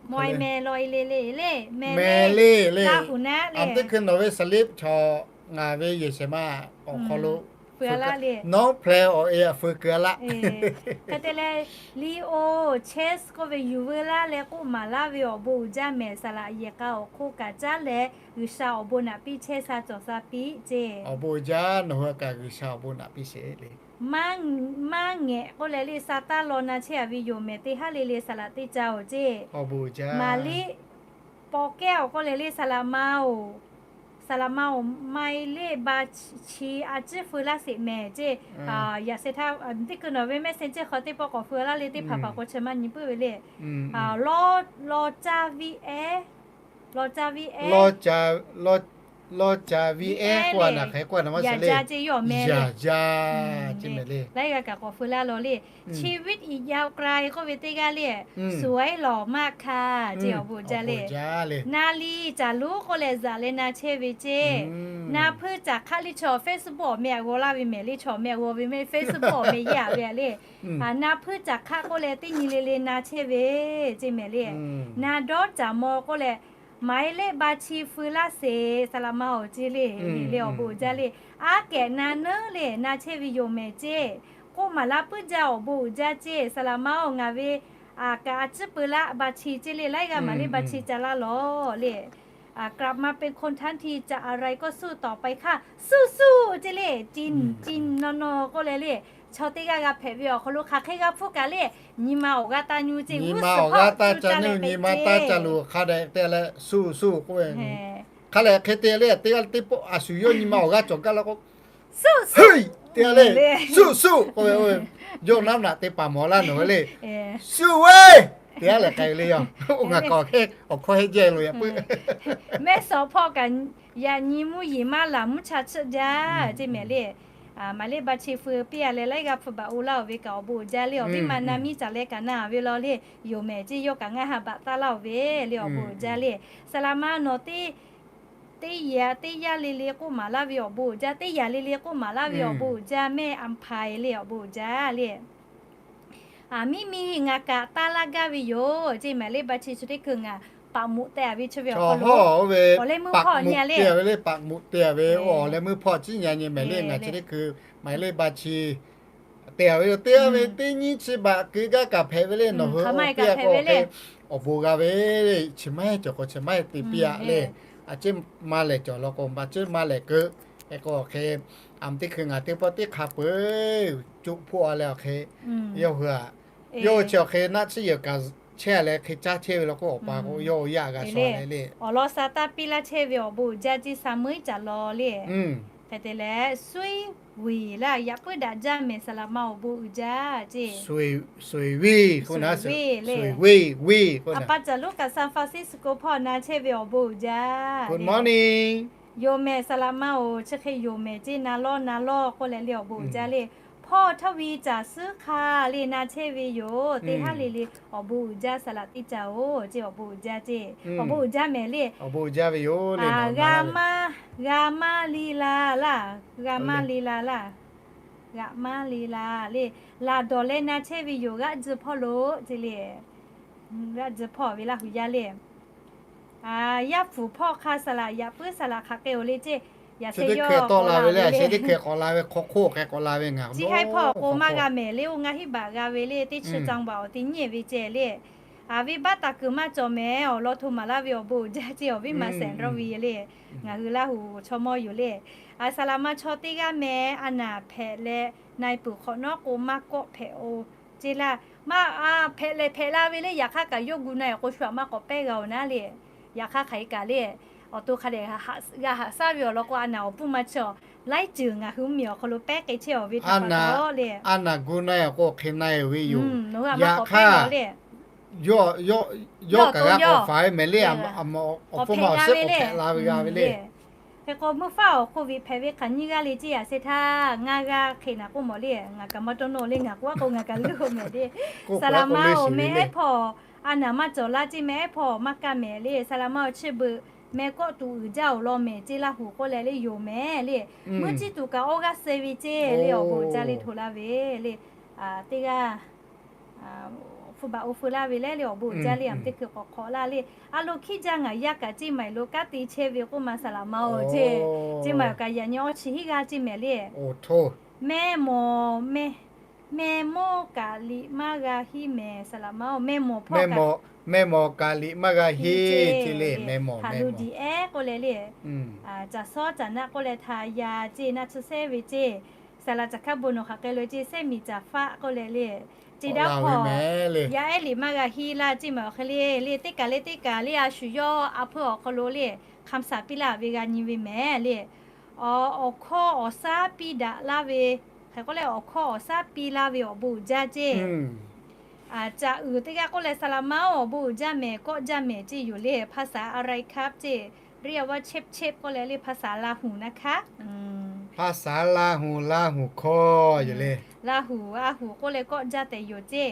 Mawˬ e meh law e le le le, mehˉ leˬ le. Laˇ huˍ naˆ le. Teˇ hkui nawˬ ve สลิป chaw ngaˬ ve yehˬ shehˍ ma awˬ hk'aw lo Fuiˍ a laˇ le. Nawˉ hpehꞈ awˬ e a fuiˍ keu a laˇ. Hk'e te leh, Leo Chase k'oˆ ve, yuˬ veu laˇ leh k'oˆ maˍ laˇ ve awˬ bon uiˍ jaˇ mehˍ. Saˍ laꞈ yehˬ k'a awˬ hk'oˆ kaꞈ caˉ leh, G'uiˬsha awˬ bon naꞈ piˇ chehˇ sha cawˬ sha piˇ ceˇ. Awˬ bon uiˍ jaˇ, nawˬ hui kaꞈ G'uiˬsha awˬ bon naꞈ piˇ sheˍ le. Maˇ ngehꞈ k'oˆ leh le, sa taˇ law na chehˇ a ve yoˬ mehˍ. Teˇ haˉ le le saˍ laꞈ teˇ ca oˬ ceˇ. Maˍ liˇ paw kehˉ awˬ k'oˆ leh le, saˍ laꞈ ma oˬ, saˍ laꞈ ma oˬ, mai leˇ ba chi a ciˉ feu laˇ sheˍ mehˍ ceˇ. Yaꞈ sheh htaˇ teˇ keu nawˬ ve mehˆ sehˍ ceˇ hk'aw teˇ pawˆ k'awꞈ feu laˇ le, teˇ hpaˍ hpaˍ k'o chi maˇ nyi puiˉ ve le. Law, law caˇ viˉ ehˉ, law caˇ viˉ ehˉ, law caˇ viˉ ehˉ k'oˆ a na hk'e k'oˆ a na maˇ sheˍ le. Yaꞈ jaˇ ceˇ yawˇ mehˍ le. Yaꞈ jaˇ ceˇ mehˍ le. Laiˉ g'aˇ kaꞈ k'awꞈ feu laˇ law le. Chi viˉ i yaꞈ k'ai k'oˆ ve teˇ g'aˇ le, suˍ a iˉ lawˬ maˇ hkanˍ ceˇ awˬ bon uiˍ jaˇ le. Na liˇ caˬ luˉ k'oˆ leh zaꞈ leh na chehˇ ve ceˇ. Na hpuiˇ caˬ hk'aˆ liˇ chaw Facebook awˬ meh g'aw laˇ ve mehˍ le, chaw meh g'aw ve mehˍ, Facebook awˬ meh yaˇ ve a le. Na hpuiˇ caˬ hk'aˆ k'oˆ leh teˇ nyi le le na chehˇ ve ceˇ mehˍ le. Na dawˇ caˬ maw k'oˆ leh, maˍ e leˆ ba chi feu laˇ sheˍ, saˍ laꞈ ma oˬ ceˇ le. Le awˬ bon uiˍ jaˇ le. Aˉ kehꞈ na neˉ le na chehˇ ve yoˬ mehˍ ceˇ. K'oˆ maˍ laˇ puiˉ jaˇ awˬ bon uiˍ jaˇ ceˇ. Saˍ laꞈ ma oˬ, ngaˬ ve kaꞈ a ciˉ peu laˇ ba chi ceˇ le. Laiˉ g'aˇ maˍ leˇ ba chi ca laˇ lawˬ le. กลับมาเป็นคนทันที จะอะไรก็สู้ต่อไปค่ะ สู้ๆ ceˇ le. Ciˇ ciˇ nawˬ nawˬ k'oˆ leh le, chaw teˇ g'aˇ g'a hpehꞈ ve awˬ hk'aw lo hk'aˬ hk'e g'a hpfuhˇ kaꞈ le, nyi ma awˬ g'aˇ taˇ nyu ceˇ, nyi ma awˬ g'aˇ taˇ ca nyi, nyi ma taˇ ca luˬ hk'a dehꞈ te leh สู้ๆ k'oˆ ve. Hk'a lehꞈ hk'e te le, teˇ g'aˇ teˇ pawˆ a shu yawˇ nyi ma awˬ g'aˇ cawˬ gaˇ la k'o, te le, สู้ๆ k'oˆ ve, yawˇ naˉ naꞈ te paˍ mawˬ laˇ nawˬ ve le. สู้เว้ย te a lehˬ k'ai le yoˬ. Oˇ ngaˬ kaꞈ awˬ hkawˇ heˆ jaˇ lo yaꞈ puiˉ. Mehˆ shawˍ hpawˇ kaꞈ yaꞈ nyi mvuhˇ yeˬ maˇ laˬ mvuhˇ cha chiˆ jaˇ ceˇ mehˍ le. Maˍ leˇ ba chi feu piˇ a leh laiˉ g'aˇ hpu baꞈ o laˇ oˬ ve kaꞈ awˬ bon uiˍ jaˇ le. Awˬ viˉ ma na miˇ caˬ leh kaꞈ na ve law le. Yoˬ mehˍ ceˇ, yawˇ kaꞈ ngaˇ ha baꞈ taˇ laˇ oˬ ve le. Awˬ bon uiˍ jaˇ le. Saˍ laꞈ ma nawˬ teˇ teˇ yaꞈ teˇ yaˇ le le k'oˆ maˍ laˇ ve awˬ bon uiˍ jaˇ, teˇ yaꞈ le le k'oˆ maˍ laˇ ve awˬ bon uiˍ jaˇ, mehˆ a hpaˍ e le awˬ bon uiˍ jaˇ le. Miˇ miˇ ngaˬ kaꞈ taˇ laˇ gaˇ ve yoˬ ceˇ. Maˍ leˇ ba chi chi teˇ hkui ngaˬ paˍ moꞈ te a ve chi ve awˬ hk'aw lo, awˬ leh meuˇ hpawˇ nyi a le, paˍ moꞈ te a ve awˬ leh meuˇ hpawˇ ciˉ nyi a nyi mehˍ le. Ngaˬ chi teˇ hkui maˍ leˇ ba chi te a ve yoˬ. Te a ve teˇ nyiˇ chi baꞈ keu gaˇ kaꞈ hpehꞈ ve le. Nawˬ hui a k'o hk'e awˬ bon g'a ve le. Chi maˇ heˆ cawˬ k'o chi maˇ heˆ te piˇ a le. A ciˉ maˇ lehˬ cawˬ law k'o, a ciˉ maˇ lehˬ keu. Hk'e k'o awˬ hk'e, a teˇ hkui ngaˬ teˇ pawˆ teˇ hk'a peu-eˬ coˆ hpoˆ a leh awˬ hk'e, yawˇ hui a, yawˇ hui chi awˬ hk'e naˆ tsuhˇ yehˬ kaꞈ chehˇ a leh hk'e caˇ chehˇ ve law k'o, awˬ pa k'o yawˇ yaˇ g'a shaw le le. Awˬ lawn sha taˇ piˇ laˇ chehˇ ve awˬ bon uiˍ jaˇ ceˇ, Saˍmuˍiˆ caˬ law le. Hk'e te leh, suiˉ viˍ laˇ yaꞈ puiˉ daꞈ jaˇ mehˍ. Saˍ laꞈ ma awˬ bon uiˍ jaˇ ceˇ. Suiˍ viˍ k'oˆ na, suiˍ viˍ le. A pa caˬ Luˉkaꞈ San Francisco hpawˇ na chehˇ ve awˬ bon uiˍ jaˇ le. Yoˬ mehˍ, saˍ laꞈ ma oˬ, chi hk'e yoˬ mehˍ ceˇ, na lawˇ na lawˇ k'oˆ leh le awˬ bon uiˍ jaˇ le. Hpawˇ htawˇ ve caˬ suhˉ hk'a le na chehˇ ve yoˬ. Teˇ haˉ le le awˬ bon uiˍ jaˇ, saˍ laꞈ teˇ caˬ oˬ ceˇ, awˬ bon uiˍ jaˇ ceˇ. Awˬ bon uiˍ jaˇ mehˍ le. G'a maˇ, g'a maˇ le la laˇ, g'a maˇ le la laˇ, g'a maˇ le la le. Laˬ dawˬ leh na chehˇ ve yoˬ, g'aˇ tzuh hpawˇ lo ceˇ le. G'aˇ tzuh hpawˇ ve Laˇ hu yaˇ le. Yaˇ hpfuhˍ hpawˇ hk'a saˍ laꞈ yaꞈ puiˉ saˍ laꞈ hk'aˬ hk'e oˬ le ceˇ. Yaꞈ sheh yawˇ k'awꞈ la ve le, a sheh teˇ hkeh k'awꞈ la ve, hk'aw hk'oˆ hk'e k'awꞈ la ve ngaˬ chi haiˉ hpawˇ k'o maˇ g'a mehˍ le. Oˇ ngaˇ hiˉ baꞈ g'a ve le, teˇ chi caˇ baꞈ awˬ te nyi ve ceˇ le. A viˉ baˆ taˍ kuiˬ maˇ cawˬ mehˍ, awˬ lawn hto maˍ laˇ ve awˬ bon uiˍ jaˇ ceˇ, awˬ viˉ ma sehˍ rawˇ ve le. Ngaˬ hui Laˇ hu chaw mawˇ yoˬ le. A saˍ laꞈ ma chaw teˇ g'aˇ mehˍ, a naˍ hpehꞈ leh na e puiˬ hk'awꞈ nawˉ k'o maˇ kawˆ hpehꞈ oˬ ceˇ laˇ. Maˇ hpehꞈ leh hpehꞈ la ve le. Yaꞈ hk'aˇ kaꞈ yawˇ gu na e k'o shu aꞈ maˇ k'awꞈ pehˇ g'a oˬ naˉ le. Yaꞈ hk'aˇ hk'aˬ hk'e kaꞈ le, awˬ to hk'a dehꞈ g'a haꞈ shaˉ ve awˬ lawn k'o, a naˍ awˬ puˇ ma chi awˬ laiˉ ceuˬ ngaˬ hui mvuhˇ miˬ awˬ hk'aw lo pehˉ k'ai chehˇ awˬ ve htaꞈ pa taw le. A naˍ gu na e awˬ k'o hk'e na e ve yoˬ. Yaꞈ hk'aˇ yawˇ kaꞈ g'a k'awꞈ faˍ ve mehˍ le. Awˬ hpawˇ ma awˬ suhˉ k'awꞈ hpehꞈ la ve g'a ve le. Hk'e k'o mvuhˇ faˉ awˬ hk'oˆ ve hpehꞈ ve hk'aˬ nyiˇ g'aˇ le ceˇ. Yaꞈ sheh htaˇ ngaˇ g'aˇ hk'e naˍ k'oˆ mawˬ le. Ngaˬ kaꞈ maˇ dawˇ nawˇ le, ngaˬ k'oˆ a k'o ngaˬ kaꞈ leuˉ k'o mehˍ le. Saˍ laꞈ ma oˬ, mehˍ ehˉ hpawˇ a naˍ maˇ cawˬ laˇ ceˇ, mehˍ ehˉ hpawˇ maˇ kaˇ mehˍ le. Saˍ laꞈ ma oˬ, chi beuꞈ mehˍ kawˆ tuˬ uiˍ jaˇ awˬ lawn mehˍ ceˇ, Laˇ hu k'oˆ leh le yoˬ mehˍ le. Muˇ ciˇ tuˬ kaꞈ awˇ g'aˇ suh ve ceˇ le, awˬ bon uiˍ jaˇ le hto laˇ ve le. Teˇ g'aˇ hpu baꞈ oˇ feu laˇ ve le le, awˬ bon uiˍ jaˇ le. A teˇ hkui k'awꞈ hk'awꞈ laˇ le. A lo hkiˉ jaˇ ngaˬ yaˇ kaꞈ ceˇ maˬ lo kanˉ te chehˇ ve k'oˆ ma saˍ laꞈ ma oˬ ceˇ. Ceˇ maˬ kaꞈ yaꞈ nyi awˇ chi hiˉ g'aˇ ceˇ mehˍ le. Mehˇ mawˬ, mehˇ mawˇ kaꞈ liꞈ maˇ g'a hiˉ mehˍ saˍ laꞈ ma-oˬ. Mehˇ mawˬ hpawˇ kaꞈ, mehˇ mawˬ kaꞈ liꞈ maˇ g'a hiˉ ce le. Mehˇ mawˬ, mehˇ mawˬ. Hpaˍ lu diˍ ehˉ k'oˆ leh le, caˬ sawˉ caˬ naˆ k'oˆ leh htaꞈ ya ce naˆ tsuhˇ sehˉ ve ce. Saˍ laꞈ caˬ hkaˉ bon nawˬ hk'aˬ k'ai lo ce, sehˉ miˬ caˬ faˆ k'oˆ leh le, ce daˇ hpawˇ yaˇ ehˉ liꞈ maˇ g'a hiˉ laˇ ce mehˍ. Awˬ hk'e le le, teˇ kaˬ le teˇ kaˬ le a shuˍ yawˇ a hpeuˇ awˬ hk'aw lo le hk'aˬ saˍ piˇ laˇ ve g'a nyi ve mehˍ le. Awˬ hkawˇ awˬ saˉ piˇ daꞈ laˇ ve, hk'e k'oˆ leh awˬ hkawˇ awˬ saˉ piˇ laˇ ve awˬ bon uiˍ jaˇ ce. Caꞈ uiˍ teˇ g'aˇ k'oˆ leh saˍ laꞈ ma-oˬ, awˬ bon uiˍ jaˇ mehˍ, kawˆ jaˇ mehˍ ce yoˬ le. ภาษาอะไรครับ ce, เรียกว่าเชฟเชฟ k'oˆ leh le ภาษาลาหูนะครับ ภาษาลาหู ลาหู hkawˇ yoˬ le. Lahu, ahu k'oˆ leh kawˆ jaˇ tehꞈ yoˬ ce.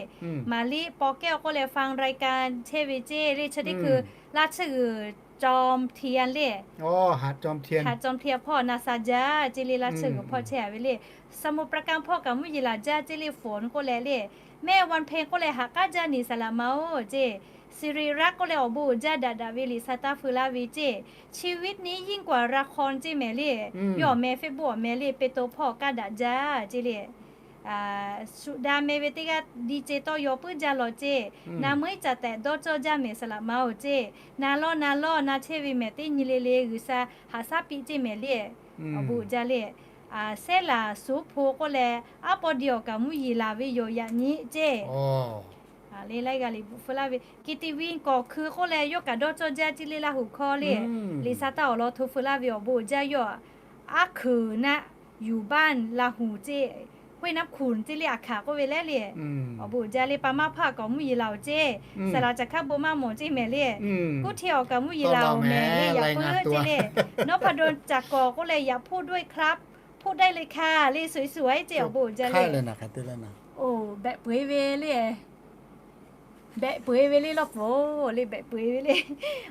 Maˍ liˇ paw kehˉ k'oˆ leh ฟังรายการ chehˇ ve ce le. Chi teˇ hkui laˇ tsuhˇ g'uiˬ จอมเทียน le, หาดจอมเทียน hpaw na sa jaˇ ce le. Laˇ tsuhˇ g'uiˬ hpawˇ chehˇ a ve le. สมุทรปราการ hpawˇ kaꞈ mvuhˇ yeˬ laˬ jaˇ ce le. Fon k'oˆ leh le, แม่วันเพ็ญ k'oˆ leh haꞈ k'aˉ jaˇ ni saˍ laꞈ ma-oˬ ce. ศิริรักษ์ k'oˆ leh awˬ bon uiˍ jaˇ daꞈ daꞈ ve liꞈ sa taˇ feu laˇ ve ce. ชีวิตนี้ยิ่งกว่าละคร ce mehˍ le. Yawˇ awˬ meh Facebook awˬ meh le, เปโตร hpawˇ kaˇ daꞈ jaˇ ce le. Suꞈ da meh ve teˇ g'aˇ ดีเจ tawˇ yaw puiˉ jaˇ law ce. Na meuˉ iˉ caˍ tehꞈ dawˇ cawˇ jaˇ mehˍ saˍ laꞈ ma-oˬ ce. Na lawˇ na lawˇ na chehˇ ve mehˍ teˇ nyi le le G'uiˬsha haꞈ shaˉ piˇ ce mehˍ le. Awˬ bon uiˍ jaˇ le. Sehˉ laˬ suˉ hpu k'oˆ leh, aˉ paw di awˬ kaꞈ mvuhˇ yeˬ laˬ ve yoˬ yaꞈ nyi ce. Le laiˉ g'aˇ liꞈ bvuhꞈ feu laˇ ve, กิติวิน kawˬ hkui k'oˆ leh yawˇ kaꞈ dawˇ cawˇ jaˇ ce le Lahu hkawˇ le. Liꞈ sa taˇ awˬ lawn hto feu laˇ ve awˬ bon uiˍ jaˇ yawˇ. Aˉ hkeuˍ naˆ yuˬ baˆ Lahu ce, ห้วยน้ำขุ่น ce le, aˬ hkaˍ k'oˆ ve leh le. Awˬ bon uiˍ jaˇ le. Pa maˇ hpaˇ kawˬ mvuhˇ yeˬ laˬ-oˬ ce. Saˍ laꞈ caˬ hkaˉ bon maˇ mawˬ ce mehˍ le. Kuˇ hti awˬ kaꞈ mvuhˇ yeˬ laˬ-oˬ mehˍ le. Yaꞈ puiˉ ce le. นพดล จาก kawˬ k'oˆ leh อยากพูดด้วยครับ พูดได้เลยค่ะ le. Suhˍ suhˍ a ce awˬ bon uiˍ jaˇ le. Oˬ, behꞈ peu-eˬ ve le. Behꞈ peu-eˬ ve le lawˇ pfuhˍ le, behꞈ peu-eˬ ve le.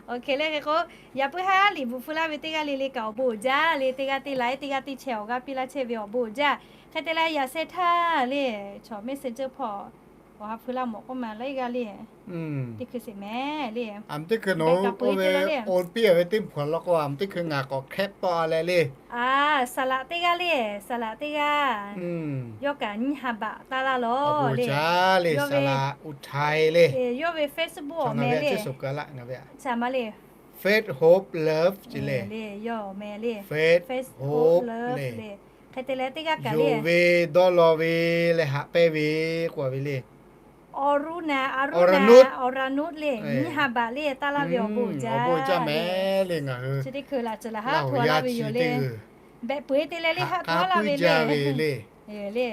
Awˬ hk'e le hk'e k'o, yaꞈ puiˉ haˉ liꞈ bvuhꞈ feu laˇ ve teˇ g'aˇ le le kaꞈ awˬ bon uiˍ jaˇ le. Teˇ g'aˇ teˇ laiˉ, teˇ g'aˇ teˇ chehˇ awˬ g'aˇ piˇ laˇ chehˇ ve awˬ bon uiˍ jaˇ. Hk'e te leh yaꞈ sheh htaˇ le, chaw messenger hpawˇ awˬ ha hpeu laˇ mawˬ k'oˆ ma laiˉ g'aˇ le. Teˇ hkui sheˍ mehˍ le. Aˬ, teˇ hkui nawˬ hui oˇ ve oˇ piˇ ve teˇ hpaˍ law k'o, aˬ, teˇ hkui ngaˬ k'awꞈ hkehˉ tawˆ leh le. Saˍ laꞈ teˇ g'aˇ le, saˍ laꞈ teˇ g'aˇ. Yawˇ kaꞈ nyiˇ ha baꞈ taˇ laˇ lawˬ le. Saˍ laꞈ uˉ htaiˍ le. Yawˇ ve Facebook awˬ meh le. Faith Hope Love ce le. Yawˇ awˬ meh le. Faith Hope Love le. Hk'e te leh teˇ g'aˇ kaꞈ le, yonˍ ve, dawˇ law ve leh haꞈ pehnˇ ve k'oˆ ve le. Awˬ ru na, awˬ ru na, awˬ ra nuˉ le, nyiˇ ha baꞈ le taˇ laˇ ve awˬ bon uiˍ jaˇ. Awˬ bon uiˍ jaˇ mehˍ le ngaˬ hui. Chi teˇ hkui laꞈ ceuˬ laꞈ haˉ hto laˇ ve yoˬ le. Behꞈ peu-eˬ te leh le haˆ hto laˇ ve le. Le,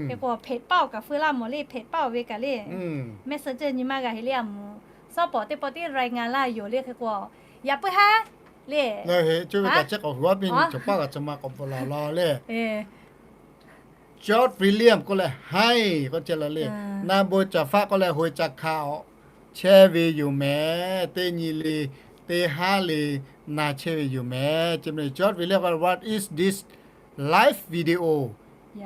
hk'e k'o hpeꞈ paˆ awˬ kaꞈ feu laˇ mawˬ le, hpeꞈ paˆ awˬ ve kaꞈ le. Messenger nyi maˇ g'a heˆ le a mvuhˬ. Sawˉ pawˍ teˇ pawˆ tiˉ รายงาน laˇ yoˬ le hk'e k'o, yaꞈ puiˉ haˉ le. Ngaˬ hui co ve kaꞈ chehˇ k'awꞈ hui aˉ piˇ nyi cawˬ paˆ kaꞈ cawˬ ma k'awꞈ bvuhꞈ la law le. George William k'oˆ leh haiˉ k'oˆ ce la le. Na bon caˍ faˆ k'oˆ leh hoi ca hka awˬ chehˇ ve yoˬ mehˍ. Teˇ nyi le, teˇ haˉ le na chehˇ ve yoˬ mehˍ. Chi meh George William k'oˆ leh, what is this live video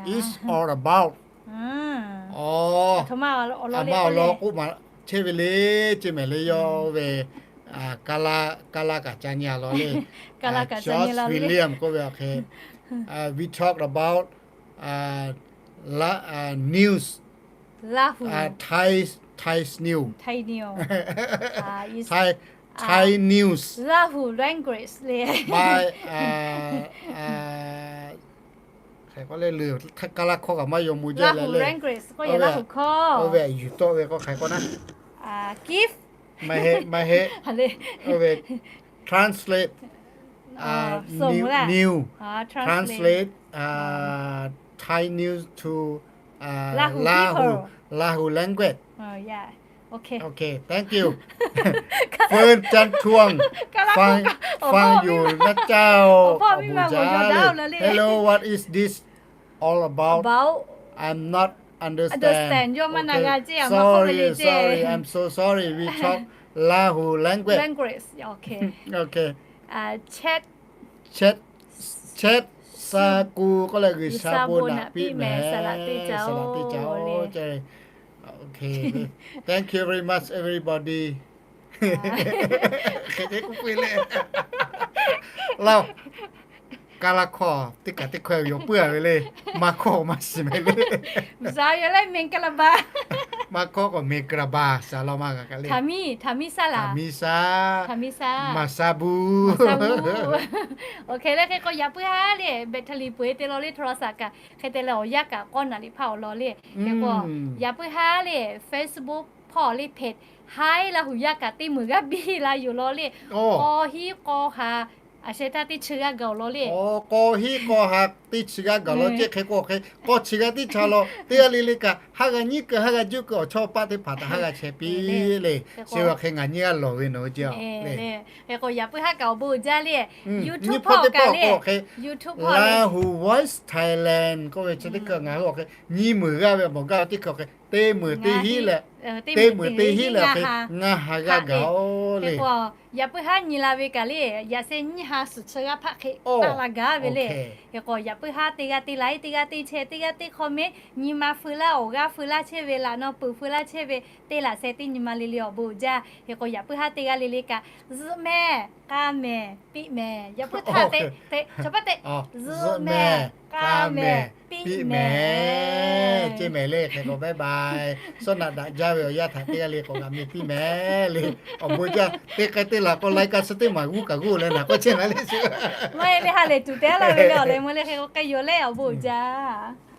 is all about? Aˬ, aˬ ma awˬ lawn k'oˆ ma chehˇ ve le. Chi mehˍ le yawˇ ve kaˇ laˇ kaꞈ ca nyi a law le. George William k'oˆ ve awˬ hk'e, we talk about news, Thai, Thai news, Thai news, Thai news, Lahu language le. Hk'e k'oˆ le, kaˇ laˇ hkawˇ kaꞈ maˇ yaw mvuh jaˇ le. Oˇ ve yuˬ tawˆ ve k'o hk'e k'oˆ naˉ, give, maˇ heˆ, maˇ heˆ. Oˇ ve translate, new, translate Thai news to Lahu, Lahu language. Okay, thank you. เฟิร์น จันทวง ฟัง ฟังอยู่นะเจ้า awˬ bon jaˇ le. Hello, what is this all about? I'm not understand. Sorry, sorry, I'm so sorry. We talk Lahu language. Language, okay. Okay. Chat, chat, chat. Sa ku k'oˆ leh G'uiˬsha bon naꞈ piˇ mehˍ. Saˍ laꞈ teˇ caˍ-oˬ. Okay, thank you very much, everybody. Hk'e te k'oˆ piˇ le. Laˇ-oˬ. Kaˇ laˇ hkawˇ teˇ kaꞈ teˇ hkawˇ yawˬ puiˉ a ve le. Maˇ hkawˇ maˇ shiˍ meh le. Maˇ hkawˇ k'awꞈ မင်္ဂလာပါ saˍ law maˇ g'a kaꞈ le. Htaˍ miˇ shaˉ, maˍ shaˉ buˇ. Oˇ hk'e le hk'e k'o yaꞈ puiˉ haˉ le, battery peu-eˬ te law le โทรศัพท์ kaꞈ hk'e te leh awˬ yanˇ kaꞈ k'awˇ naˍ liꞈ hpaˇ awˬ lawn le. Hk'e k'o yaꞈ puiˉ haˉ le, Facebook hpawˇ le เพจ haiˉ Laˇ huˍ yaˇ kaꞈ teˇ meunˍ g'aˇ biˇ la yoˬ law le. K'aw hiˉ k'aw ha, a sheh htaˇ teˇ chi g'aˇ gaˬ awˬ law le. K'aw hiˉ k'aw ha teˇ chi g'aˇ gaˬ law ceˇ. Hk'e k'o hk'e k'awˇ chi g'aˇ teˇ cha law teˇ g'aˇ le le kaꞈ haˉ g'a nyiˉ keu haˉ g'a juˇ keu awˬ chawˇ paˆ teˇ hpaˍ htaꞈ haˉ g'a chehˇ piˇ le. Chi ve awˬ hk'e ngaˬ nyiˇ g'aˇ lawˬ ve nawˬ hui ceˇ le. Hk'e k'o yaꞈ puiˉ haˉ kaꞈ awˬ bon uiˍ jaˇ le. YouTube hpawˇ kaꞈ le, YouTube hpawˇ Laˇ huˍ Voice Thailand k'oˆ ve chi teˇ hkui ngaˬ hui awˬ hk'e nyiˇ meunˍ g'aˇ ve awˬ bon gaˇ ve teˇ hkui awˬ hk'e teˇ meunˍ teˇ hinˉ leh, teˇ meunˍ teˇ hinˉ leh awˬ hk'e ngaˇ ha g'aˇ gaˬ-oˬ le. Yaꞈ puiˉ haˉ nyi la ve kaꞈ le, yaꞈ sheh nyiˇ ha suhˍ chi g'aˇ hpaˆ hk'e taˆ la gaˇ ve le. Hk'e k'o yaꞈ puiˉ haˉ teˇ g'aˇ teˇ like, teˇ g'aˇ teˇ share, teˇ g'aˇ teˇ comment, nyi ma feu laˇ, awˬ g'aˇ feu laˇ chehˇ ve, laꞈ naw peuˬ feu laˇ chehˇ ve, teˇ laꞈ sheh teˇ nyi ma le le awˬ bon uiˍ jaˇ. Hk'e k'o yaꞈ puiˉ haˉ teˇ g'aˇ le le kaꞈ zuhꞈ mehˍ, k'a mehˍ, piˇ mehˍ. Yaꞈ puiˉ htaˇ te, zuhꞈ mehˍ, k'a mehˍ, piˇ mehˍ ceˇ mehˍ le. Hk'e k'o bye bye. Sawˉ naꞈ daꞈ jaˇ ve awˬ yanˇ htaꞈ teˇ g'aˇ le k'awꞈ g'a meh piˇ mehˍ le. Awˬ bon jaˇ. Teˇ k'ai teˇ laˬ k'o lai ka suh teˇ maˬ g'uˇ kaꞈ g'uˇ leh naˬ k'oˆ chehˇ na le. Maˇ heˆ le, ha lehˬ tuˬ te laˇ ve le awˬ leh meuˇ le. Hk'e k'o k'ai yoˬ le, awˬ bon uiˍ jaˇ.